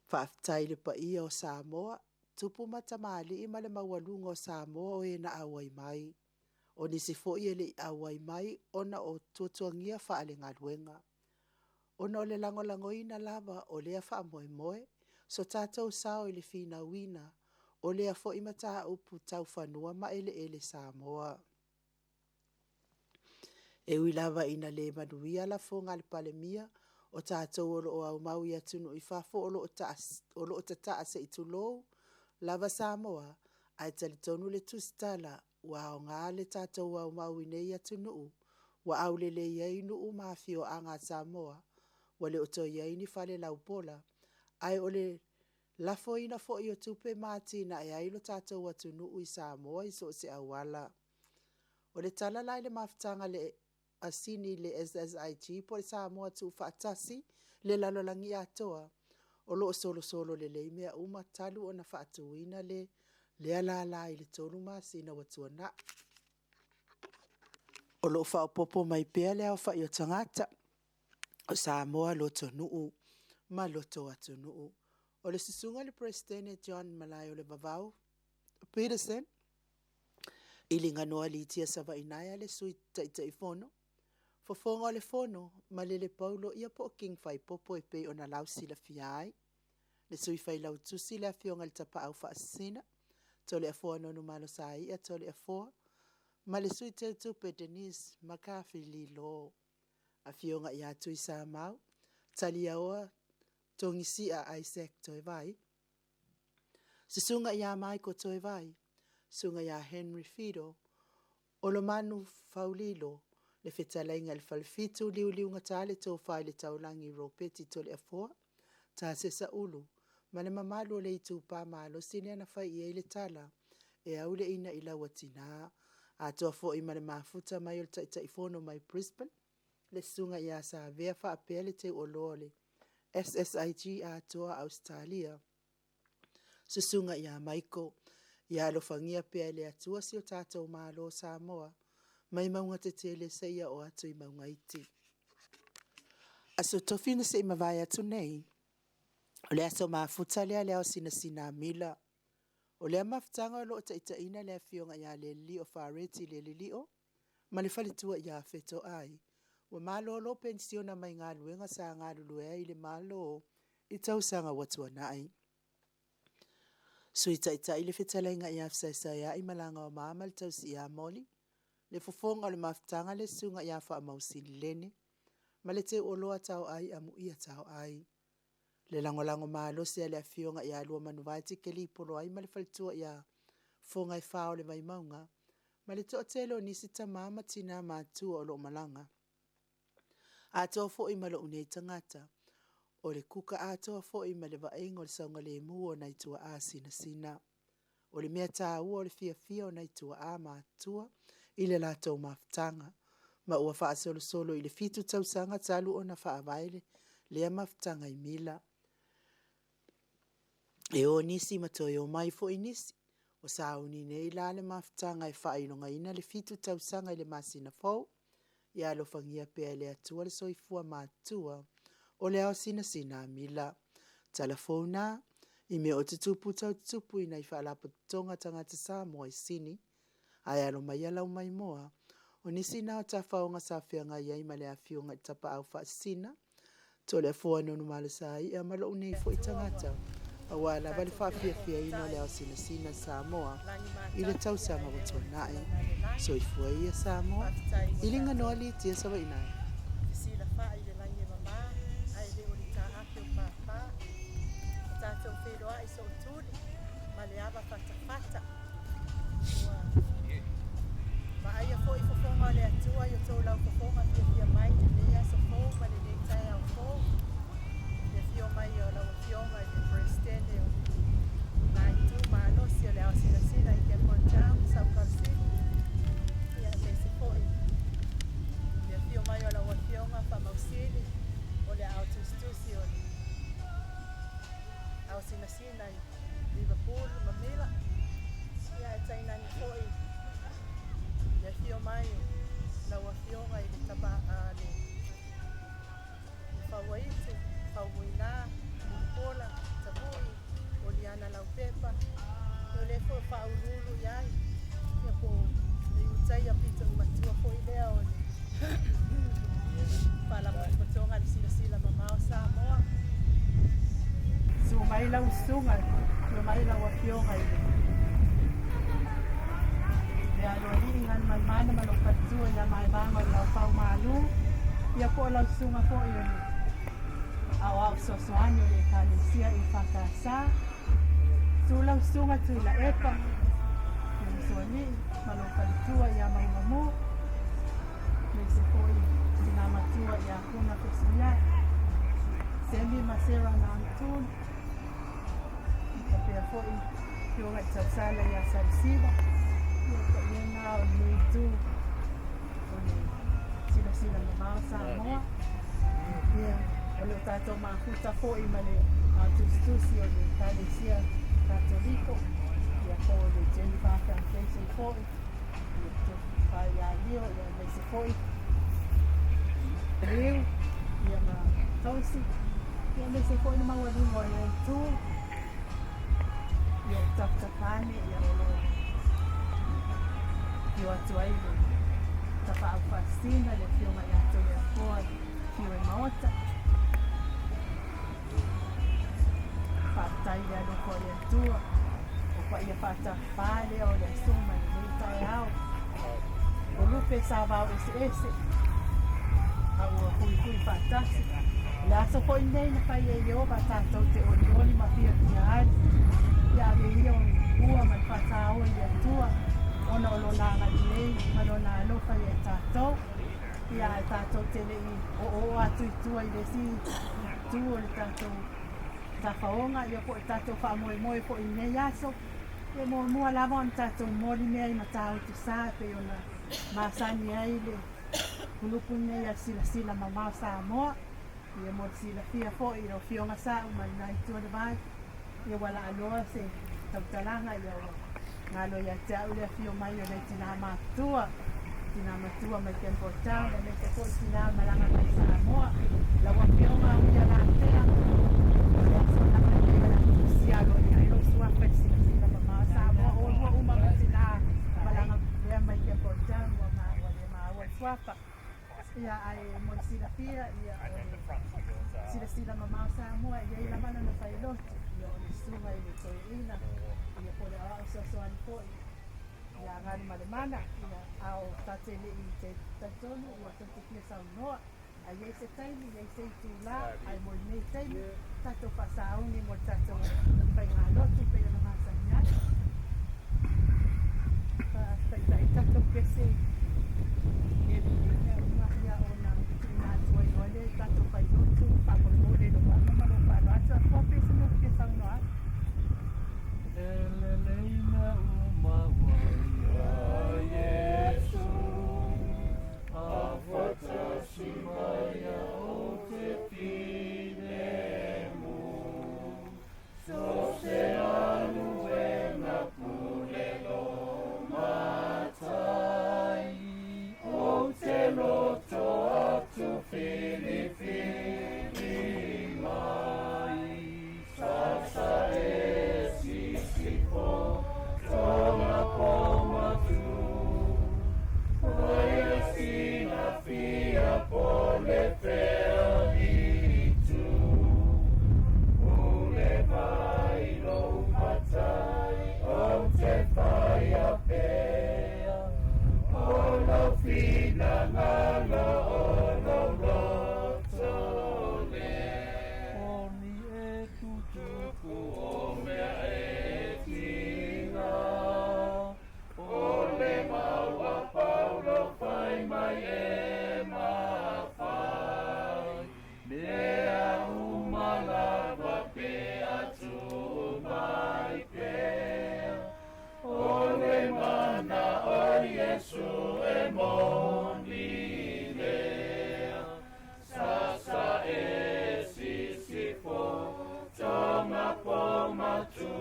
Faafetai i le paia o Samoa, tupu ma tamalii ma le maualuga o Samoa o e na auai mai. O nisi foi e le i auai mai ona o tuatuagia faalegaluega. Ona o le lagolagoina lava o lea faamoemoe, so tatou sao i le finauina o lea foi mataupu tau fanua ma eleele Samoa. E ui lava ina le manuia lafoga a le Palemia, o tatou o lo o aumau i atunuu i fafo o lo o tataa se i tulou lava Samoa, ae talitonu le tusitala ua aoga le tatou aumau i nei atunuu, ua aulelei ai nuu ma afioaga a Samoa, ua le o toe i ai ni fale laupola, ae o le lafoina foi o tupe ma atinae ai lo tatou atunuu i Samoa i so o se auala. O le tala la i le mafutaga a Sini i le SSIG po o le Samoa Tuufaatasi le lalolagi atoa, o lo o solosolo lelei mea uma talu ona faatuina lea lala i le 3 masina ua tuanai. O lo o faaopoopo mai pea le aofai o tagata o Samoa lotonuu ma loto atunuu. O le susuga i le Peresetene John Malaeolevavau Peterson, i Liganoa Litia Savainaea le Sui Taitaifono, Fofoga o le Fono, Malele Paulo ia po o King Faipopo e pei ona lausilafia ai. Le Sui Failautusi le Afioga i le Tapaau Faasisina, Toleafoa Nonumalosaia Toleafoa, ma le Sui Teutupe Denise McCarthy Lilo. Afioga ia Tuisamau, Taliaoa Togisia Isaac Toevai, Susuga ia Michael Toevai, Susuga ia Henry Fido, Olomanu Faulilo, le fetalaiga i le Falefitu, Liuliugata le Tofa i le Taulagi Ropeti Toleafoa, Tasesa Ulu ma le mamalu o le itupa malosi lea na fai i ai le tala, e au le ina i lau tina. Atoa foi ma le mafuta mai o le Taitaifono mai Brisbane, le Susuga ia Savea faapea le teuoloa o le SSIG atoa Ausetalia, Susuga ia Michael. Ia alofagia pea e le Atua si o tatou Malo o Samoa, mai mauga tetele seia oo atu i mauga iti. Aso Tofi na se i mavae atu nei, o le aso mafuta lea le ao sinasina mila. O lea mafutaga o lo o taitaiina le afioga ia Lelio Fareti Lelilio ma le faletua ia Fetoai, ua malolo penisiona mai galuega sa galulue ai i le Malo i tausaga ua tuanai. Sui Taitai le fetalaiga ia Fesaisaiai Malagaoma ma le tausi ia Molly, le fofoga o le mafutaga le susuga ia Faamausili Lene, ma le teuoloa tauai Amuia Tauai. Le lagolago malosi a le afioga ia Luamanuvae Tikeri Poloai ma le faletua ia Fogaifā o le Vaimauga, ma le toatele o nisi tama ma tina matutua o lo o malaga. Atoa foi ma lou nei tagata, o le kuka atoa foi ma le vaaiga o le saogalemu o nai tuaa sinasina. O le mea taua o le fiafia o nai tuaa matutua i le latou mafutaga, ma ua faasolosolo i le 7 tausaga talu ona faavae lea mafutaga i Mila. E o nisi ma toe omai foi nisi. Ua sauni nei la le mafutaga e faailogaina le 7 tausaga i le masina fou. Ia alofagia pea e le Atua le soifua matua o le ao sinasina Mila. Tala fou na, i mea o tutupu tau tutupu i nai faalapotopotoga tagata Samoa i Sini, ae alo maia lau maimoa, o nisi na o tafaoga sa feagai ai ma le afioga i le Tapaau Faasisina, Toleafoa Nonumalosaia ma lou nei foi tagata, aua lava le faafiafiaina o le ao sinasina Samoa i le tausaga ua tuanai. Soifua ia Samoa, i liga noa litia Savaii nei. Fesilafai le lagi e mama, ae le o le taape o pāpā. O tatou feiloai sootuli ma le ava fatafata. Ua vaaia foi fofoga o le Atua i o outou laufofoga fiafia mai i lenei aso fou ma lenei taeao fou. Le afio mai o lau Afioga i le Peresetene o le Itu Malosi o le Ao Sinasina i Cameron Town, Saukalsini. Ia, aemaise foi le afio mai o lau Afioga Faamausili o le Aao Tusitusi o le Ao Sinasina i Liverpool ma Mila. Ia, ae tainane foi le afio mai o lau Afioga i le tapa a le Fauaitu, Faumuina, Mulipola, Tavui, Oliana Laupepa, o lea foi o faauluulu i ai, ia po o le Utaia pito i matua foi lea o le Faalapotopotoga le Silasila Mamao Samoa. Susu mai lau susuga, afio mai lau afioga i le le aloalii Galumalemana ma lou faletua ia Maevaga o le Laufau Malu, ia po o lau susuga foi o le Aoao Fesoasoani o le Ekalesia EFKS. Susu lau susuga Tuilaepa, le Usoalii ma lou faletua ia Maugamu, aemaise foi tina matua ia Puna Fesuiai, Semi ma Sarah Nantun, faapea foi Afioga i Tausala ia Salesiva, ia paia na o lenei itu o le silasila mamao Samoa. Ia, o le tatou mafuta foi ma le tusitusi o le Ekalesia Katoliko, ia po o le Jennifer Foundation foi, ia tofa ia Lio, ia aemaise foi Liu, ia ma Tosi, ia aemaise foi le maualuga o le itu, ia o tafutafane, ia o lo o atu ai le tapaau faasina, le afioga ia afio i Maota. Faafetai le alofa o le Atua, o paia faatafā lea o le aso ma lenei taeao. O lupe sa vao eseese, a ua huihui faatasi. O le aso foi lenei na fai e Ieova tatou te olioli ma fiafia ai. Ia ave ia o ua ma le faataoa i le Atua, ona o Lona agalelei ma Lona alofa ia i tatou. Ia ae tatou te le i oooo atu i tua i le isi itu o le tatou tafaoga, ia po o le tatou faamoemoe foi i lenei aso. Ia muamua lava ona tatou momoli mea i Matautu Sa e pei ona masani ai le kulupu lenei a le Silasila Mamao Samoa. Ia mo le silafia foi i lau Afioga Sa'u ma lena itu o le vai, ia ua laaloa se tautalaga, ia ua galo ia te a'u le afio mai o le tinā matutua, tinā matua mai Campbelltown, aemaise foi tinā malaga mai Samoa, lau Afioga Uia Latea, o le aso lava lenei o le a tusia aloaia ai lou suafa i le silasila mamao Samoa, o oulua uma ma tinā malaga lea mai Campbelltown, ua ua le maua le suafa. Ia, ae mo le silafia, ia, o le silasila mamao Samoa e i ai lava lana failotu, ia, o le susuga i le toeaina, ia, po o le aoao fesoasoani foi ia Galumalemana, ia, a o ta te le i te talitonu ua tou te fia saunoa, a i ai se taimi, i ai se itulā, ae mo lenei taimi, tatou faasauni mo le tatou faigalotu pei ona masani ai. Faataitai tatou pese e viiga uma ia ona tuuina atu ai loa lea i tatou failotu faamolemole i lou ava ma lou faaaloalo. Atu pe se mea e fia saunoa ai. E lelei mea uma ua ia Iesu, a fatasi mai ia ou te filemu. So se aluega pule lo matai, ou te loto atu filifili mai. Sasa e sisifo, tonga po matu, Paia silafia po le fea itu. Pule mai lou matai, ou te whaia pea, O lou finagalo o lou loto lea. O ni e tutupu o mea e tiga, O le mau a Paulo fai mai e mafai, Mea uma lava pe a tuu mai pea, O le mana o Iesu e moni lea. Sasa e sisifo, tonga po matu,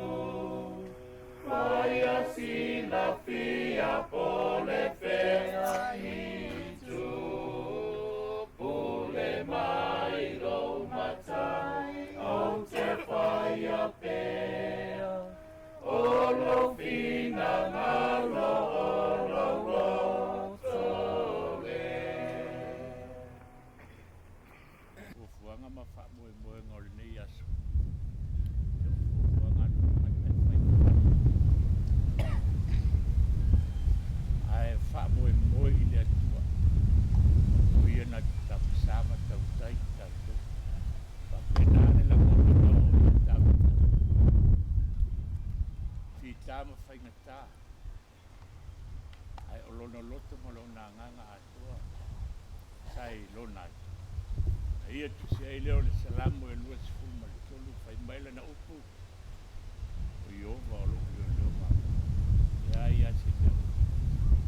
Paia silafia po le fea itu. Pule mai lou matai, ou te whaia pea, O lou finagalo o lou loto lea. Fuafuaga ma faamoemoega o lenei aso, e le o fuafuaga a le tagata e fai ae faamoemoe i le Atua, o Ia na te tapasā ma tautai i tatou. Faapena le lagona na oo ia Tavita, fita ma faigata, ae o lona loto ma lona agaga atoa sa i lona Atua. A ia tusi ai lea o le Salamo e 23, fai mai lana upu, O Ieova o lo'u leoleo ma au, e leai lava se mea ou te itiiti.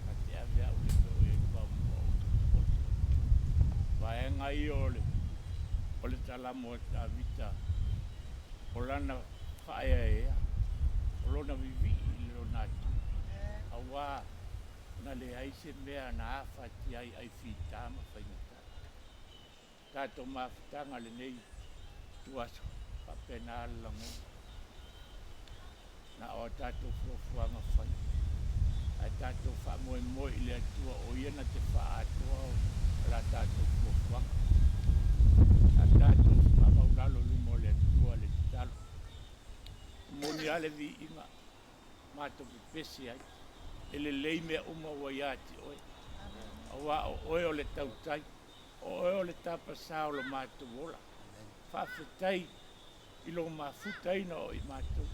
Na te ave a'u i le mea o i ai le vaomoa o te poto. Vaega ia o le o le Salamo a Tavita, o lana faaeaea, o lona vivii i lona Atua, auā na leai se mea na afatia ai ai fita ma faigata. Tatou mafutaga lenei ituaso, faapena le lagona. Na o a tatou fuafuaga fai, ae tatou faamoemoe i le Atua o Ia na te faaatoa O la tatou fuafuaga. Sa tatou faamaualalo i luma o le Atua le tatalo. E moni lava le viiga, matou pepesi ai, e lelei mea uma ua ia te oe, aua o oe o le tautai, o oe o le tapasā o lo matou ola. Faafetai i lou mafutaina o i matou.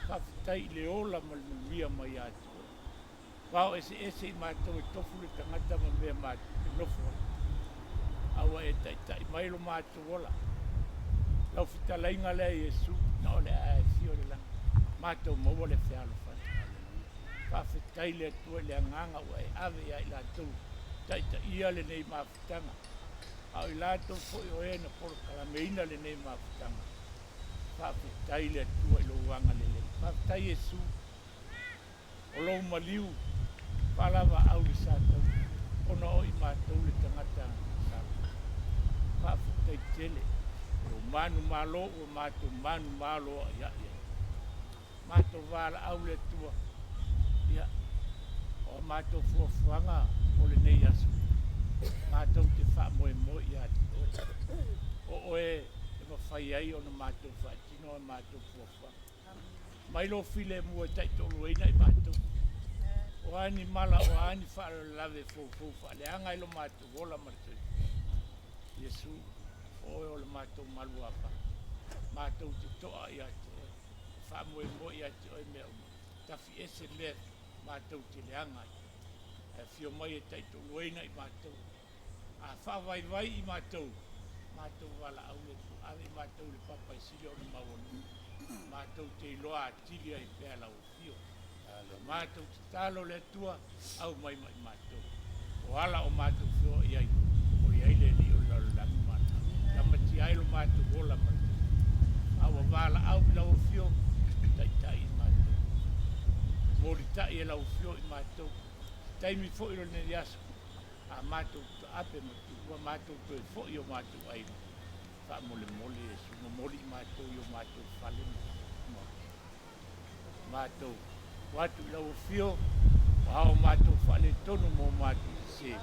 Faafetai i le ola ma le manuia mai ia te oe. Vao eseese i matou e tofu le tagata ma mea matou te nofo ai. A ua e taitai mai lo matou ola. Lau fetalaiga lea Iesu, na o le ae afio i le lagi, matou maua le fealofani. Faafetai le Atua i le agaga ua e ave ia i latou taitaia lenei mafutaga, a o i latou foi o e na polokalameina lenei mafutaga. Faafetai le Atua i lou agalelei. Faafetai Iesu. O lou maliu faalavaau i le sataua, ona o i matou le tagata masalo. Faafetai tele i lou manumalo ua matou manumalo a'ia'i ai. Matou valaau le Atua, ia, o a matou fuafuaga o lenei aso, matou te faamoemoe ia te oe. O oe e mafai ai ona matou faatino a matou fuafuaga. Mai lou filemu e taitoaluaina i matou. O a ni mala, o a ni faalavelave e foufou faaleaga ai lo matou ola ma le soifua. Iesu, o oe o le matou maluapapa. Matou te to'a ia te oe. E faamoemoe ia te oe mea uma. Tafiese mea matou te leaga ai. Ae afio mai e taitoaluaina i matou. A faavaivai i matou, matou valaau le Atua, ave i matou i le papa e sili ona maualuga. Matou te iloa atili ai pea lau afio. Matou tatalo le Atua, aumai ma i matou. O ala o matou feoai ai, o i ai le Alii o le lalolagi ma tamatia ai lo matou ola ma le soifua. A ua valaau i lau afio, taitai i matou. Molitai e lau afio i matou. Taimi foi o lenei aso, a matou taape ma tuua matou toe foi o matou aiga. Faamolemole Iesu, momoli i matou i o matou fale ma matou o atu i lau afio, o ao matou faaletonu mo matou sesē.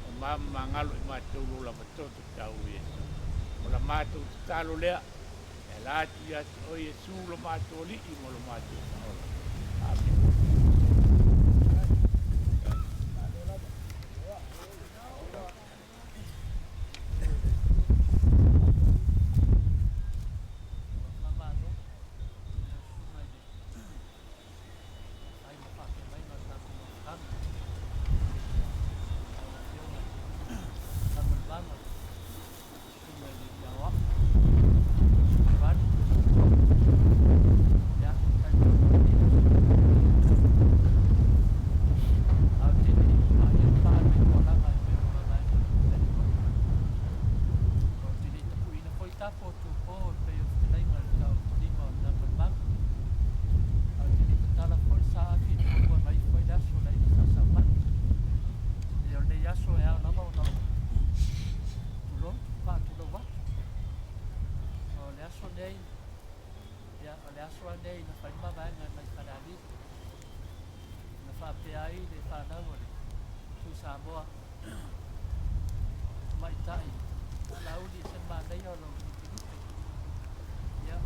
O mamamagalo i matou lo lava toto tau Iesu. O la matou tatalo lea, e ala atu ia te oe Iesu lo matou Alii ma lo matou Faaola. Amene. Faamalo i lau susuga i le fai ma faafeagaiga o le tatou mafutaga. Lau Afioga i le Tamalevana, susuga i le Alii Aoao, Susuga Ivani. Ia, talitonu lenei aso. Ae ou te le i paia le paa lenei taualaga e pei ona mavae atu i le taimi. Ou te le i tapuiina foi tapu o tupo e pei o fetalaiga i le taotolima o le Tamalevana. Ae ou te le i tatala foi le saafi e tualua na ifo ai le aso o le aiga Sa Saumanu. Ia o lenei aso e ao lava ona ou tulou, faatulou atu. O le aso nei, ia o le aso lava nei na fai le mavaega nai Falealili. Na faapea ai le fanau a le Tui Samoa, tamaitai Laauli e se manaia o lou lupelupe. Ia,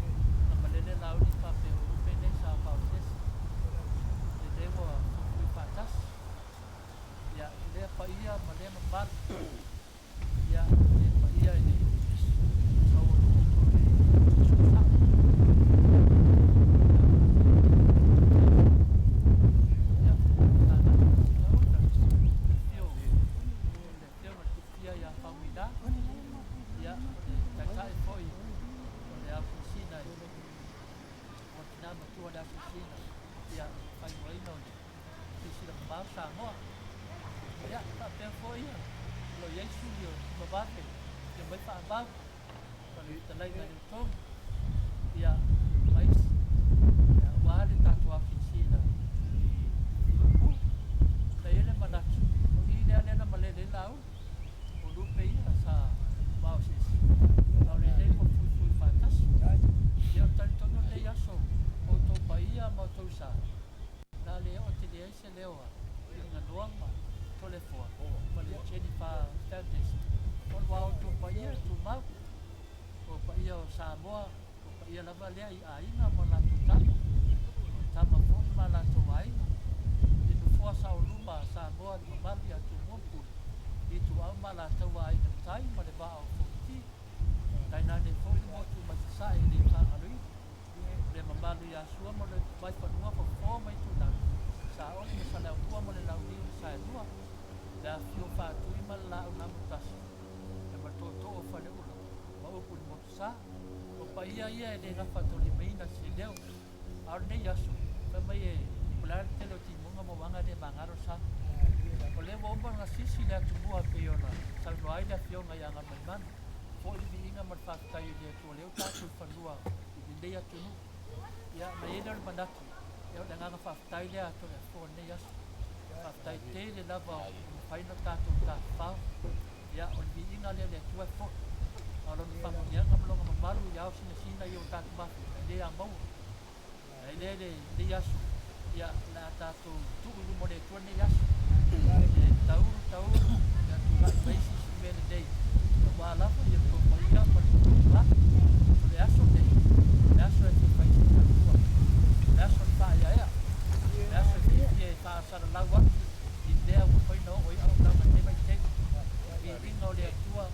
na malele Laauli faapea o lupe nei sa vaosese. Lenei ua fuifui faatasi. Ia, lea paia ma lea mamalu. Ia, le paia i le maualuga o le Suasau. Ia, tatou sina uta, afio o le afioga i le Tupia ia Faumuina. Ia, o le taitai foi o le Ausisina i o tina matua le Ausisina. Ia, faaigoaina o le silasila mamao Samoa. Ia, faapea foi ia, o lo o i ai suli o Tuimavave, ia mai faavau, ma le fetalaiga i le Utogi, ia, ma isi, ia, aua le tatou asiasiga i Lupu. Na i ai le manatu, o i lea lea na malele ai Laauli, o lupe ia sa vaoseese, a o lenei ua fuifui faatasi. Ia, ou te talitonu o lenei aso, o outou paia ma outou sa, na le oo tele ai se leo a Tuiliganoa ma Toleafoa ma le Jennifer. paia lava lea i aiga ma latou tama, o tama foi ma latou aiga, i nofoa saoluma a Samoa i le mamalu ia Tumua ma Pule, Ituau ma Alataua Aiga i le Tai ma le Vaa o Fonoti, tainane foi le motu mai Sasae e le faagaloina le mamalu ia Sua ma le Vaifanua, Fofo ma Itulagi, Saole ma Saleaaumua ma le Launiu na Saelua, le afifio o Faatui ma le Laau na Amotasi, ma le Tootoo o Faleula ma upu i le Motusa. O paia ia e le gafataulimaina se leo, a o lenei aso, fai mai e po o le a le tele o timuga ma uaga e le magalo le sa. O lea ua uma ona gasisi le atumua e pei ona saunoa ai le Afioga ia Galumalemana, foi le viiga ma le faafetai i le Atua o lea ua tatou i fanua i lenei atunuu. Ia, ona i ai lea o le manatu, ia o le agaga faafetai lea a Toleafoa i lenei aso. Faafetai tele lava ua mafai ona tatou tafafao. Ia, o le viiga lea i le Atua e foi, a o Lona faamanuiaga ma Lona mamalu i ao sinasina ia ua tatou mafuta, e le a maua. Ae lea i lenei aso, ia, o le a tatou tuu i luma o le Atua lenei aso. E taulu taulu, ia tulai mai se isi mea lelei, aua lava ia le tou paia ma le tou mamalu. O le aso lenei, o le aso e fia fai ai se tautua, o le aso e faaeaea, o le aso e fiafia e faasalalau atu i mea ua mafai ona oo i ai auaunaga i lenei vaitaimi. O le viiga o le Atua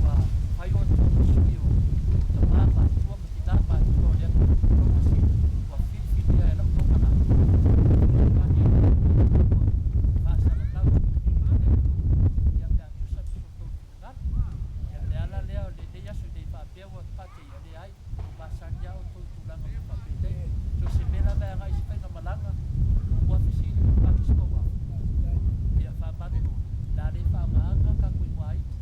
ua fai outou ma sui o tama matutua ma tina matutua o le atunuu taumasina ua filifilia e lau taumalama fesoasoani ai i le Atua faasalalau i viiga o le Atua ia pe a tusa ma so outou finagalo. Ia o le ala lea o lenei aso e le faapea ua faateia, leai, ua masani lava outou i tulaga uma faapenei. So o se mea lava e agai i se faigamalaga, muamua fesili ma paki se tou afa. Ia faamalulu, o le a le faaaogaina tatou igoa iti,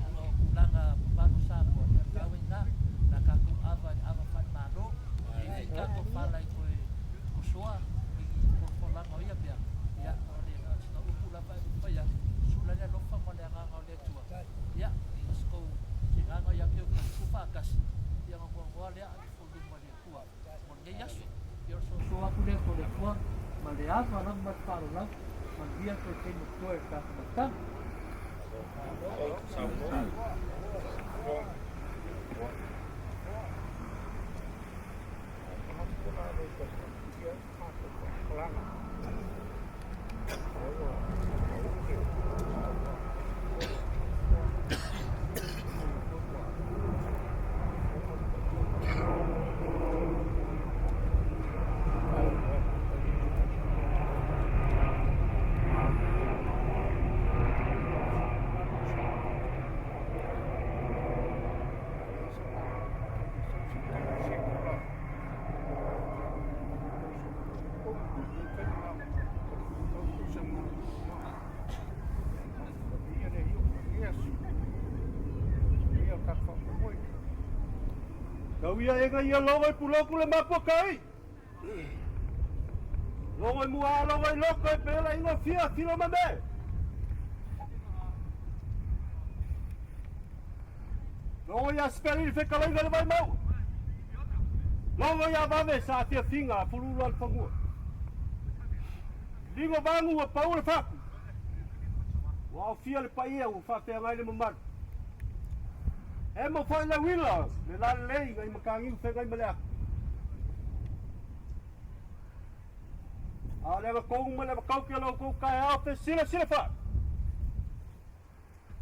ona o tulaga mamalu o Samoa, ia o lena ua i ina, o le a tatou ava i le ava faale-Malo, e i ai foi tatou fala e toe tosoa i folafolaga o ia mea, ia o le sina upu lava e fai atu, sula le alofa ma le agaga o le Atua, ia ma se tou agaga ia te outou, tuufaatasi, ia ona noanoa lea ifo i luma o le Atua mo lenei aso. Ia o le soasoa atu lea e le Atua ma le ava lava ma le faaaloalo, manuia toe taimi o totoe o le tatou mafutaga. Tau ia ega ia logo i puloku le mapua kai. Logo i mua logo i loko e pela ingo fia filo mame. Logo ia speli le fekalaiga le vai mau. Logo ia vave sa fia finga fululu al fangua. Ligo vangu ua pau le faku. Ua aofia le paia ua faafeagai le mamalu. E mo foi le uila le lalelei ngai makagiu fegai ma le afu. A o le avakou ma le avakauke o lo outou taeao fesilasila fa.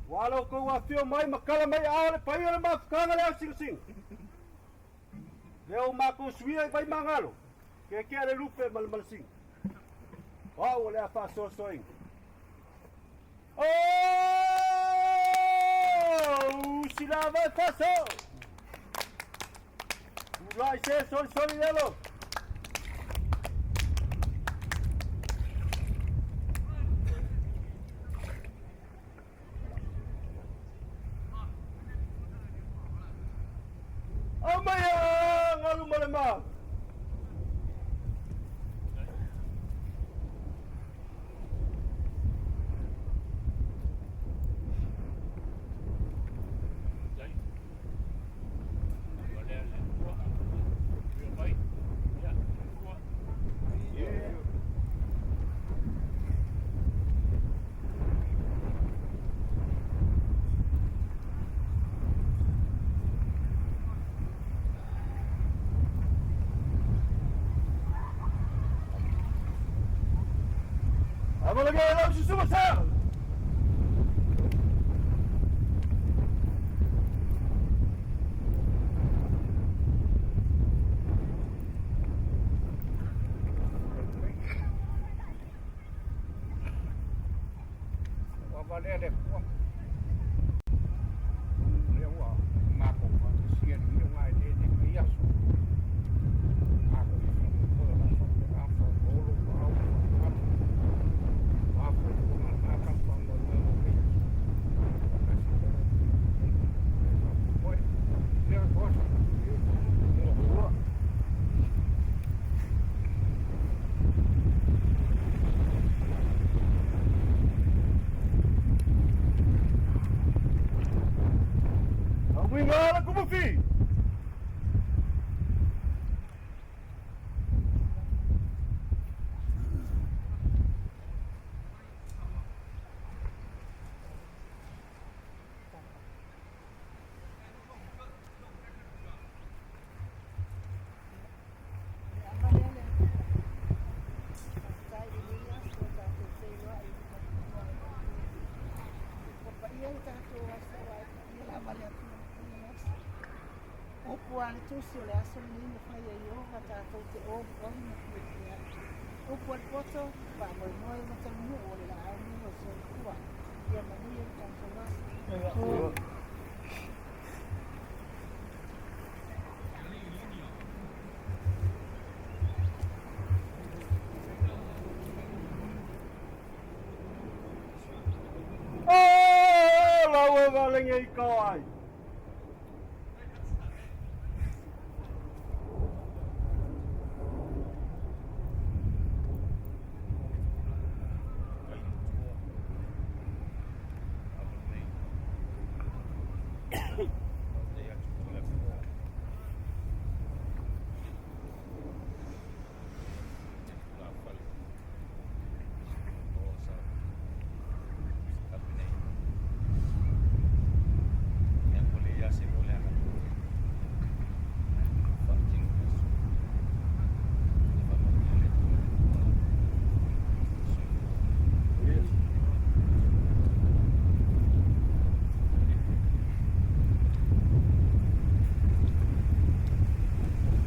Ua lo outou afio mai ma kala mai aao le paia o le mafutaga le au singasinga. Lea ua matou suia i Vaimagalo, keakea le lupe ma le malasinga. O au o le a faasoasoaina. Oh! Usilava e faso! Tulai se solisoli elo! Aumaia galu ma le mau. Tolage lau susu sa. Valea le pua. Le ua mako wa sia ni o ngai le le ngai aso. Mako i fa mo ko la fa pe a fa o lo pa au fa fa. A fa ko na na ka fa mo mo mo ke. Ka si ko. Ko le ko sa. Ua. Awingala kumufi. Upu a le tusi o le aso lenei na fai ai o ka tatou te olioli ma fiafia ai. Upu a le poto, faamoemoe ma taunuu o le laau nei o le soifua. Ia manuia le tatou aso. Oh, laua valenge i kawai.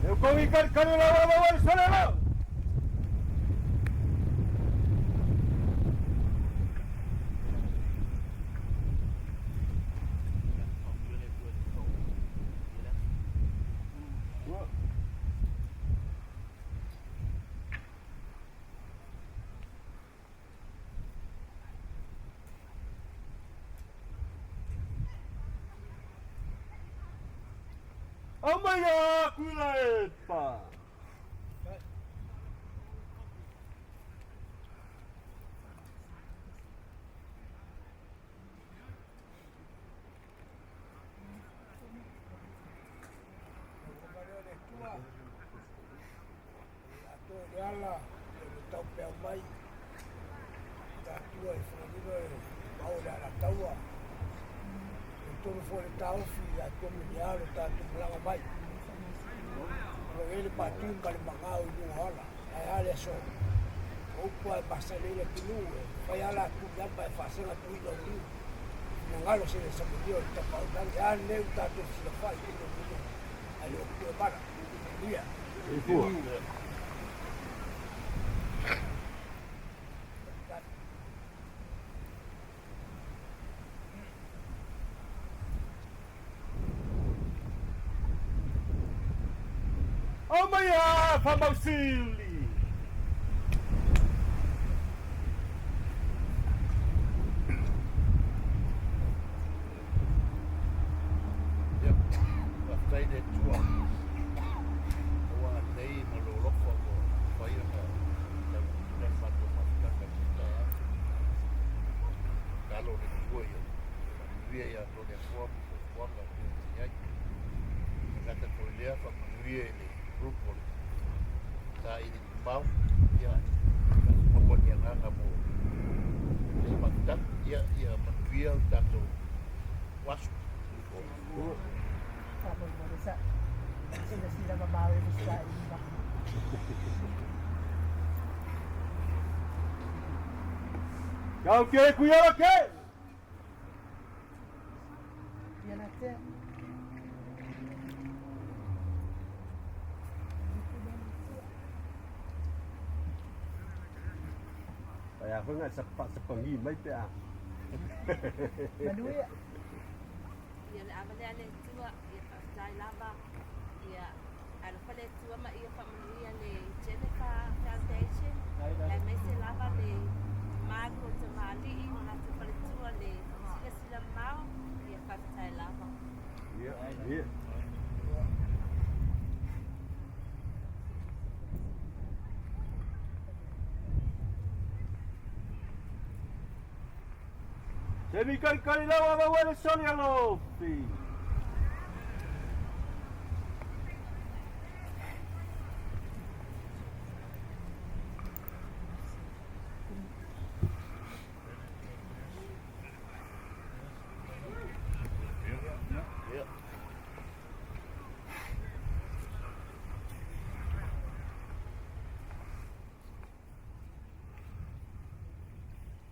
Eu kongi kari kari lawa lawa sale la. Amaya kula epa. Le ala le tau pea mai tātua i whanganino e mau le ala taua e tonu fo le taufi a tua mini alo tātou malaga mai o lo ele patu ma le mangau i luga ala ae ale aso o upu ae masale le tunu e fai ala atu lapa e faasega tuina o liu nangalo se le samulia o le tapaulagi a leu tātou silafai i le mino ai le opu e mana ia. Ifua. Amaya famausili. Ia, faafetai le Atua ua lelei ma lou alofa ua mafai ona taututuina le matou mafutaga i lenei taeao. Tatalo le Atua ia faamanuia ia te le Atua ma fuafuaga e pei ona i ai. E gata foi i lea, faamanuia i le group o le saili mamao, ia maua ni agaga mo lenei mafutaga. Ia, ia manuia le tatou aso. Faamolemole sa silasila mamao i le sailiga. Kau ke kuiara ke. Ia la tea. Kaya ko nga sa sa pangi mai pe a. Manuia. Ia le avalea le Atua, ia faafetai lava, ia alofa le Atua ma ia faamanuia le Jennifer Foundation, aemaise lava le mamalu o tamalii ma latou faletua le silasila mamao, ia faafetai lava. Ia, ia. Se mi kari kari lawa wa wale soli alofi.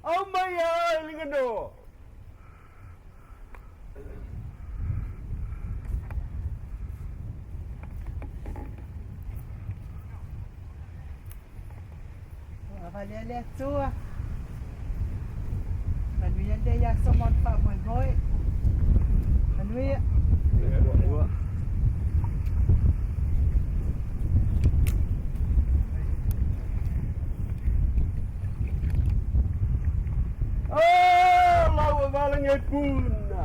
Au mai ai lingano. Ua valea le Atua. Manuia lenei aso mo le faamoemoe. Manuia. Ua. Oh, laua valange puna.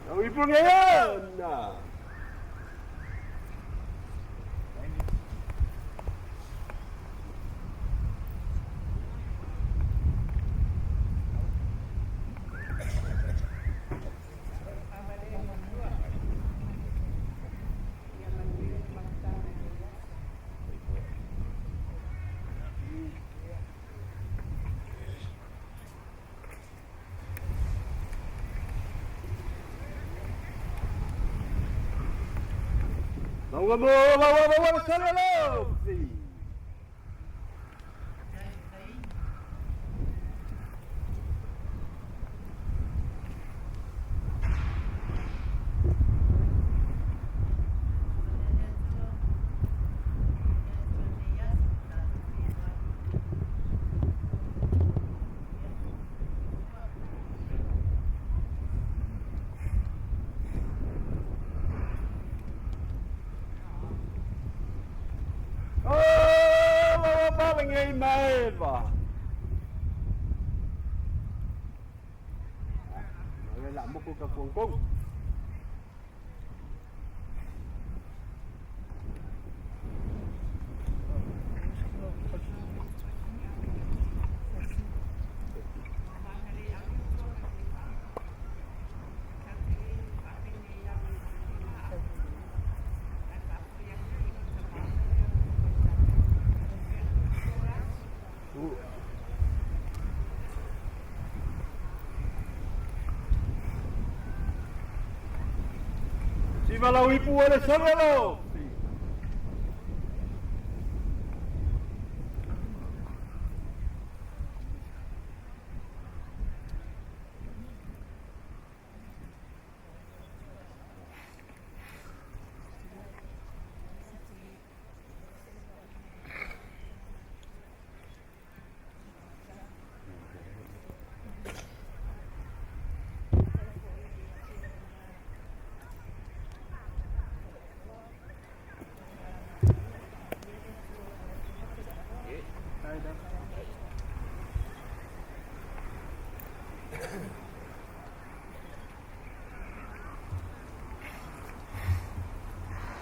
Au ipunga na. Laua mo, laua laua sali alofi. Oh, laua malange maeva. Ngai la moko ka kong kong. Siva lau ipu ele sali alofi.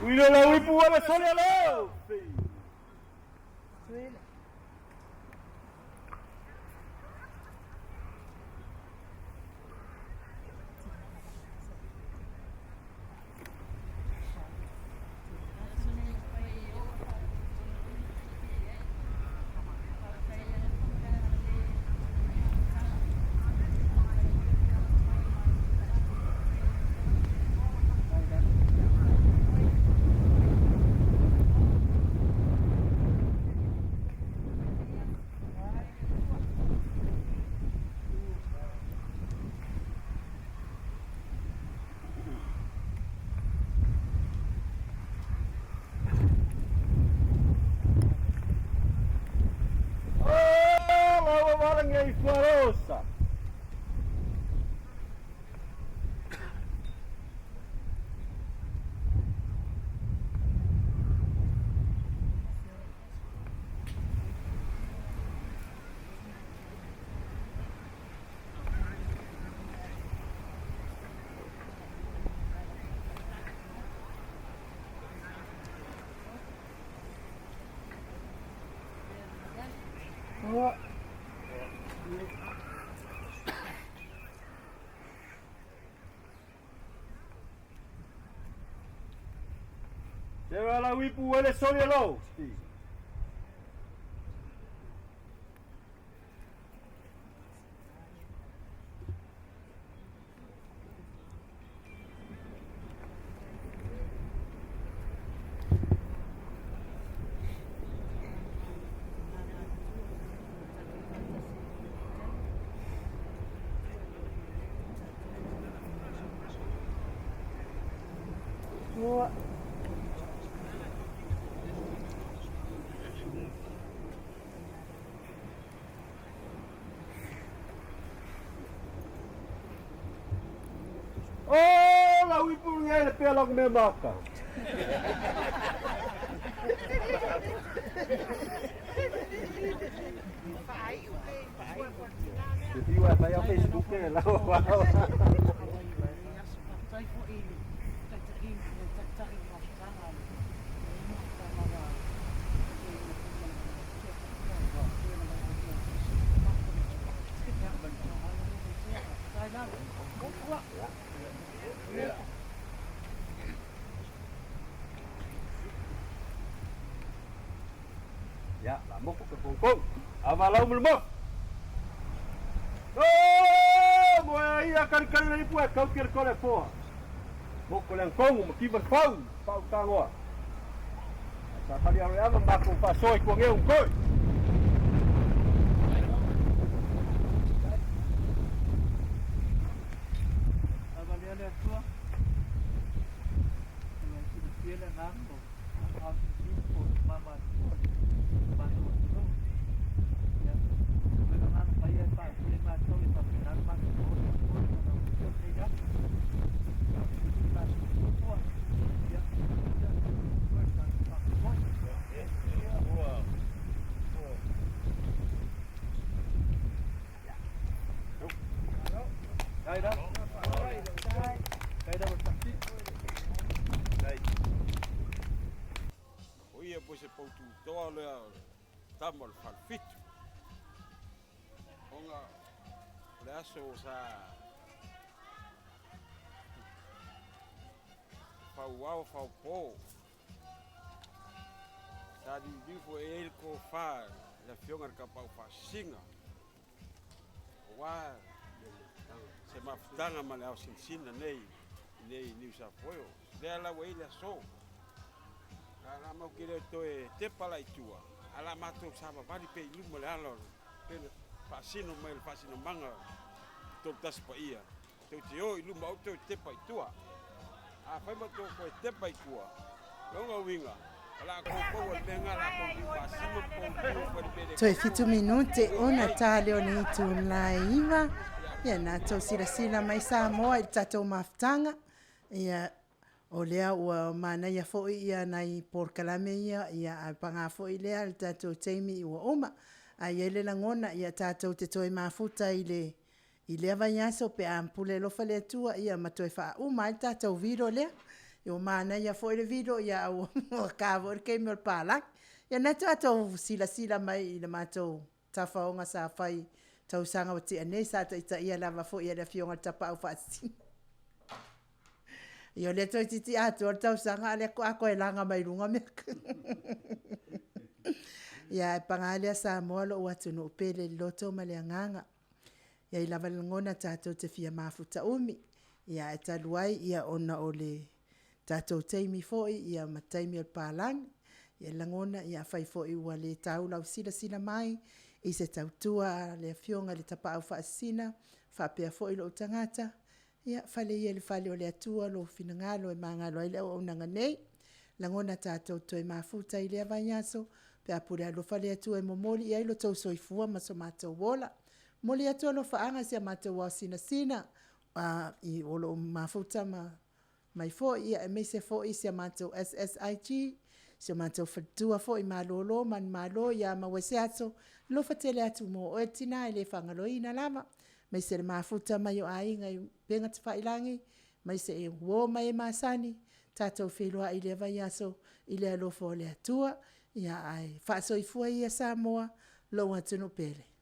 Uila lau ipu wala sole alo. Oh, lawa wala ngai fuarosa. Te wala wipu wale soli alo. Oh, la wipu ngai le pea log me maka. Te fiu a fai au Facebook e la wa. Ya, la moko ke kongkong. Ava lau mo. Oh, mo ia kari kari le ipu e kau ki le kole foa. Moko le kongu mo kiva fau, pau tangoa. Sa kali aro ava mako fa soi ko ngeu koi. Ava lea le Atua. Ua silafia le agaga o aoaosilafia po o mama atua le matou atunuu. Ia, o le agaga paia e faapule matou e faapena le matou maota o le valaautia o lenei aso. Faafesili matou soifua. Ia, ia, o le tatou faamoemoe. Dai da. Dai da mo taxi. O ia po se poutu toa lea tama o le falefitu. Ona o le aso sa fauao faupō. Sa liuliu foi e ai le kofā le afioga i le kapau faasisiga. Auā se mafutaga ma le aosinasina nei nei Niu Safoeo. Lea la ua i le aso. A la mau ke le toe tepa la i tua. A la matou savavali pea i luma le ala o le pena faasino mai le faasinomaga tolu tasi paia. Tou te o i luma au toe tepa i tua. A fai ma tou koe tepa i tua. Longa uiga. O la koukou o le mea nga la kou liu faasima pou tiu foi le mea le Toe 7 minute ona tā leo le itu la 9. Ia, na tou silasila mai Samoa i le tatou mafutaga. Ia, o lea ua manaia foi ia nai polokalame ia, ia ae paga foi lea le tatou taimi ua uma. Ae i ai le lagona, ia tatou te toe mafuta i le i lea vaiaso pe a pule alofa le Atua, ia ma toe faauma ai le tatou video lea. Ia ua manaia foi le vilo ia a ua ta foi le taimi o le palagi. Ia lena tatou silasila mai i le matou tafaoga sa fai i tausaga ua tea nei sa taitaia lava foi e le Afioga i le Tapaau Faasisina. Ia o lea toeitiiti atoa le tausaga a o lea faatoa toe laga mai luga mea. Ia ae paga lea Samoa lou atunuu pele i le loto ma le agaga. E i ai lava le lagona tatou te fia mafuta umi, ae talu ai ona o le tatou taimi foi ma taimi o le palagi, e lagona afai foi ua le tau lau silasila mai i se tautua a le Afioga i le Tapaau Faasisina faapea foi lou tagata, ia fale ia i le fale o le Atua lou finagalo e magalo ai le auaunaga nei. Lagona tatou te toe mafuta i lea vaiaso pe a pule alofa le Atua e momoli i ai lo outou soifua ma so matou ola. E momoli atu alofaaga i si a matou ao sinasina o lo o mafuta mai foi, aemaise foi si a matou SSIG, si o matou faletua foi Malolo Manumalo ia Mauaseaso, alofa tele atu mo oe tina e le faagaloina lava, aemaise le mafuta mai o aiga i upega tafailagi, aemaise o uo ma e masani, tatou feiloai i lea vaiaso i le alofa o le Atua. Ae faasoifua ia Samoa, lou atunuu pele.